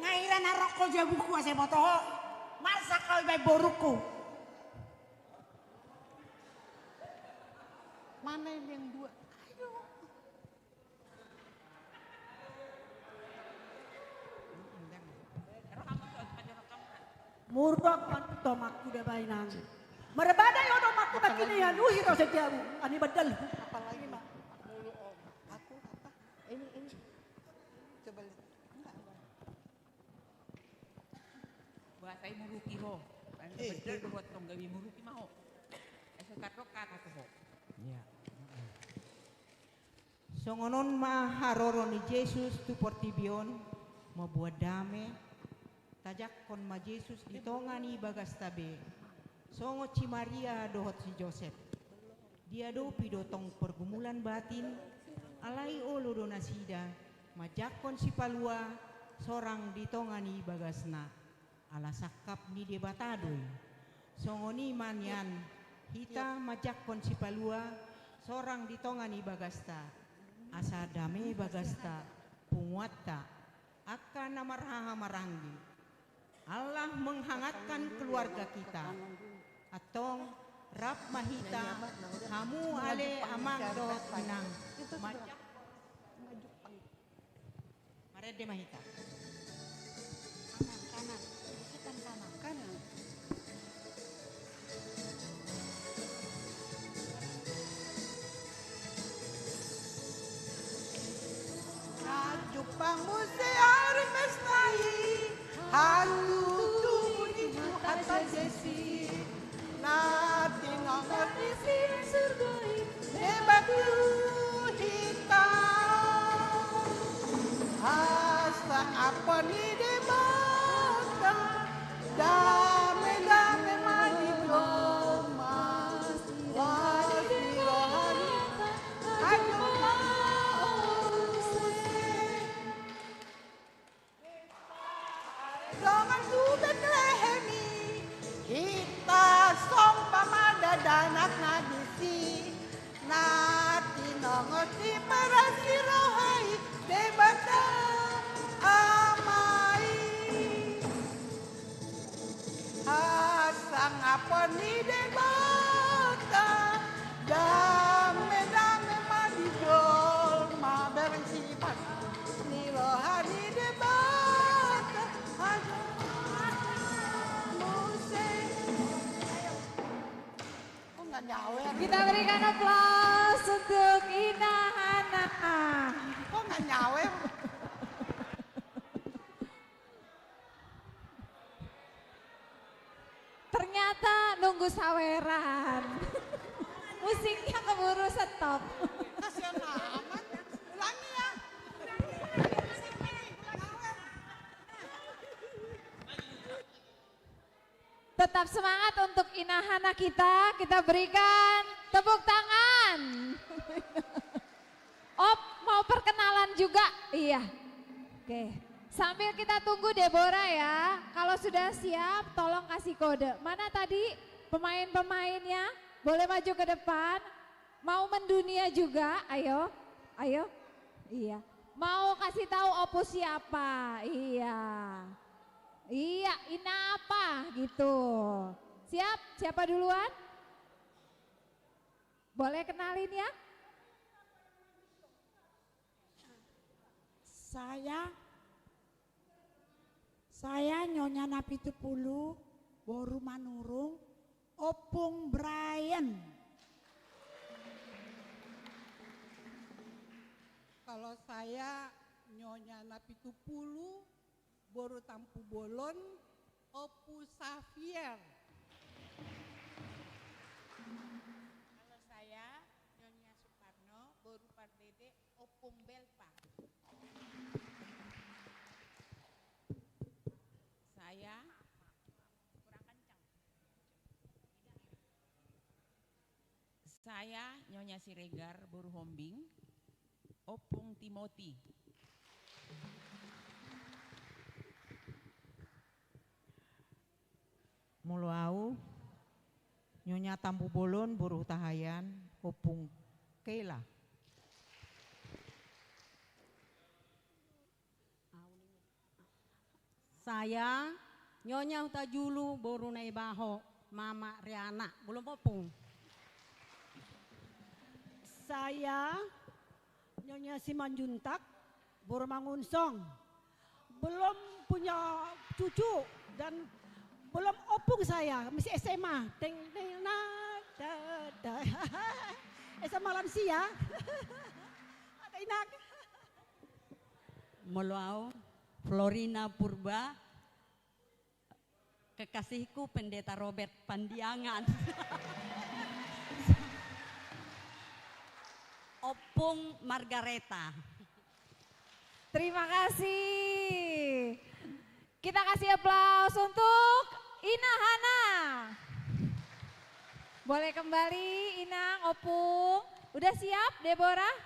Nga hira na rongko jabungku asa boto ho. Marsak au ibaen borungku. Mana ini yang dua? Ayo. Muruk ma tu tomakku da baenan. Marbada i ho domakku, bakki ni aluhi ro setiabu. Ani bandal. Apalagi ma. Mulu om. Aku apa? Ini, ini. Coba lihat. Enggak, enggak. Boasa i muruki ho? Ai betul do buat tong gabe muruki ma ho. Ai so tardok kata tu ho. Iya. Songon on ma haroro ni Jesus tu portibi on, mamboan dame, Tajangkon ma Jesus di tonga ni bagasta be, songon si Maria dohot si Josep. Diadopi do tong pergumulan batin, alai olo do nasida manjangkon Sipalua sorang di tonga ni bagasna. Ala sangkap ni Debata do i. Songon i ma nian hita manjangkon Sipalua sorang di tonga ni bagasta, asa dame bagasta, punguanta, angka na marhaha maranggi. Allah menghangatkan keluarga kita. Antong, rap ma hita, hamu ale amang dohot inang, manjangkon. Marende ma hita. Kanan, kanan. Sedikit kanan. Kanan. Na jumpang muse ari Paska i, halutu di Tuhanta Jesus i. Na tinongos ni si surgo i, Debata tu hita. Hasangapon ni Debata, dame-dame ma di jolma, las ni roha ni, hajo ma muse. Dongan tu Betlehem i, hita somba ma dakdanak na disi, na tinongos ni paras ni roha i, Debata Ama i. Hasangapon ni Debata, dame-dame ma di jolma, bereng sipat ni roha ni Debata, hajo ma muse. Kok nggak nyawer? Kita berikan aplaus untuk Ina Hana. Kok nggak nyawer? Ternyata nunggu saweran. Musiknya keburu stop. Kasihan amat. Ulangi ya. Tetap semangat untuk Ina Hana kita. Kita berikan tepuk tangan. Op, mau perkenalan juga? Iya. Oke. Sambil kita tunggu Deborah ya. Kalau sudah siap, tolong kasih kode. Mana tadi pemain-pemainnya? Boleh maju ke depan. Mau mendunia juga? Ayo. Ayo. Iya. Mau kasih tahu Opus siapa? Iya. Iya, Ina apa gitu. Siap? Siapa duluan? Boleh kenalin ya? Saya, saya Nyonya Napitupulu, boru Manurung, Ompung Brian. Kalau saya Nyonya Napitupulu, boru Tampubolon, Ompung Xavier. Kalau saya, Nyonya Suparno, boru Pardede, Ompung Belpa. Saya, kurang kencang. Saya Nyonya Siregar, boru Hombing, Ompung Timoti. Molo au, Nyonya Tampubolon, boru Hutahaean, Ompung Keila. Saya, Nyonya Hutajulu, boru Naibaho, Mama Riana, belum ompung. Saya, Nyonya Simanjuntak, boru Mangunsong, belum punya cucu dan belum ompung saya, masih S M A. Teng, teng, na, da, da. S M A lansia. Ada inak. Molo au, Florina Purba, kekasihku Pendeta Robert Pandiangan. Ompung Margareta. Terima kasih. Kita kasih aplaus untuk Ina Hana. Boleh kembali, Inang, Opung. Udah siap, Deborah?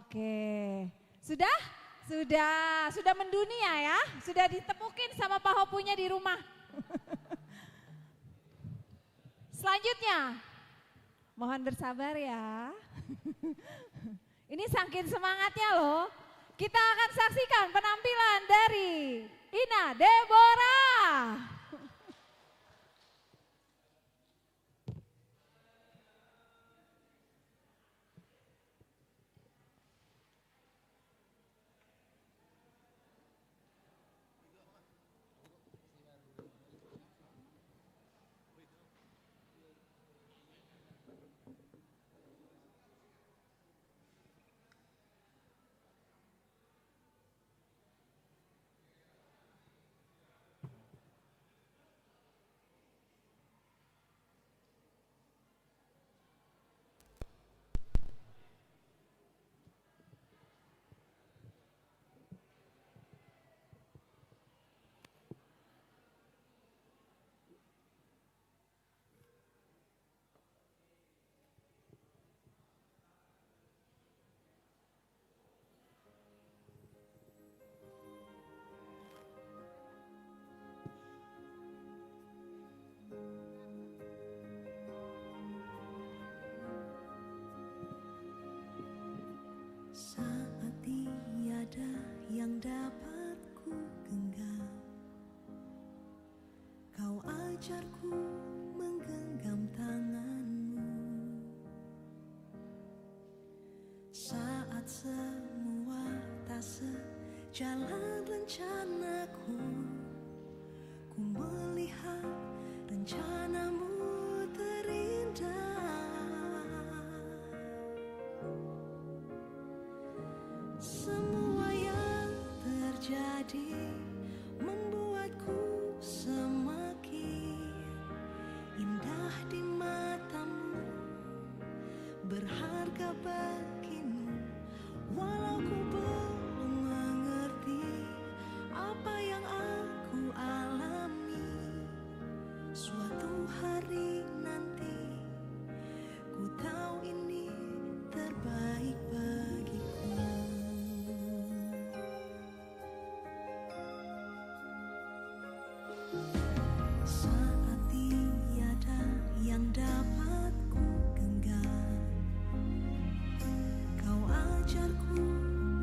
Oke. Sudah? Sudah. Sudah mendunia ya. Sudah ditepukin sama pahopunya di rumah. Selanjutnya, mohon bersabar ya. Ini saking semangatnya loh. Kita akan saksikan penampilan dari Ina Deborah. Saat tiada yang dapat ku genggam, Kau ajarku menggenggam tanganmu. Saat semua tak sejalan rencanaku, ku melihat rencanamu terindah. Semua yang terjadi membuatku semakin indah di matamu, berharga bagimu. Walau ku belum mengerti apa yang aku alami, suatu hari nanti ku tahu ini terbaik bagiku. Saat tiada yang dapat ku genggam, kau ajarku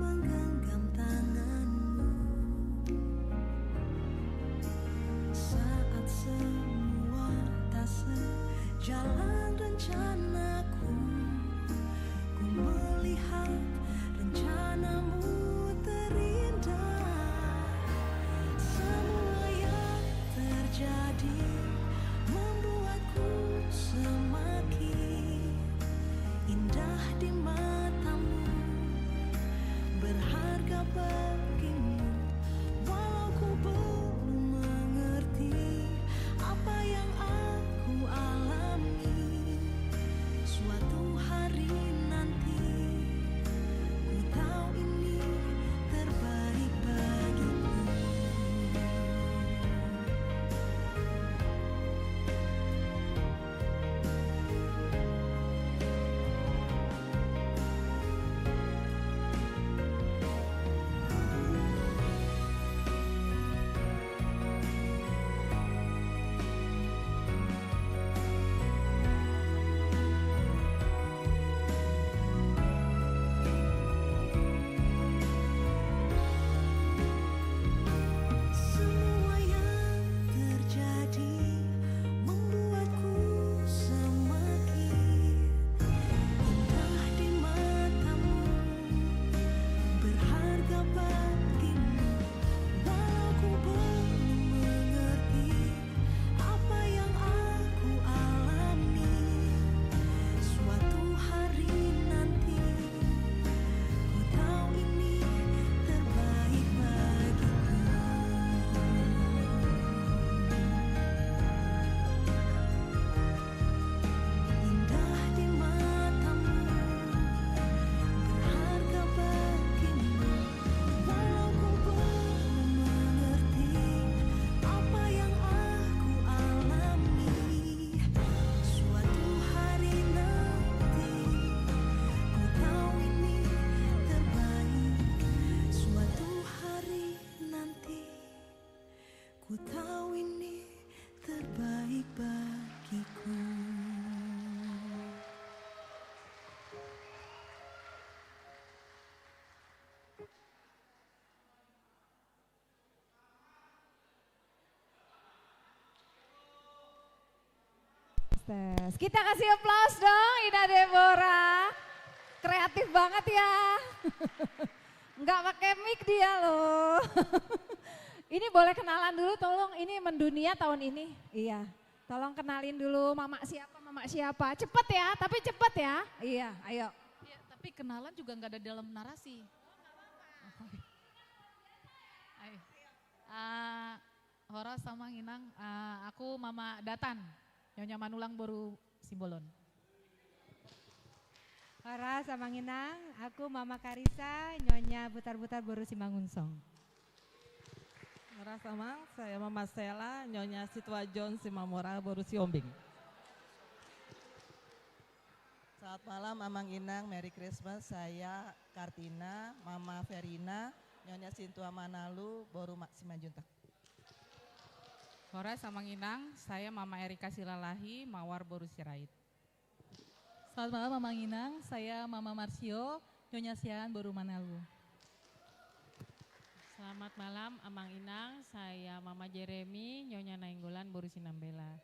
menggenggam tanganmu. Saat semua tak sejalan rencanaku, ku melihat rencanamu terindah. Semua yang terjadi membuatku semakin indah di matamu, berharga bagimu. Walau ku belum mengerti apa yang aku alami, Tes. Kita kasih aplaus dong, Ina Deborah. Kreatif banget ya. Nggak pakai mic dia loh. Ini boleh kenalan dulu tolong, ini mendunia tahun ini. Iya. Tolong kenalin dulu mama siapa, mama siapa. Cepet ya, tapi cepet ya. Iya, ayo. Iya, tapi kenalan juga nggak ada dalam narasi. Oh, nggak apa-apa. Ayo. Ah, horas amang inang, ah, aku Mama Datan, Nyonya Manulang boru Simbolon. Horas amang inang, aku Mama Karisa, Nyonya Butar-Butar boru Simangunsong. Horas amang, saya Mama Sela, Nyonya Situajon Simamora boru Siombing. Selamat malam amang inang, Merry Christmas. Saya Kartina, Mama Verina, Nyonya Sintua Manalu boru Ma-, Simanjuntak. Horas amang inang, saya Mama Erika Silalahi, Mawar boru Sirait. Selamat malam amang inang, saya Mama Marsio, Nyonya Siahaan boru Manalu. Selamat malam amang inang, saya Mama Jeremy, Nyonya Nainggolan boru Sinambela.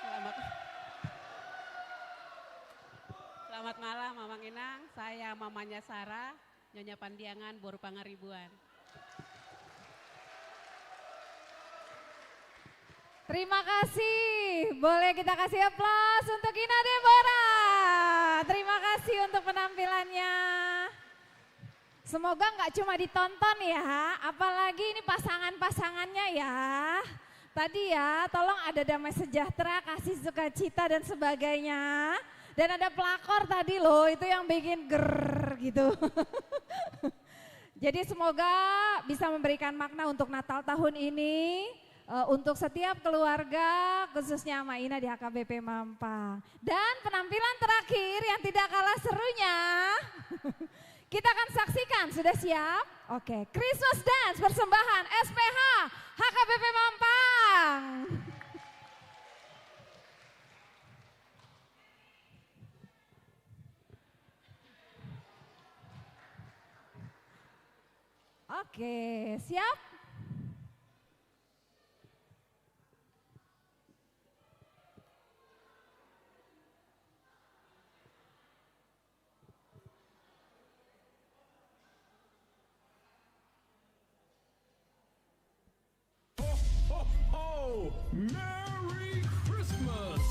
Selamat. Selamat malam amang inang, saya mamanya Sarah, Nyonya Pandiangan boru Pangaribuan. Terima kasih. Boleh kita kasih aplaus untuk Ina Deborah. Terima kasih untuk penampilannya. Semoga nggak cuma ditonton ya, apalagi ini pasangan-pasangannya ya. Tadi ya, tolong ada damai sejahtera, kasih sukacita dan sebagainya. Dan ada pelakor tadi loh, itu yang bikin ger gitu. Jadi semoga bisa memberikan makna untuk Natal tahun ini, eh, untuk setiap keluarga, khususnya Ama Ina di H K B P Mampang. Dan penampilan terakhir yang tidak kalah serunya, kita akan saksikan, sudah siap? Oke, Christmas Dance persembahan S P H H K B P Mampang. Oke, siap? Ho, ho, ho! Merry Christmas!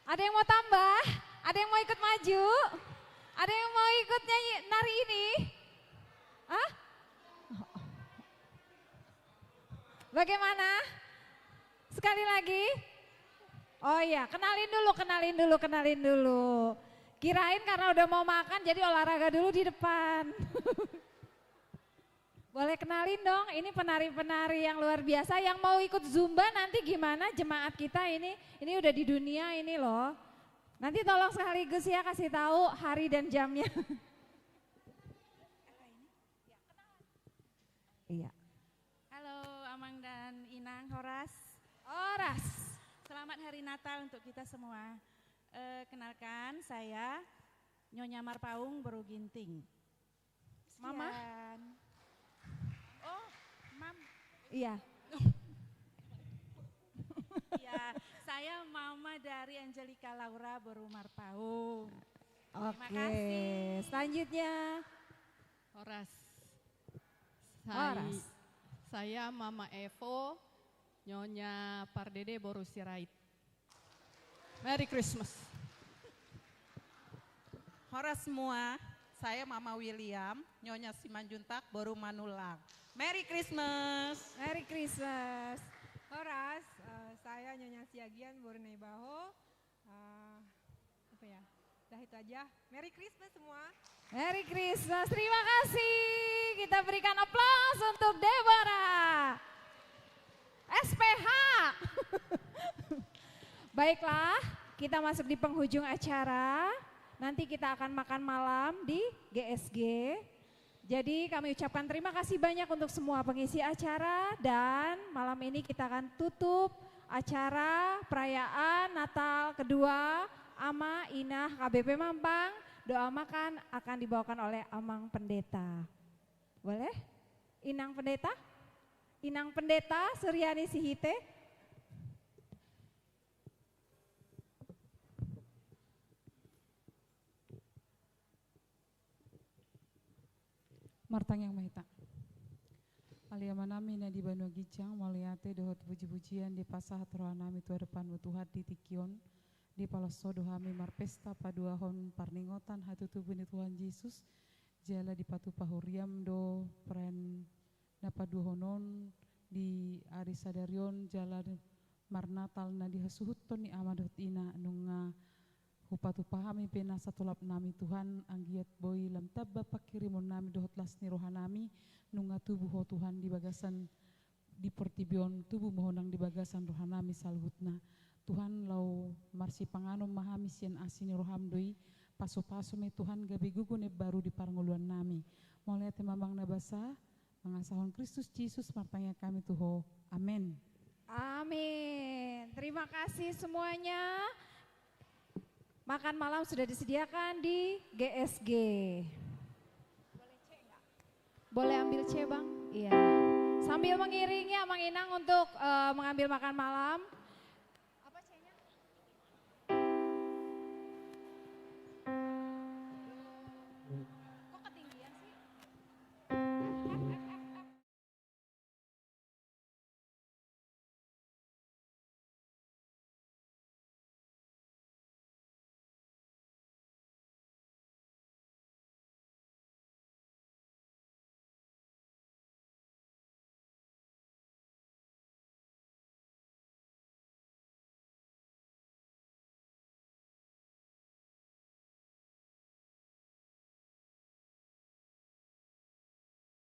Ada yang mau tambah? Ada yang mau ikut maju? Ada yang mau ikut nyanyi nari ini? Hah? Bagaimana? Sekali lagi? Oh iya, kenalin dulu, kenalin dulu, kenalin dulu. Kirain karena udah mau makan, jadi olahraga dulu di depan. Boleh kenalin dong, ini penari-penari yang luar biasa. Yang mau ikut Zumba nanti gimana jemaat kita ini? Ini udah di dunia ini loh. Nanti tolong sekaligus ya kasih tahu hari dan jamnya. Iya. Halo, Amang dan Inang, horas. Horas. Selamat Hari Natal untuk kita semua. Eh, kenalkan, saya Nyonya Marpaung Boru Ginting. Mama? Sekian. Oh, Mam. Iya. Iya, saya mama dari Angelika Laura Boru Marpaung. Terima kasih. Oke, selanjutnya. Horas. Horas. Saya Mama Evo, Nyonya Pardede Boru Sirait. Merry Christmas. Horas semua, saya Mama William, Nyonya Simanjuntak Boru Manulang. Merry Christmas. Merry Christmas. Horas, eh, saya Nyonya Siagian Boru Naibaho. Eh, apa ya? Dah itu aja. Merry Christmas semua. Merry Christmas. Terima kasih. Kita berikan aplaus untuk Deborah. S P H. Baiklah, kita masuk di penghujung acara. Nanti kita akan makan malam di G S G. Jadi kami ucapkan terima kasih banyak untuk semua pengisi acara dan malam ini kita akan tutup acara perayaan Natal kedua Ama Ina H K B P Mampang. Doa makan akan dibawakan oleh Amang Pendeta. Boleh? Inang Pendeta? Inang Pendeta Suryani Sihite. Martangiang ma hita. Ale Amanami na di banua ginjang, mauliate dohot pujipujian dipasahat rohanami tu adopanmu Tuhan di tingki on, dipaloas Ho do hami marpesta paduahon parningotan hatutubu ni Tuhan Jesus, jala dipatupa huriaM do perayaan na paduahon on di ari sadari on jala marnatal na dihasuhuthon ni ama dohot ina nunga hupatupa hami pe nasa tolapnami Tuhan, anggiat boi lam tamba panghirimonnami dohot las ni rohanami, nunga tubu Ho Tuhan di bagasan di portibi on, tubu ma Ho nang di bagasan rohanami saluhutna. Tuhan, laho marsipanganon ma hami sian asi ni rohaM do i, pasupasu ma i Tuhan gabe gogo na imbaru di parngoluannami. Mauliate ma Amang na basa, mangasahon Kristus Jesus martangiang hami tu Ho. Amen. Amin. Terima kasih semuanya. Makan malam sudah disediakan di G S G. Boleh ambil C, Bang? Iya. Sambil mengiringi Amang Inang untuk, eh, mengambil makan malam,